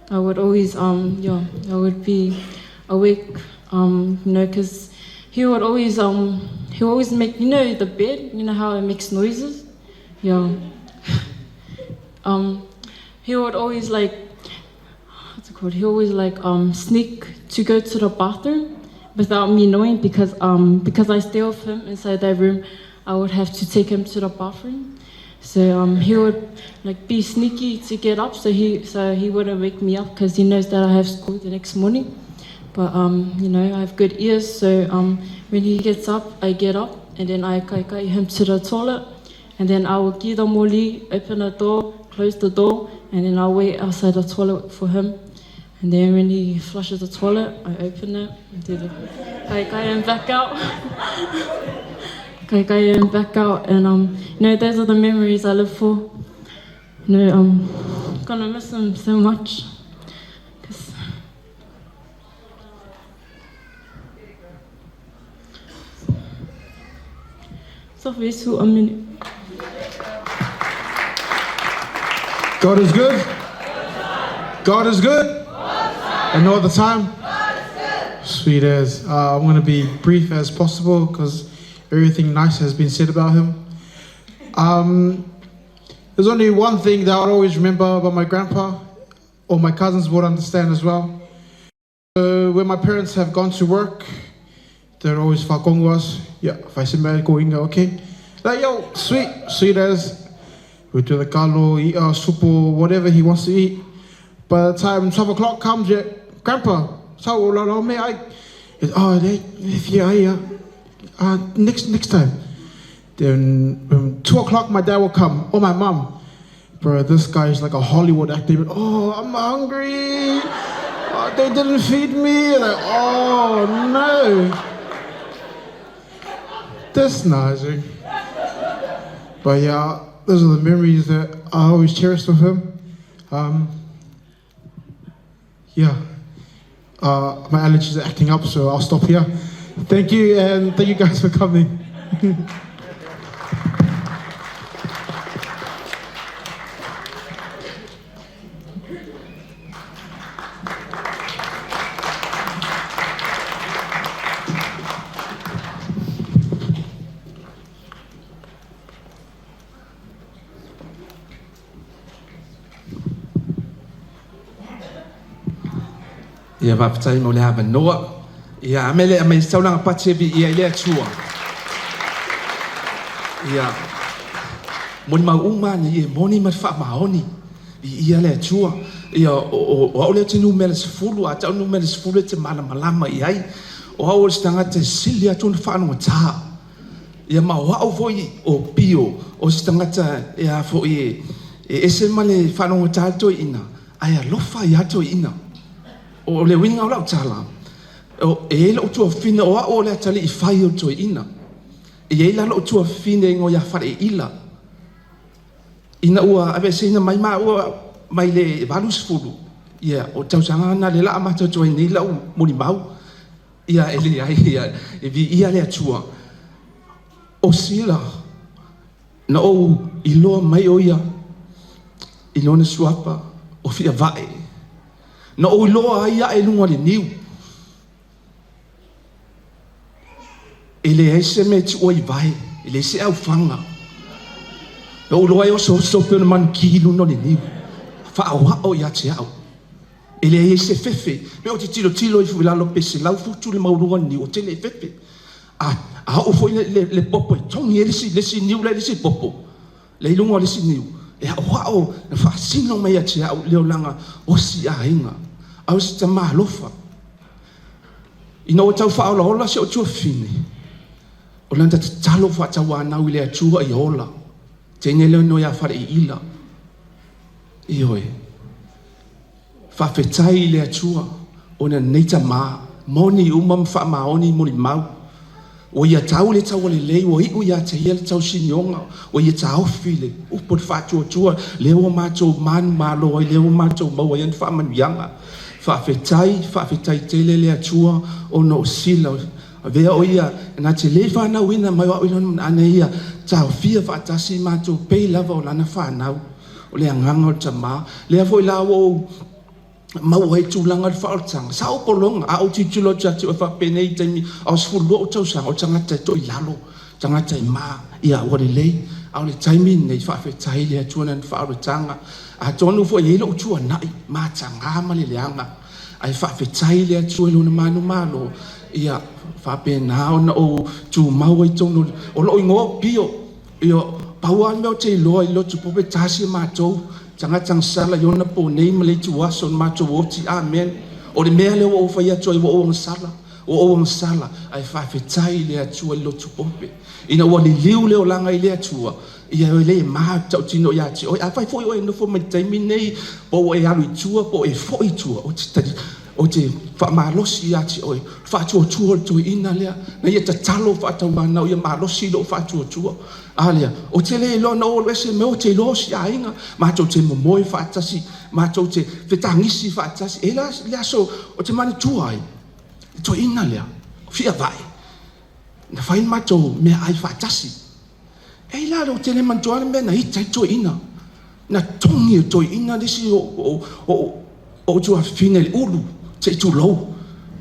L: I would always, yeah, I would be awake, because he would always, he always make, the bed, you know how it makes noises? Yeah. He would always like, what's it called? He always like sneak to go to the bathroom without me knowing because I stay with him inside that room, I would have to take him to the bathroom. So he would like be sneaky to get up so he wouldn't wake me up because he knows that I have school the next morning. But I have good ears, so when he gets up, I get up and then I kai him to the toilet, and then I will give the moli, open the door, close the door, and then I'll wait outside the toilet for him. And then when he flushes the toilet, I open it and do the kai him back out. Kai him back out, and those are the memories I live for. I'm gonna miss him so much.
M: God is good. God is good. And all the time. Sweet as. I'm going to be brief as possible because everything nice has been said about him. There's only one thing that I'll always remember about my grandpa, or my cousins would understand as well. So when my parents have gone to work, They'd always whakongo us. Yeah, whaisemea ko inga, okay? Like, yo, sweet, sweet as. We do the kalo, eat our supo, whatever he wants to eat. By the time 12 o'clock comes, yeah, Grandpa, so, me, I, oh, they, yeah, yeah, next time. Then 2 o'clock, my dad will come, or my mum. Bro, this guy is like a Hollywood actor. Oh, I'm hungry. Oh, they didn't feed me. Like, oh, no. That's nice. But yeah, those are the memories that I always cherished with him. Yeah. My allergies are acting up, so I'll stop here. Thank you, and thank you guys for coming.
J: Ia faafetai mo le avanoa. Ia amele a mai saulanga pati e vi ia i le Atua. Ia moni mau uma ni e moni ma faamaoni i ia le Atua. Ia o au le te numera 10, a tau numera 10 e te malamalama i ai. O au o le tagata e sili atu ona faalogotā. Ia ma o au foi o pio, o se tagata e a foi e ese ma le faalogotā toeaina, ae alofa ia toeaina. O le uiga o lau tala, o e lou tuafine o au o le atali i fai o toeaina. E iai la lou tuafine i goia faleila. Ina ua aveseina mai maua mai le 80, ia o tausaga na le laa matautu ai nei lau molimau. Ia e leai, ia e viia le Atua. O Sila, na ou iloa mai o ia i lona suafa o Fiavae. Na ou iloa ai ae luga o le niu. E leai se mea e tuua i vae, e leai se aufaga. Na ou iloa ai osooso pe ona manuki i luna o le niu. Faaoao ia te au. E leai ai se fefe. Pe o te tilotilo ifo i lalo pe 100 futu le maualuga o le niu, o tele e fefe. A oo foi le popo e togi ai le isi niu la i le isi popo, le i luga o le isi niu, e aoao na faasino mai ia te au le olaga o si aiga. A o se tamā alofa. Ina ua tau faaolaola si ou tuafafine, o lana tatalo faatauanau i le Atua ia ola. Teine lea no ia faleila. Ioe. Faafetai i le Atua ona lenei tamā, moni uma ma faamaoni molimau. Ua ia tau le taualelei, ua iu ia te ia le tausinioga, ua ia taofi le upu o le faatuatua, lea ua matou manumalo ai, lea ua matou maua ai ana faamanuiaga. Faafetai, faafetai tele le Atua ona o Sila. Avea o ia na te lē fanauina mai o au i lona ana ia taofia faatasi matou pei lava o lana fanau. O le agaga o le tamā. Lea foi la ua ou maua ai tulaga o le faaolataga. Sa ou pologa, a ou tilotilo atu ia te oe faapenei i taimi a o 12 ou tausaga, o le tagata e toilalo, tagata e ma, ia ua lelei. A o le taimi lenei, faafetai le Atua i lana faaolataga. Atonu foi e i ai lou tuanai, matagā ma le leaga. Ae faafetai le Atua i lona manumalo, ia faapena ona ou tumau ai totonu o lou igoa o Pio. Ia, pau lava le mea ou te iloa i lotu pope tasi e matou, tagata agasala i ona po nei ma le ituaso na matou oti. Amen. O le mea lea ua ou fai atu ai, ua ou agasala, ua ou agasala, ae faafetai i le Atua i le lotu pope. Ina ua liliu le olaga i le Atua, ia e le ma tautino ia te oe. Afai foi oe e nofo mai le taimi lenei, po ua e alu i tua, po ua e foi i tua, ou te faamalosi ia te oe, faatuatua le toeaina lea, na ia tatalo faatauanau ia malosi lou faatuatua. A lea, ou te le iloa na ou alu ese mai, ou te iloa o si aiga, matou te momoe faatasi, matou te fetagisi faatasi. E la le aso ou te manatua ai, le toeaina lea, Fiavae, na fai le matou meaai faatasi. E la ou te le manatua le mea na ita ai le toeaina. Na togi e le toeaina le isi o tuafafine i le ulu, se i tulou.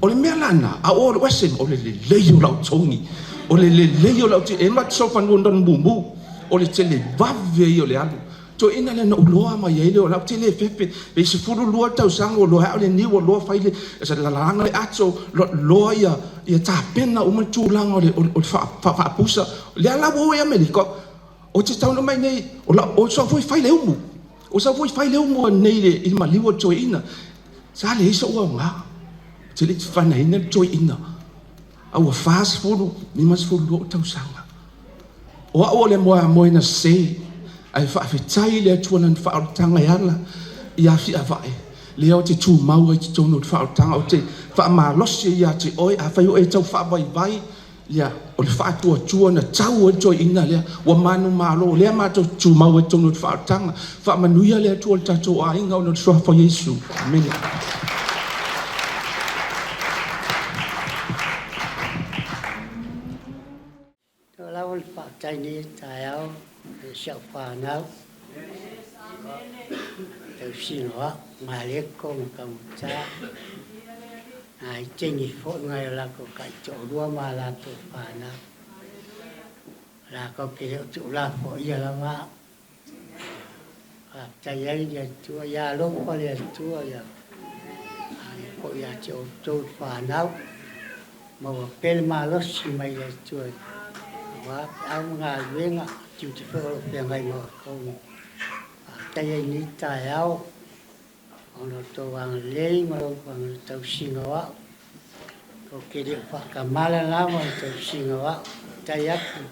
J: O le mea lana, a ou alu ese, o le lelei o lau togi. O le lelei o lau ti, e ma te sofanua na mumu. O le tele vave ia o le alu.
N: Toeaina lea na ou loa mai ai lea o la ou te le fefe pe 12 tausaga ua loa ai au le niu ua loa fai le lalaga le ato loa ia ia tapena uma le tulaga o le o le faapusa lea la ua o ai Amerika o te taunuu mai nei o la o sau foi fai le umu o sau foi fai le umu nei i le maliu o le toeaina sa leai sou aoga ou te le i fanaina le toeaina a ua 40 52 ou tausaga. O au o le moeamoe na sese, ae faafetai i le Atua Lana faaolataga e ala ia Fiavae, lea ou te tumau ai i totonu o le faaolataga. Ou te faamalosi ai ia te oe, afai o e tau faavaivai, ia, o le faatuatua na tau ai le toeaina lea, ua manumalo, o lea matou te tumau ai i totonu o le faaolataga. Faamanuia le Atua i le tatou aiga ona o le suafa o Iesu. Amene.
I: Ua lava le faafetai i lenei taeao i si au fanau, tausiga o au, Maleko ma Kaugata, nai teine foi ma nai o latou taitoalua ma a latou fanau. Latou te le o tuulafoaia lava au. Faafetai ai le Atua, ia alofa le Atua ia foi ia te outou le fanau, maua pea le malosi mai le Atua aua feau ma galuega, tiute foi o lo o feagai ma outou. Faafetai ai i lenei taeao ona o le tou agalelei ma lou tausiga o au. Ou te le o faatamala lava i le tausiga o au. Faafetai atu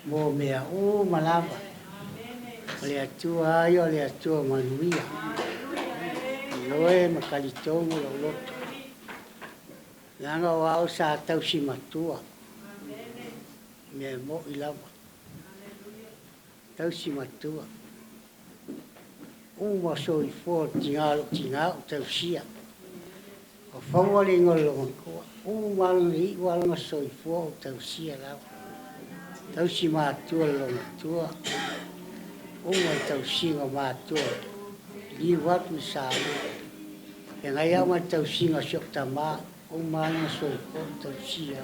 I: mo mea uma lava. O le Atua lava ia o le Atua manuia. Ioe ma talitonu lou loto. Leaga o au sa tausi matua. Mea mo'i lava. Tausi matua. Uma soifua o tina o lou tina o tausia. O faua le igoa o le loomatua. Uma lona iu a lona soifua o tausia lava. Tausi matua le loomatua. Uma le tausiga o matua. Liu atu i Samoa. Feagai au ma le tausiga o si ou tama. Uma lona soifua o tausia.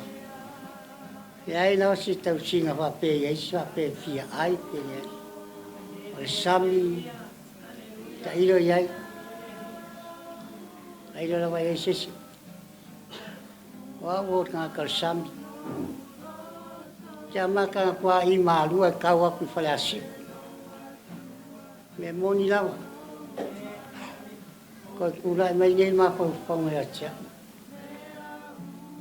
I: Leai lava se tausiga faapea i ai se faapea e fia ai pe leai. O le sami, tailo i ai. Tailo lava i ai se isi. O au o le tagata o le sami. Te amata ona tua'i malua e tau atu i Faleasiu. Mea moni lava. Toe tulai mai nei mafaufauga ia te au.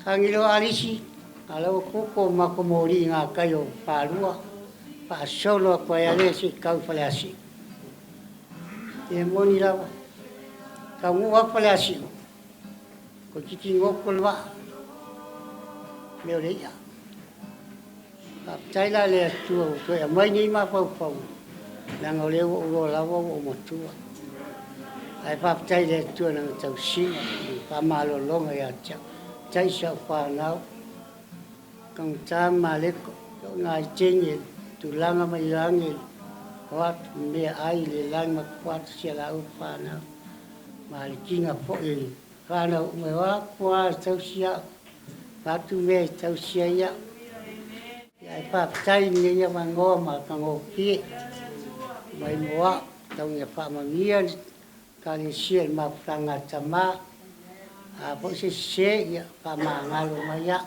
I: Tagilo Alisi, a la ua tupu o matou moli i gatai o Falua, faasolo atu ai lea se i tau i Faleasiu. E moni lava, taunuu atu Faleasiu, toeitiiti goto le vaa, mea o le i'a. Faafetai la i le Atua ua toe aumai nei mafaufauga, leaga o lea ua ou iloa lava ua ou matua. Ae faafetai i le Atua i Lana tausiga ma Lana faamalologa ia te au. Faafetai i si au fanau, Tagata ma Maleko, o nai teine i tulaga mai lagi o atu mea ai i le lagi ma tupu atu si a laua fanau. Ma le tiga foi i fanau uma e o atu lava e tausi au. Avatu mea e tausi ai au. Ae faafetai i lenei avanoa matagofie mai mo au, tau ina faamanuia le Ekalesia i le mafutaga a le Tama. A foi se sese, ia faamagalo mai au.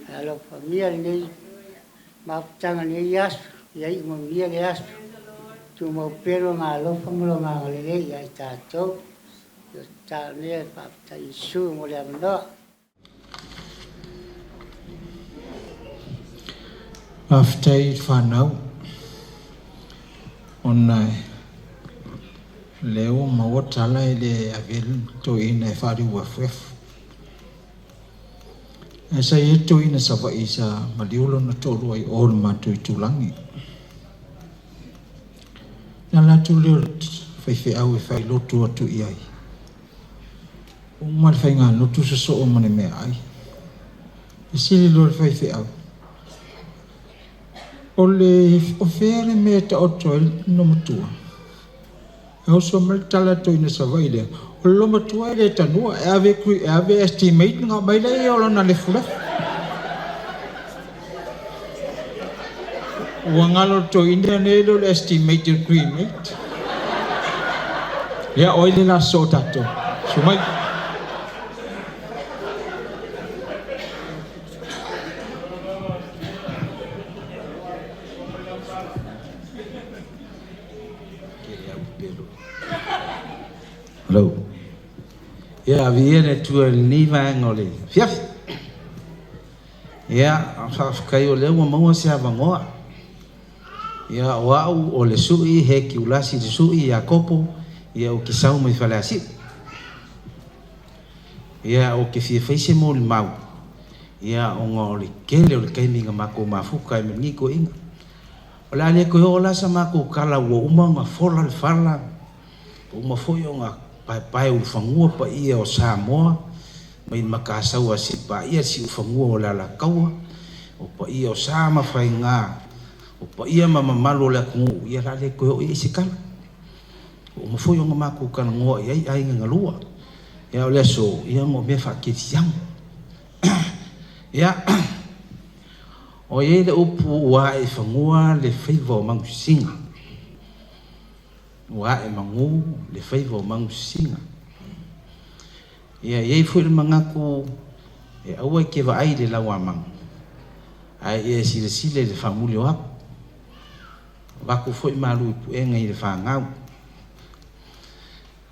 I: Ae alofagia lenei mafutaga i lenei aso, ia iu manuia le aso. Tumau pea lona alofa ma lona agalelei ia i tatou. Ia tatalo nei e faafetai Iesu mo le avanoa.
B: Faafetai i le fanau ona lea ua maua tala e le avea le toeaina e faaliuefuefu. Ae sa i ai le toeaina Savaii sa maliu lona toalua i o i le matou itulagi. Na alu atu lea o le faifeau e failotu atu i ai. Uma le faigalotu sosoo ma le meaai. Fesili loa le faifeau, O le o fea le mea e taoto ai le lomatua? E oso mai le tala a le toeaina Savaii lea, o le lomatua e le tanua, e ave, e ave estimate ona aumai lea o lona lefulefu. Ua galo le toeaina lenei e le o le estimated cremate. Ia, o ai le la sosoo o tatou? Susu mai.
O: Hello. Ia, viia le Atua i lenei vaega o le afiafi. Ia, faafetai o lea ua maua se avanoa. Ia, o au o le Sui Hekiulasi le Sui Iakopo, ia ou te sau mai Faleasiu. Ia, ou te fia fai se molimau, ia, ona o le tele o le taimi na matou mafuta ai ma lenei toeaina. O le a le toe oo la sa matou tala ua uma ona fola le fala, ua uma foi ona paepae ulufanua paia o Samoa, mai le Matasaua seia paia le Siufanua o le Alataua, o paia o sa ma faiga, o paia ma mamalu o le atunuu, ia o le a le toe oo i ai se tala. Ua uma foi ona matou talanoa i ai aiga na lua. Ia o le aso, ia ona o mea faakerisiano. Ia, o i ai le upu ua ae i fanua le faiva o Manusina. Ua ae manu le faiva o Manusina. Ia, e i ai foi le manatu e aua e te vaai i le lauamanu, ae ia e silasila i le faamuli o aku. Avatu foi malu i puega i le fanau.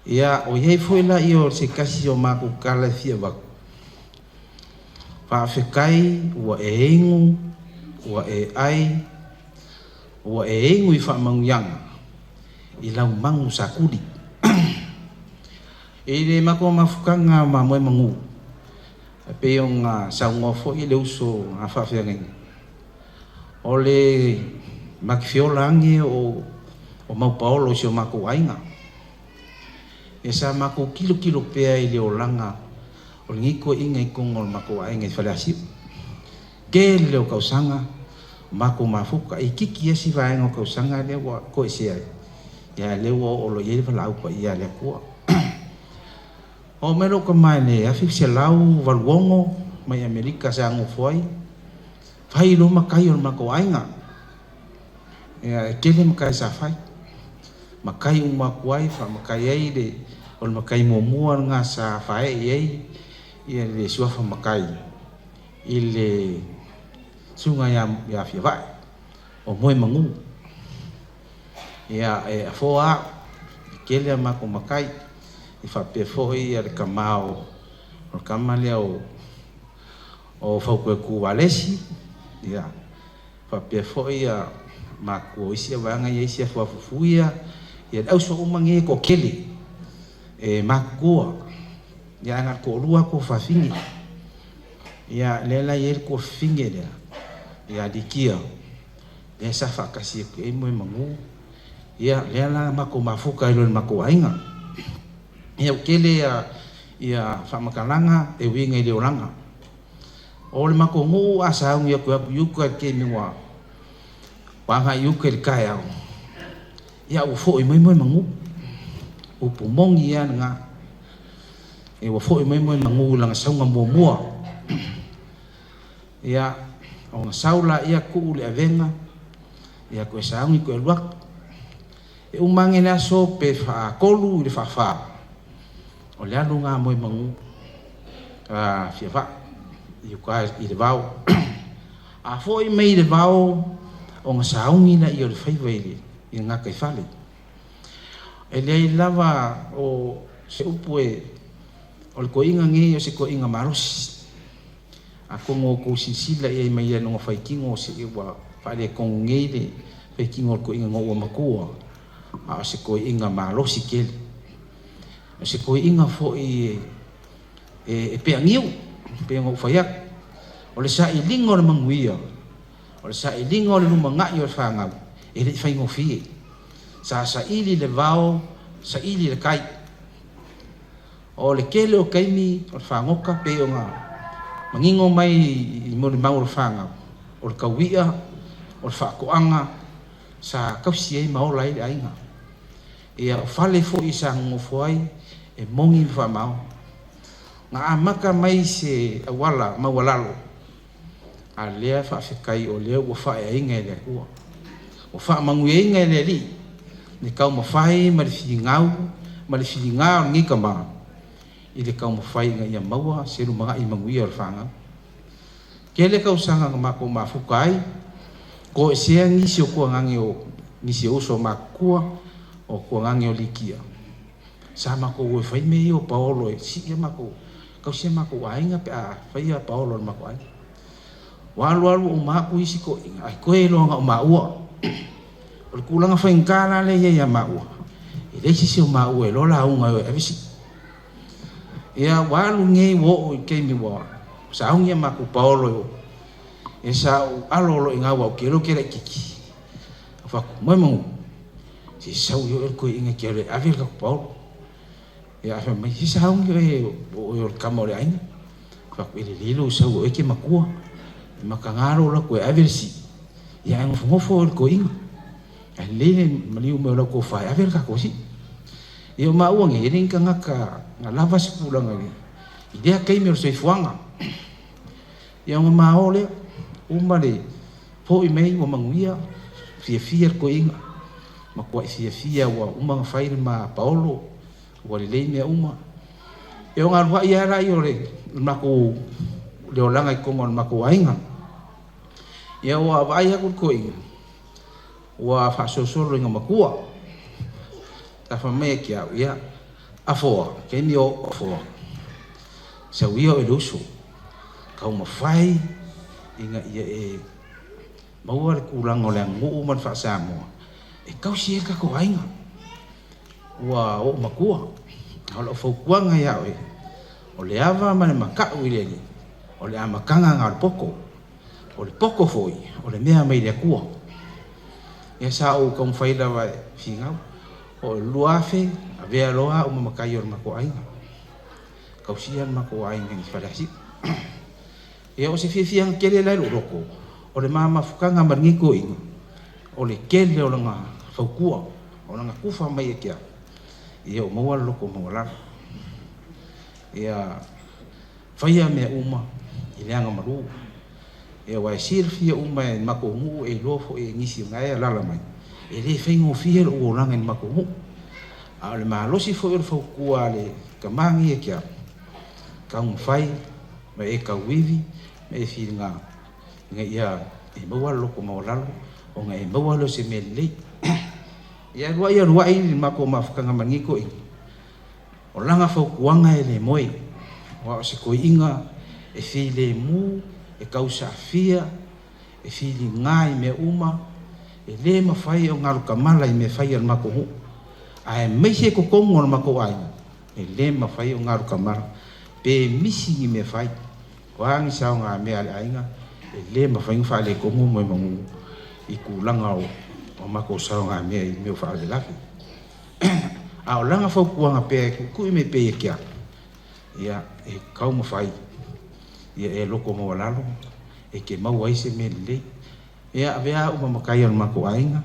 O: Ia, o i ai foi laia o se tasi o matou tala e fia avatu, faafetai ua e inu, ua e ai, ua e inu i faamanuiaga i lau manu sa tuli. I le matou mafutaga o mamoe manu, e pei ona saunoa foi le uso a faafeagaiga, o le makifiola age o Maupaolo i si o matou aiga. Ia sa matou tilotilo pea i le olaga o lenei toeaina i totonu o le matou aiga i Faleasiu. Tele o tausaga o matou mafuta, e itiiti lava si vaega o tausaga lea ua toesea ai, ia a o lea ua oo loa i ai le valaau paia a le Atua. Oo mai lou tama i le 1986 mai Amerika sa nofo ai, fai loa matai o le matou aiga. Ia, e tele matai sa fai. Matai uma atu ai, faamatai ai le, o le matai muamua lena sa faaee i ai ia le suafa matai i le susuga ia, ia Fiavae, o Moemanu. Ia, e afoa au, e tele a matou matai, e faapea foi ia le tama o, o le tama lea o, o Fautoetu Valesi, ia, faapea foi ia matua o isi vaega ia isi afuafufu ia, ia le auso uma nei e toatele e matutua, ia ae na o le toalua lava tuafafine. Ia lea la e i ai le tuafafine lea ia Likia, lea sa faatasi atu i ai Moemanu. Ia lea la matou mafuta ai loa i le matou aiga. Ia ua tele ia ia faamatalaga e uiga i le olaga. O le matou nuu a sauni atu e alu i uta i le taimi ua agai i uta i le taeao, ia ua foi mai Moemanu. Upu moni lava lena. E ua foi mai Moemanu i lana sauga muamua. Ia, ona sau laia tuu le avega, ia toe sauni toe alu atu. E uma ane le aso pe faatolu i le faafa, o le alu lena a Moemanu a Fiavaa i uta i le vao. A foi mai i le vao, ona sauni laia o le faiva i le gataifale. E leai lava o se upu e, o le toeaina nei o se toeaina malosi. Atonu o outou silasila i ai mai ia lona faitino se ua faaletonu nei le faitino o le toeaina ina ua matua, a o se toeaina malosi tele. O se toeaina foi e peagiu, pei ona ou fai atu. O le sailiga o le manuia, o le sailiga o le lumanai o le fanau, e le i faigofie. Sa saili le vao, saili le tai. O le tele o taimi o le fagota pei ona manino mai i molimau o le fanau, o le taui'a, o le faatoaga sa tausi ai ma ola ai le aiga. Ia, o fale foi sa nonofo ai e moni ma faamaoni. Na amata mai se auala maualalo, a o lea faafetai o lea ua faaeaina e le Atua. Ua faamanuiaina e le Alii le taumafai ma le finau ma le filiga o lenei tamā i le taumafai ina ia maua se lumanai manuia o le fanau. Tele tausaga na matou mafuta ai, toesea nisi o tuanage o nisi o uso matutua o tuanage o Likia. Sa matou o e fai mea ia o paolo e sii a matou, tausi a matou aiga pe a faia paolo a le matou aiga. Ua alu alu ua uma atu isi toeaiina ae toe loa na o maua. O le tulaga faigata la lea e i ai ia maua, e leai se isi o maua e iloa lauga e o e ave sii. Ia ua alu nei ua oo i le taimi ua sauni a matou paolo e o. Ia sa ou alo loa i ina aua ou te iloa ou te laitiiti. Ou fai atu, Moemanu, se sau ia oe le toeaina e te alu e ave le tatou paolo. Ia ae fai mai, se sauni oe o oe o le tama o le aiga. Ou fai atu, e lelei lou sau o oe e te matua. E mataga lou alu atu e ave le sii, ia ae nofonofo oe i le toeaina. Ae lelei le maliu mai o lau tofa e ave le tatou sii. Ia o maua nei, e le ni tagata na lava se tulaga i lea taimi o le soifuaga. Ia ona mao lea, uma le foi mai ua manuia, fiafia le toeaina, matuai fiafia ua uma ona fai le ma paolo, ua lelei mea uma. Ia ona alu ai lava lea o le matou le olaga i totonu o le matou aiga. Ia ua vaai atu le toeaina, ua faasolosolo ina matua. Sa fai mai ia te au, ia, Afoa, taimi o Afoa, sau ia oe le uso, taumafai ina ia e maua le tulaga o le aganuu ma le faa-Samoa e tausi ai le tatou aiga. Ua oo matua. A o lau fautuaga ia oe, o le ava ma le matau i le Alii, o le amataga lena o le poto. O le poto foi, o le mea mai le Atua. Ia sa ou taumafai lava e finau. O le 2000, avea loa au ma matai o le matou aiga. Tausia le matou aiga i Faleasiu. Ia o se fiafiaga tele la i lou loto, o le ma mafutaga ma lenei toeaina, o le tele o lana fautua, o lana tufa mai ia te au, ia ua maua le loto maualalo. Ia faia mea uma i le agamalu. Ia aua e silafia uma e le matou nuu e iloa foi e nisi o na e alala mai, e le faigofie lou olaga i le matou nuu. A o le malosi foi o le fautua a le tama nei ia te au, taumafai ma e tauivi ma e filiga ina ia e maua le loto maualalo ona e maua lea o se mea lelei. Ia alu ai alu ai le matou mafutaga ma lenei toeaina, O lana fautuaga e le moe, aua o se toeaina e filemu, e tausaafia, e filiga i mea uma, e le mafai ona alutamala i mea fai a le matou nuu, aemaise totonu o le matou aiga, e le mafai ona alutamala pe misi ni mea fai. O a ni saogamea a le aiga, e le mafai ona faaletonu moemanu i tulaga o matou saogamea i mea o faalavelave. A o lana fautuaga pea e tuitui mai pea ia te au, ia, e taumafai ia e loto maualalo e te maua ai se mea lelei. Ia, avea au ma matai o le matou aiga,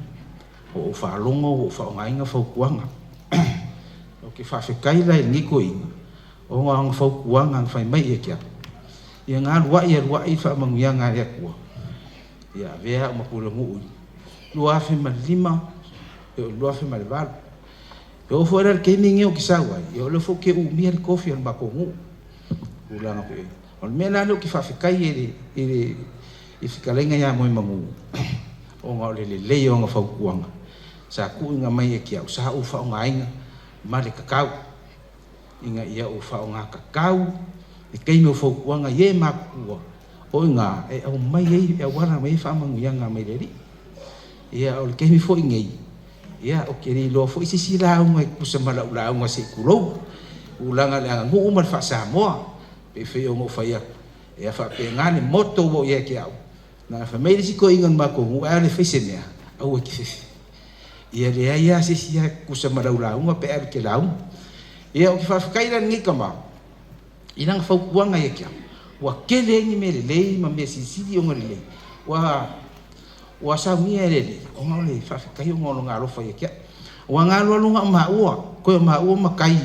O: ua ou faalogo ua ou faaaogaina fautuaga. Ou te faafetai la i lenei toeaina ona o ana fautuaga na fai mai ia te au. Ia na alu ai alu ai le faamanuiaga a le Atua, ia avea au ma pulenuu i 2005 e oo i le 2008. E oo foi la i le taimi lenei ou te sau ai, ia o lea foi ou te umia le tofi o le matou nuu. Tulaga foi. O le mea la lea ou te faafetai ai i le i fetalaiga ia Moemanu, ona o le lelei o ana fautuaga sa tuuina mai ia te au, sa ou faaaogaina ma le tatau, ina ia ou faaaoga tatau le taimi o fautuaga i e matutua, o i ina e aumai ai, e auala mai ai faamanuiaga mai le Alii. Ia o le taimi foi nei, ia ou te le iloa foi se isi lauga e tusa ma lau lauga se i tulou, tulaga i le aganuu ma le faa-Samoa, pei foi ona ou fai atu, ia faapena le motto ua i ai ia te au, na fai mai le isi toeaina o le matou nuu, a le fai se mea, aua e te fefe. Ia leai lava se isi e tusa ma lau lauga pe a e te lauga. Ia ou te faafetai la i lenei tama, i lana fautuaga ia te au, ua tele ai ni mea lelei ma mea silisili ona lelei, ua saunia e le Alii, ona o le faafetai ona o lona alofa ia te au. Ua galualu na o maua, toe o maua matai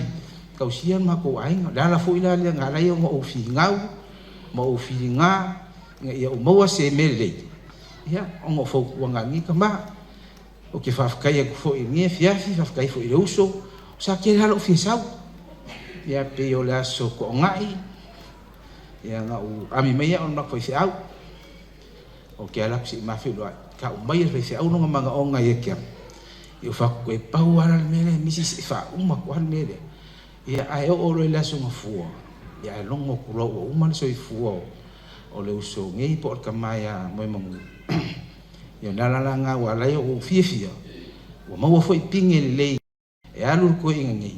O: tausia le matou aiga. O le ala foi la lea na ala ai ona ou finau ma ou filiga ina ia ou maua se mea lelei, ia, ona o fautuaga a lenei tama. O ke faafetai atu foʻi i lenei afiafi, faafetai foʻi i le uso, sa tele lava lo'u fia sau. Ia pei o le aso to'oga'i, ia na ou ami mai a'u i le matou faifeau, ou te alu atu se'i ma feiloai, ta'u mai e le faifeau lona manaoga ia te a'u, ia ou fa'atu e pau a la le mea lea e misi se'i faauma atu lava le mea lea. Ia ae oo loa i le aso Gafua, ia ae logo atu loa ua uma le soifua o le uso nei po o le tama ia Moemanu. Ia o le ala la lena ua ala ai ona ou fiafia, ua maua foi pine lelei e alu le toeaina nei,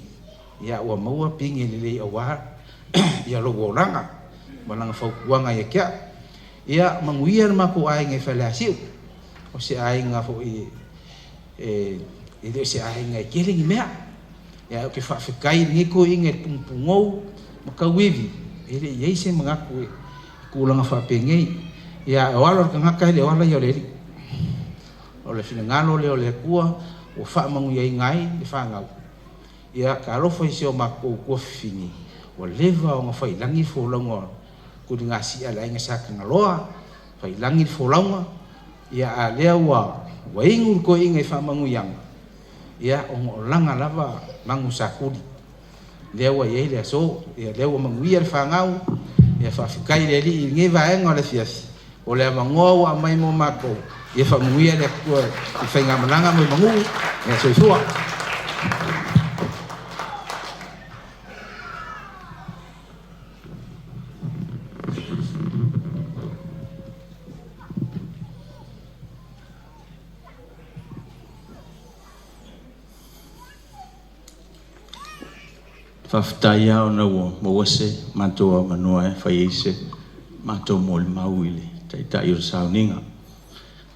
O: ia ua maua pine lelei aua ia lou olaga ma lana fautuaga ia te a'u. Ia manuia le matou aiga i Faleasiu, o se aiga foi e le o se aiga e tele ni mea. Ia ae ou te faafetai i lenei toeaina i le pugupugou ma tauivi, e le i i ai se manatu i tulaga faapenei. Ia ae o alo o le tagata e le o ala ia o le Alii. O le finagalo lea o le Atua ua faamanuiaina ai le fanau. Ia talofa i si o matou tuafafine ua leva ona faiilagi le folauga o tuligasia a le aiga Sa Tagaloa, faiilagi le folauga, ia a lea ua inu le toeaina i faamanuiaga, ia ona o lana lava manu sa tuli. Lea ua i ai le aso, ia lea ua manuia le fanau, ia faafetai i le Alii i lenei vaega o le afiafi, o le avanoa ua aumai mo matou, ia faamanuia le Atua i faigamalaga ma le manu, ia soifua.
J: Faafetai lava ona ua maua se matou avanoa e fai ai se matou molimau i le Taitai o le sauniga.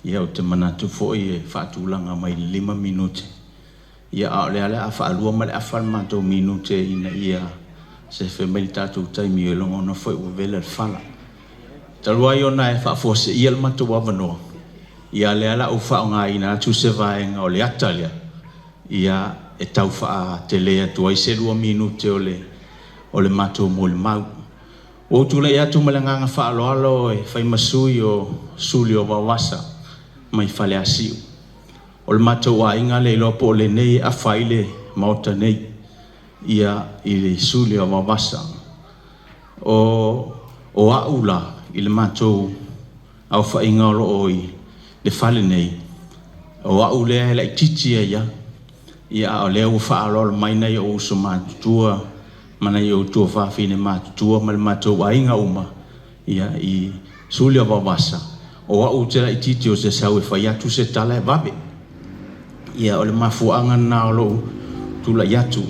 J: Ia ou te manatu foi e faatulaga mai i le 5 minute, ia a o lea o le a faalua ma le afa le matou minute ina ia sefe mai le tatou taimi e logona foi ua vela le fala. Talu ai ona e faafuaseia le matou avanoa, ia lea la ou faaaogaina atu se vaega o le ata lea, ia e tau faatele atu ai se 2 minute o le matou molimau. Ua ou tulai atu ma le agaga faaaloalo e fai ma sui o Suli o Vaoasa mai Faleasiu. O le matou aiga le iloa po o lenei e afa ai le maota nei, ia i le Suli o Vaoasa. O a'u la i le matou aofaiga o loo i le fale nei, o a'u lea e laitiiti ai ia, ia a o lea ua faaaloalo mai nai ou uso matutua ma nai ou tuafafine matutua ma le matou aiga uma, ia i Suli o Vaoasa, o a'u te laitiiti o se sau e fai atu se tala e vave. Ia o le mafuaaga lena o lou tulai atu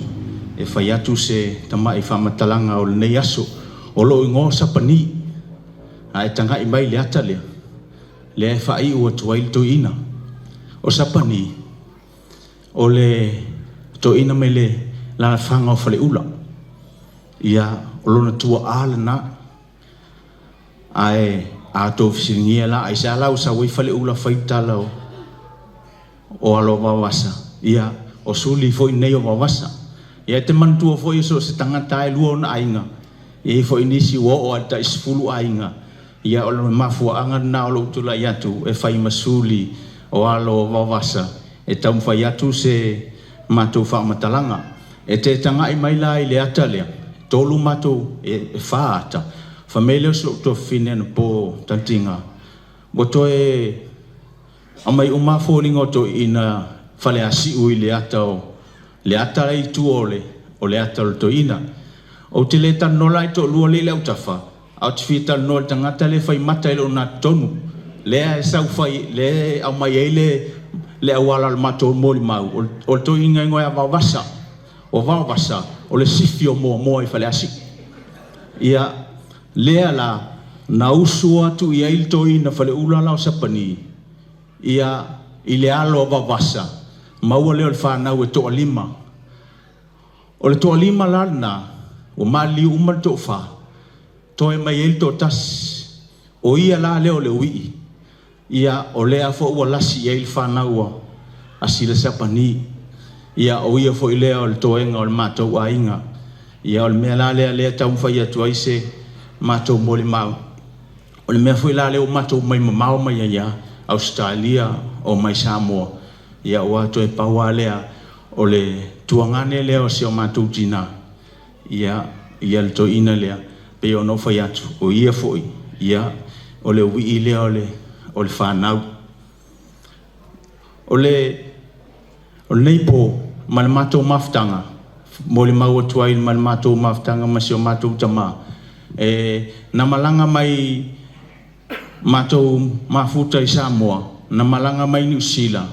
J: e fai atu se tama'i faamatalaga o lenei aso. O lou igoa o Sapani, a e taga'i mai i le ata lea, lea e faaiu atu ai le toeaina. O Sapani, o le toeaina mai le lalafaga o Faleula. Ia, o lona tuaa lena. Ae a outou fesiligia la, aisea la ua sau ai Faleula fai le tala o alo o Vaoasa, ia, o Suli foi nei o Vaoasa. Ia e te manatua foi so o se tagata lava e lua ona aiga, e i ai foi nisi ua oo lava i le tai 10 aiga. Ia o le mafuaaga lena o lou tulai atu e fai ma suli o alo o Vaoasa e taumafai atu se matou faamatalaga. E te taga'i mai la i le ata lea, tolu matou, e 4 ata, fai mai lea o si ou tuafafine anapo Tantiga, ua toe aumai uma lava foliga o toeaina Faleasiu i le ata o le ata la i tua o le ata o le toeaina. Ou te le talanoa la i toalua lea i le autafa, ae ou te fia talanoa i le tagata lea e fai mata i lou gatotonu, lea e sau fai, lea e aumai ai le auala o le matou molimau, o le toeaina igoa ia Vaovasa. O Vaovasa, o le sifi o Moamoa i Faleasiu. Ia, lea la, na usu atu i ai le toeaina Faleula la o Sapani, ia, i le alo o Vaovasa, maua lea o le fanau e toalima. O le toalima la lena, ua maliliu uma le toafa, toe mai ai le toatasi. O ia la lea o le uii, ia o lea foi ua lasi i ai le fanau a Sila Sapani. Ia o ia foi lea o le toega o le matou aiga. Ia o le mea la lea lea taumafai atu ai se matou molimau. O le mea foi la lea ua matou mai mamao mai ai ia Ausetalia o mai Samoa, Ia ua toe pau lava lea o le tuagane lea o si o matou tinā, ia, ia le toeaina lea, pei ona ou fai atu, o ia foi, ia, o le ui'i lea o le, o le fanau. O le, o lenei po, ma le matou mafutaga, molimau atu ai ma le matou mafutaga ma si o matou tamā, e, na malaga mai matou mafuta i Samoa, na malaga mai Niu Sila,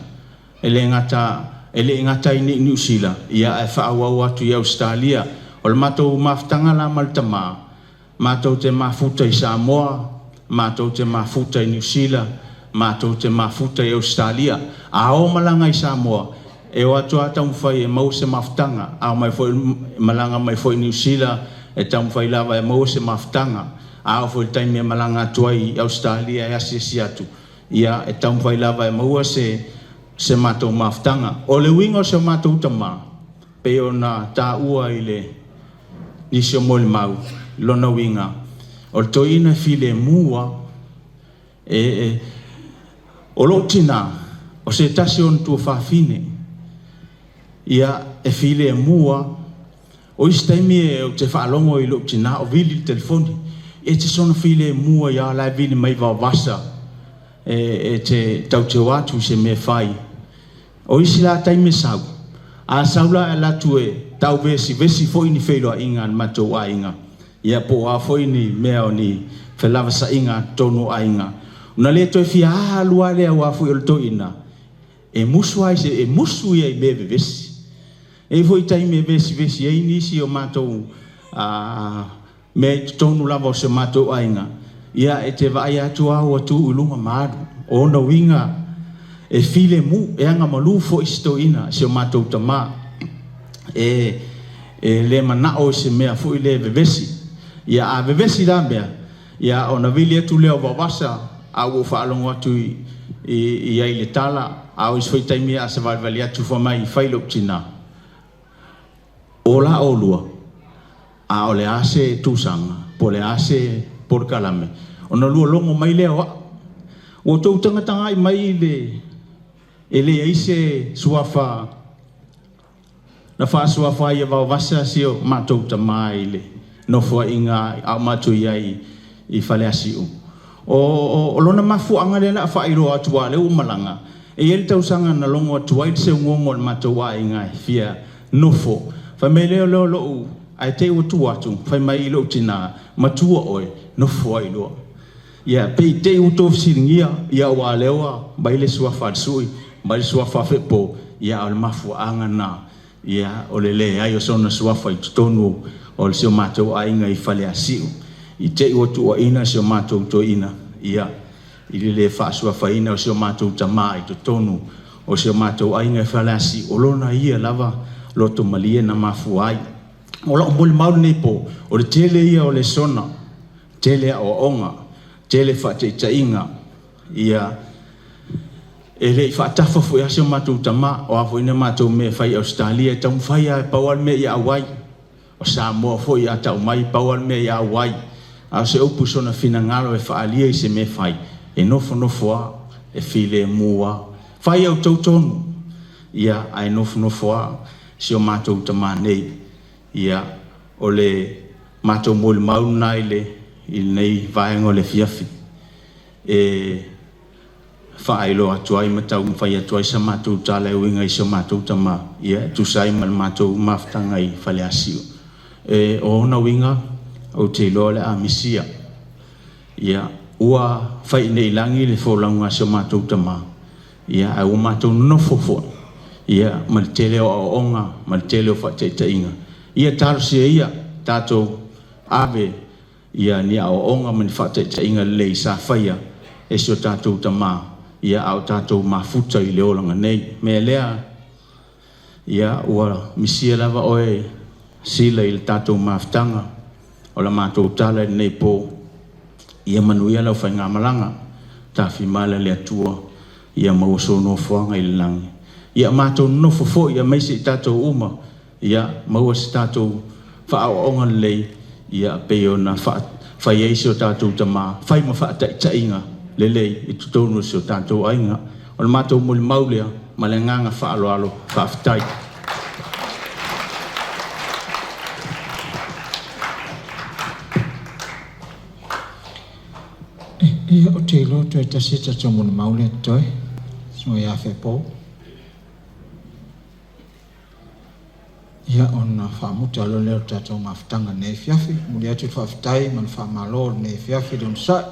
J: e le gata e le gata i Niu Sila, ia ae faaauau atu i Ausetalia. O le matou mafutaga la ma le tamā, matou te mafuta i Samoa, matou te mafuta i Niu Sila, matou te mafuta i Ausetalia. A o malaga i Samoa, e o atu lava taumafai e maua se mafutaga, a o mai foi malaga mai foi i Niu Sila, e taumafai lava e maua se mafutaga. A oo foi i le taimi e malaga atu ai i Ausetalia e asiasi atu, ia e taumafai lava e maua se se matou mafutaga. O le uiga o si o matou tamā, pei ona taua i le nisi o molimau, lona uiga, o le toeaina e filemu lava. E, e, o lou tinā, o se tasi o ona tuafafine, ia e filemu lava. O isi taimi e ou te faalogo i lou tinā o vili i le telefoni, e te soona filemu ai lava, o la e vili mai Vaovasa e te tauteo atu i se mea e fai. O isi la taimi e sau, a sau la e alu atu e tau vesivesi foi ni feiloaiga a le matou aiga, ia po o a foi ni mea o ni felavasaiga a totonu o aiga, ona le toe fia alu lava lea aua foi o le toeaina, e musu lava i se, e musu ia i mea vevesi. E i ai foi taimi e vesivesi ai nisi o matou mea i totonu lava o si o matou aiga, ia e te vaai atu lava ua tu i luga ma alu. O ona uiga e filemu, e agamalu foi si toeaina, si o matou tamā. E, e le manao i se mea foi lea e vevesi. Ia a vevesi la mea, ia ona vili atu lea o Vaovasa, a ua ou faalogo atu i, i, i ai i le tala, a o isi foi taimi a savalivali atu fai mai, fai lou tinā. O la oulua, a o le a se tusaga, po o le a se polokalame, ona lua logo mai lea o au. Ua outou tagatagai mai i le, e leai se suafa na faasuafa ai e Vaovasa si o matou tamā i le nofoaiga a o matou i ai i Faleasiu. O, o, o lona mafuaaga lea o le a faailoa atu aua o lea ua malaga, e i ai le tausaga na logo atu ai le seugogo a le matou aiga e fia nofo. Fai mai lea o lea o lou, ae te i ua tu atu, fai mai i lou tinā, matua oe, nofo ai loa. Ia, pe i te i ua tou fesiligia, ia aua o lea ua mai le suafa a le sui, mai le suafa a Feepo, ia a o le mafuaaga lena, ia o le leai o sona suafa i totonu o si o matou aiga i Faleasiu. I te i ua tuuaina si o matou toeaina, ia, i le le faasuafaina o si o matou tamā i totonu o si o matou aiga i Faleasiu, o lona ia lava loto malie na mafua ai. O lau molimau lenei po, o le tele ia o lesona, tele aoaoga, tele faataitaiga, ia, e le i faatafa foi lava si o matou tamā, o a foi ni a matou mea e fai i Ausetalia, e taumafai lava e pau lava le mea ia auai. O Samoa foi a tau mai, pau lava le mea ia auai. A o se upu i sona finagalo e faaalia i se mea e fai, e nofonofo lava, e filemu lava. Fai a outou tonu, ia, ae nofonofo lava si o matou tamā nei. Ia, o le matou molimau lena i le, i lenei vaega o le afiafi. E faailoa atu ai ma taumafai atu ai sa matou tala e uiga i si o matou tamā, ia, e tusa ai ma le matou mafutaga i Faleasiu. E, o ona uiga, ou te iloa o le a misia. Ia, ua fai nei i lagi le folauga a si o matou tamā, ia, ae ua matou nonofo foi, ia, ma le tele o aoaoga ma le tele o faataitaiga. Ia talosia ia tatou ave ia ni aoaoga ma ni faataitaiga lelei sa faia e si o tatou tamā, ia, a o tatou mafuta i le olaga nei. Mea lea, ia, ua misia lava oe Sila i le tatou mafutaga, o la matou tala i lenei po, ia manuia lau faigamalaga, tafimala le Atua, ia maua sou nofoaga i le lagi. Ia matou nonofo foi aemaise i tatou uma, ia maua se tatou faaoaoga lelei, ia pei ona fai ai si o tatou tamā, fai ma faataitaiga lelei i totonu o si o tatou aiga.
P: O le matou molimau lea ma le agaga faaaloalo. Faafetai.
B: Ia, ou te iloa toe tasi le tatou molimau lea totoe, susuga ia Fepo. Ia, ona faamuta loa lea o le tatou mafutaga i lenei afiafi. Momoli atu le faafetai ma le faamalo i lenei afiafi i le onosai.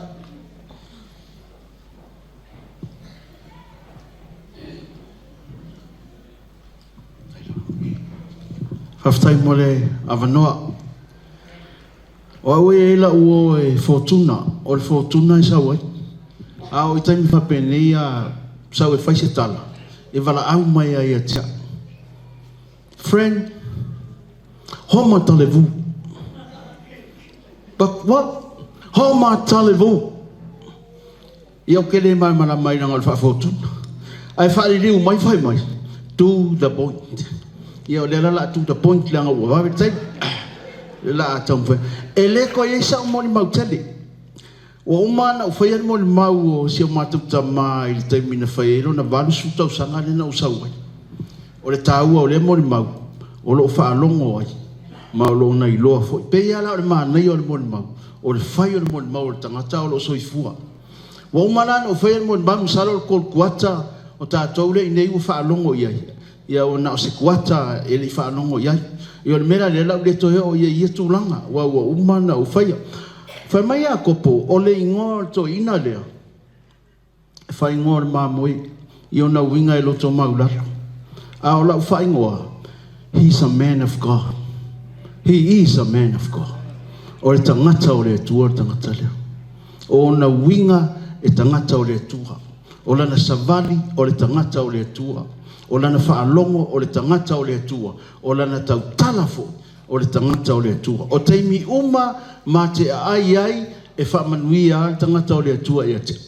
Q: Faafetai mo le avanoa. O au e i ai lau uo e Fortuna, o le Fortuna e sau ai. A oo i taimi faapenei a sau e fai se tala, e valaau mai lava ia te au. Friend, homa talevu. But what? Homa talevu. Ia ou te le malamalama ai leaga o le faa-Fortuna. Ae faaliliu mai fai mai, to the point. Ia o lea la o le a to the point leaga ua vave le taimi. O lea o le a taumafai. E le toe i ai sau molimau tele. Ua uma ona ou faia le molimau o si o matou tama i le taimi na fai ai lona 80 tausaga lea na ou sau ai. O le taua o lea molimau, o lo o faalogo ai ma o lo o na iloa foi. E pei lava la o le manaia o le molimau, o le fai o le molimau a le tagata a o lo o soifua. Ua uma la ona ou faia le molimau, masalo o le tolu kuata o tatou lea i inei ua faalogo i ai, ia ua na o se kuata e le i faalogo i ai. Ia o le mea la lea, o le a ou le toe oo i ai i ia tulaga, aua ua uma ona ou faia. Fai mai Iakopo, o le igoa o le toeaina lea, e faaigoa o le mamoe i ona uiga e loto maulalo. A o lau faaigoa, he's a man of God. He is a man of God. O le tagata o le Atua le tagata lea. O ona uiga e tagata o le Atua. O lana savali o le tagata o le Atua. O lana faalogo o le tagata o le Atua. O lana tautala foi o le tagata o le Atua. O taimi uma ma te aai ai e faamanuia lava le tagata o le Atua ia te au.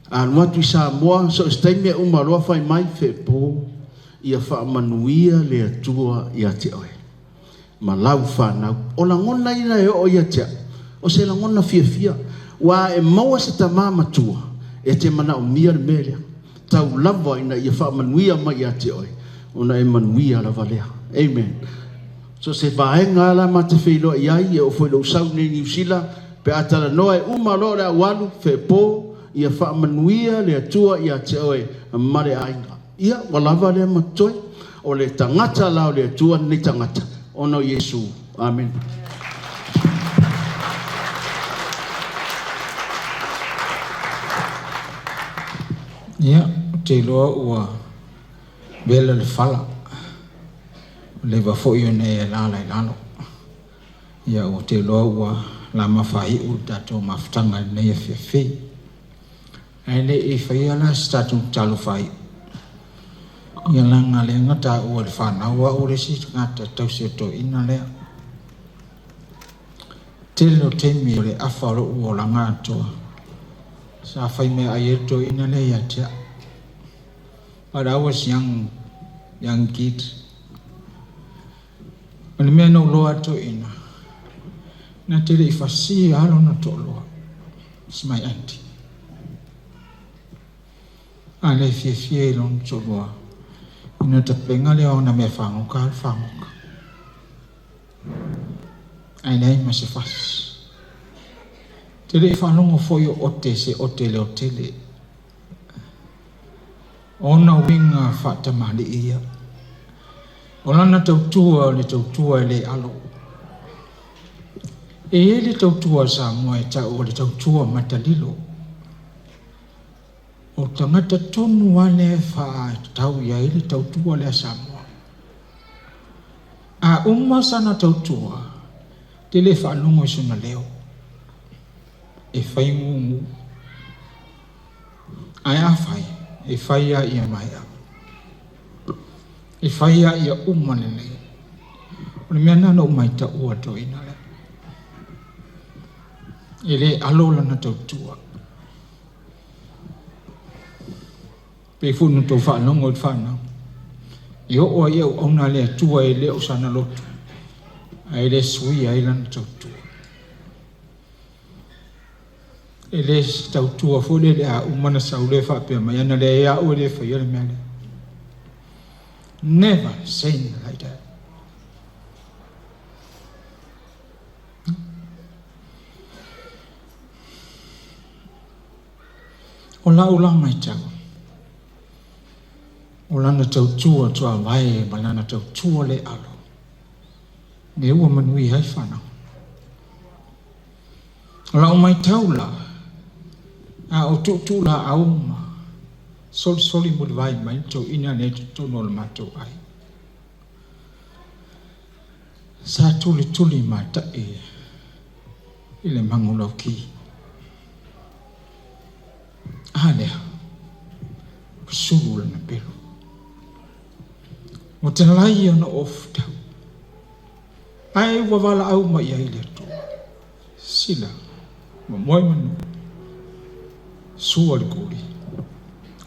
Q: A alu atu i Samoa, so o se taimi e uma loa fai mai, Fepo, ia faamanuia le Atua ia te oe ma lau fanau. O lagona ia e oo ia te au, o se lagona fiafia, aua e maua se tama matua e te manaomia le mea lea. Tau lava ina ia faamanuia mai ia te oe, ona e manuia lava lea. Amen. So se vaega lava la ma te feiloai ai, e oo foi i lou sau nei i Niu Sila, pe a talanoa e uma loa le aualu, fepo, ia faamanuia le Atua ia te oe ma le aiga. Ia, ua lava lea ma totoe. O le tagata la o le Atua lenei tagata, ona o Iesu. Amene.
B: Ia, ou te iloa ua vela le fala. Ua leva foi ona e alaala i lalo. Ia, ou te iloa ua lama faaiu le tatou mafutaga i lenei afiafi. Ae le i faia la se tatou tatalo faaiu, ia leaga lea na taua e le fanau au le isi tagata tausi o toeaina lea. Tele o taimi o le afa o lou olaga atoa sa fai meaai ai le toeaina lea ia te au. But I was young, young kid. O le mea na ou loa toeaina, na te le i fasia lava lona toaloa. It's my auntie. A le fiafia i lona toaloa, ina tapena lea o ana mea fagota alu fagota. Ae leai ma se fasi. Te le i faalogo foi o ote se ote i le otele. O ona uiga faatamalii ia. O lana tautua o le tautua e le alo. E i ai le tautua a Samoa e tau o le tautua matalilo. O tagata tonu lava lea e faatatau i ai le tautua lea a Samoa. A uma sana tautua, te le faalogo i sona leo. E fai gugu. Ae a fai, e fai lava ia maea. E fai lava ia uma lelei. O le mea lena na ou maitaua toeaina lea. E le alo lana tautua. Pei foi ona outou faalogo i le fanau, e oo ai i auauna a le Atua e le o sana loto, ae le suia ai lana tautua. E le se tautua foi lele a uma na sau le faapea mai ana le ia au e le faia le mea lea. Never seen like that. O lau la matau, o lana tautua tuavae ma lana tautua le alo, le ua manuia ai fanau. O lau matau la, a o tuutuu laau ma solisoli mulivai mai toeaina nei i totonu o le matou ai. Sa tulituli matai i le magulauki. A lea, ua sulu lana pelu. Ua talai ona ofutau. Ae ua valaau mai ai le Atua. Sila, ua moe manu, sua le kuli,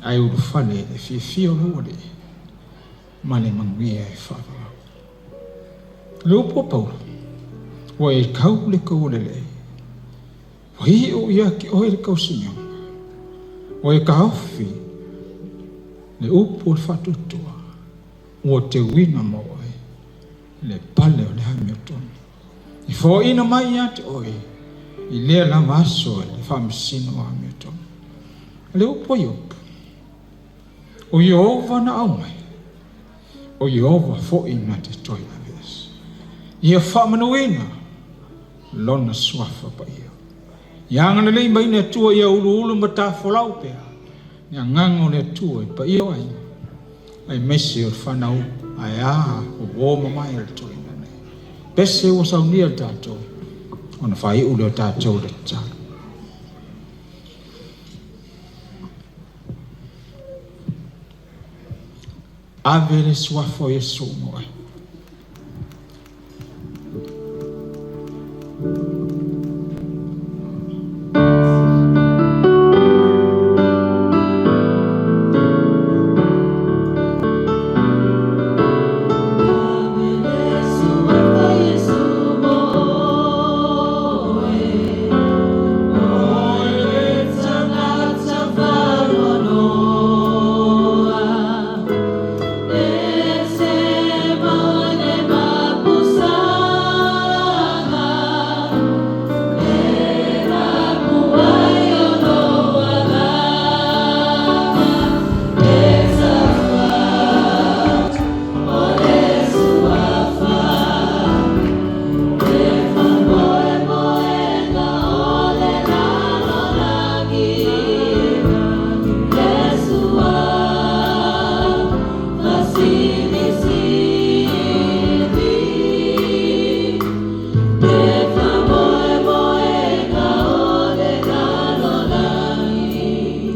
B: ae ulufale e fiafia o lou alii, ma le manuia e faavavau. Le upu a Paulo, ua e kau le kau o le lei, ua iu ia te oe le kausiga, ua e taofi le upu o le faatuatua, ua teuina ma oe le pale o le amiotonu. E foaiina mai ia te oe i lea lava aso e le faamasino amiotonu. Le upu a Iopu, o Ieova na aumai, o Ieova foi na te toe aveese. Ia faamanuina lona suafa paia. Ia agalelei mai le Atua ia uluulu ma tafolau pea le agaga o le Atua i paia o aiga, aemaise o le fanau ae a uo mamae a le toeaina nei. Pese ua saunia le tatou, ona faaiu lea o tatou i le tatalo. Ave le suafa o Iesu mo oe.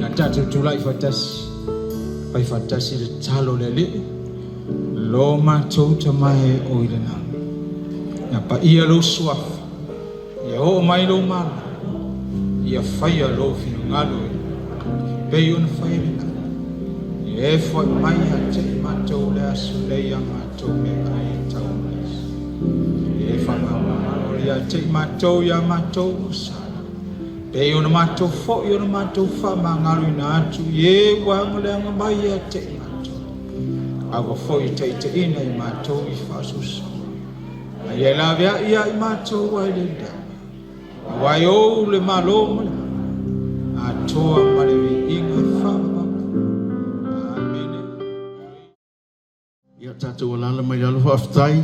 B: Na tatou tulai faatasi, fai faatasi le tatalo le Alii, lo matou Tama e o i le lagi. Ia paia lou suafa, ia oo mai lou Malo, ia faia lou finagalo e pei ona faia i le lagi. Ia e foai mai ia te i matou le aso nei a matou meaai e tatau ona aisa. Ia e faamagalo ia te i matou ia matou ua sala, pei ona matou foi ona matou faamagaloina atu i e ua agaleaga mai ia te i matou. Aua foi e taitaiina i matou i faasoasoa, a ia laveai ia i matou ai le lea. Aua e ou le Malo ma le mana, atoa ma le viiga e faavavau. Amene.
Q: Ia tatou alaala mai lalo faafetai.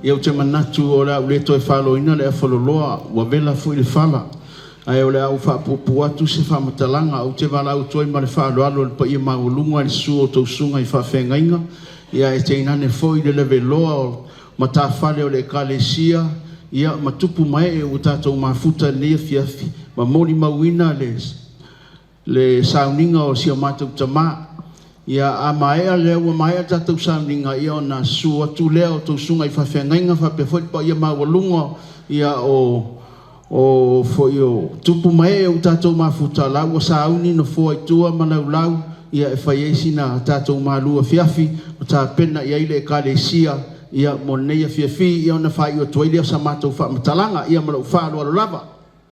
Q: Ia ou te manatu o le a ou le toe faloina le afaloloa, ua vela foi le fala. Ae o le a ou faapuupuu atu se faamatalaga. Ou te valaau atu ai ma le faaaloalo i le paia maualuga i le susu o tou susuga i faafeagaiga, ia ae tainane foi le laveloa o matafale o le Ekalesia, ia ma tupu ma ee ua tatou mafuta i lenei afiafi, ma molimauina le le sauniga o si o matou tamā. Ia, a maea lea, ua maea le tatou sauniga, ia ona susu atu lea o tou susuga i faafeagaiga faapea foi le paia maualuga, ia o o foi o tupu ma ee ua tatou mafuta, la ua sauni nofoa i tua ma laulau, ia e fai ai sina tatou malu afiafi ma tapena i ai le Ekalesia, ia mo lenei afiafi, ia ona faaiu atu ai lea o sa matou faamatalaga, ia ma lou faaaloalo lava.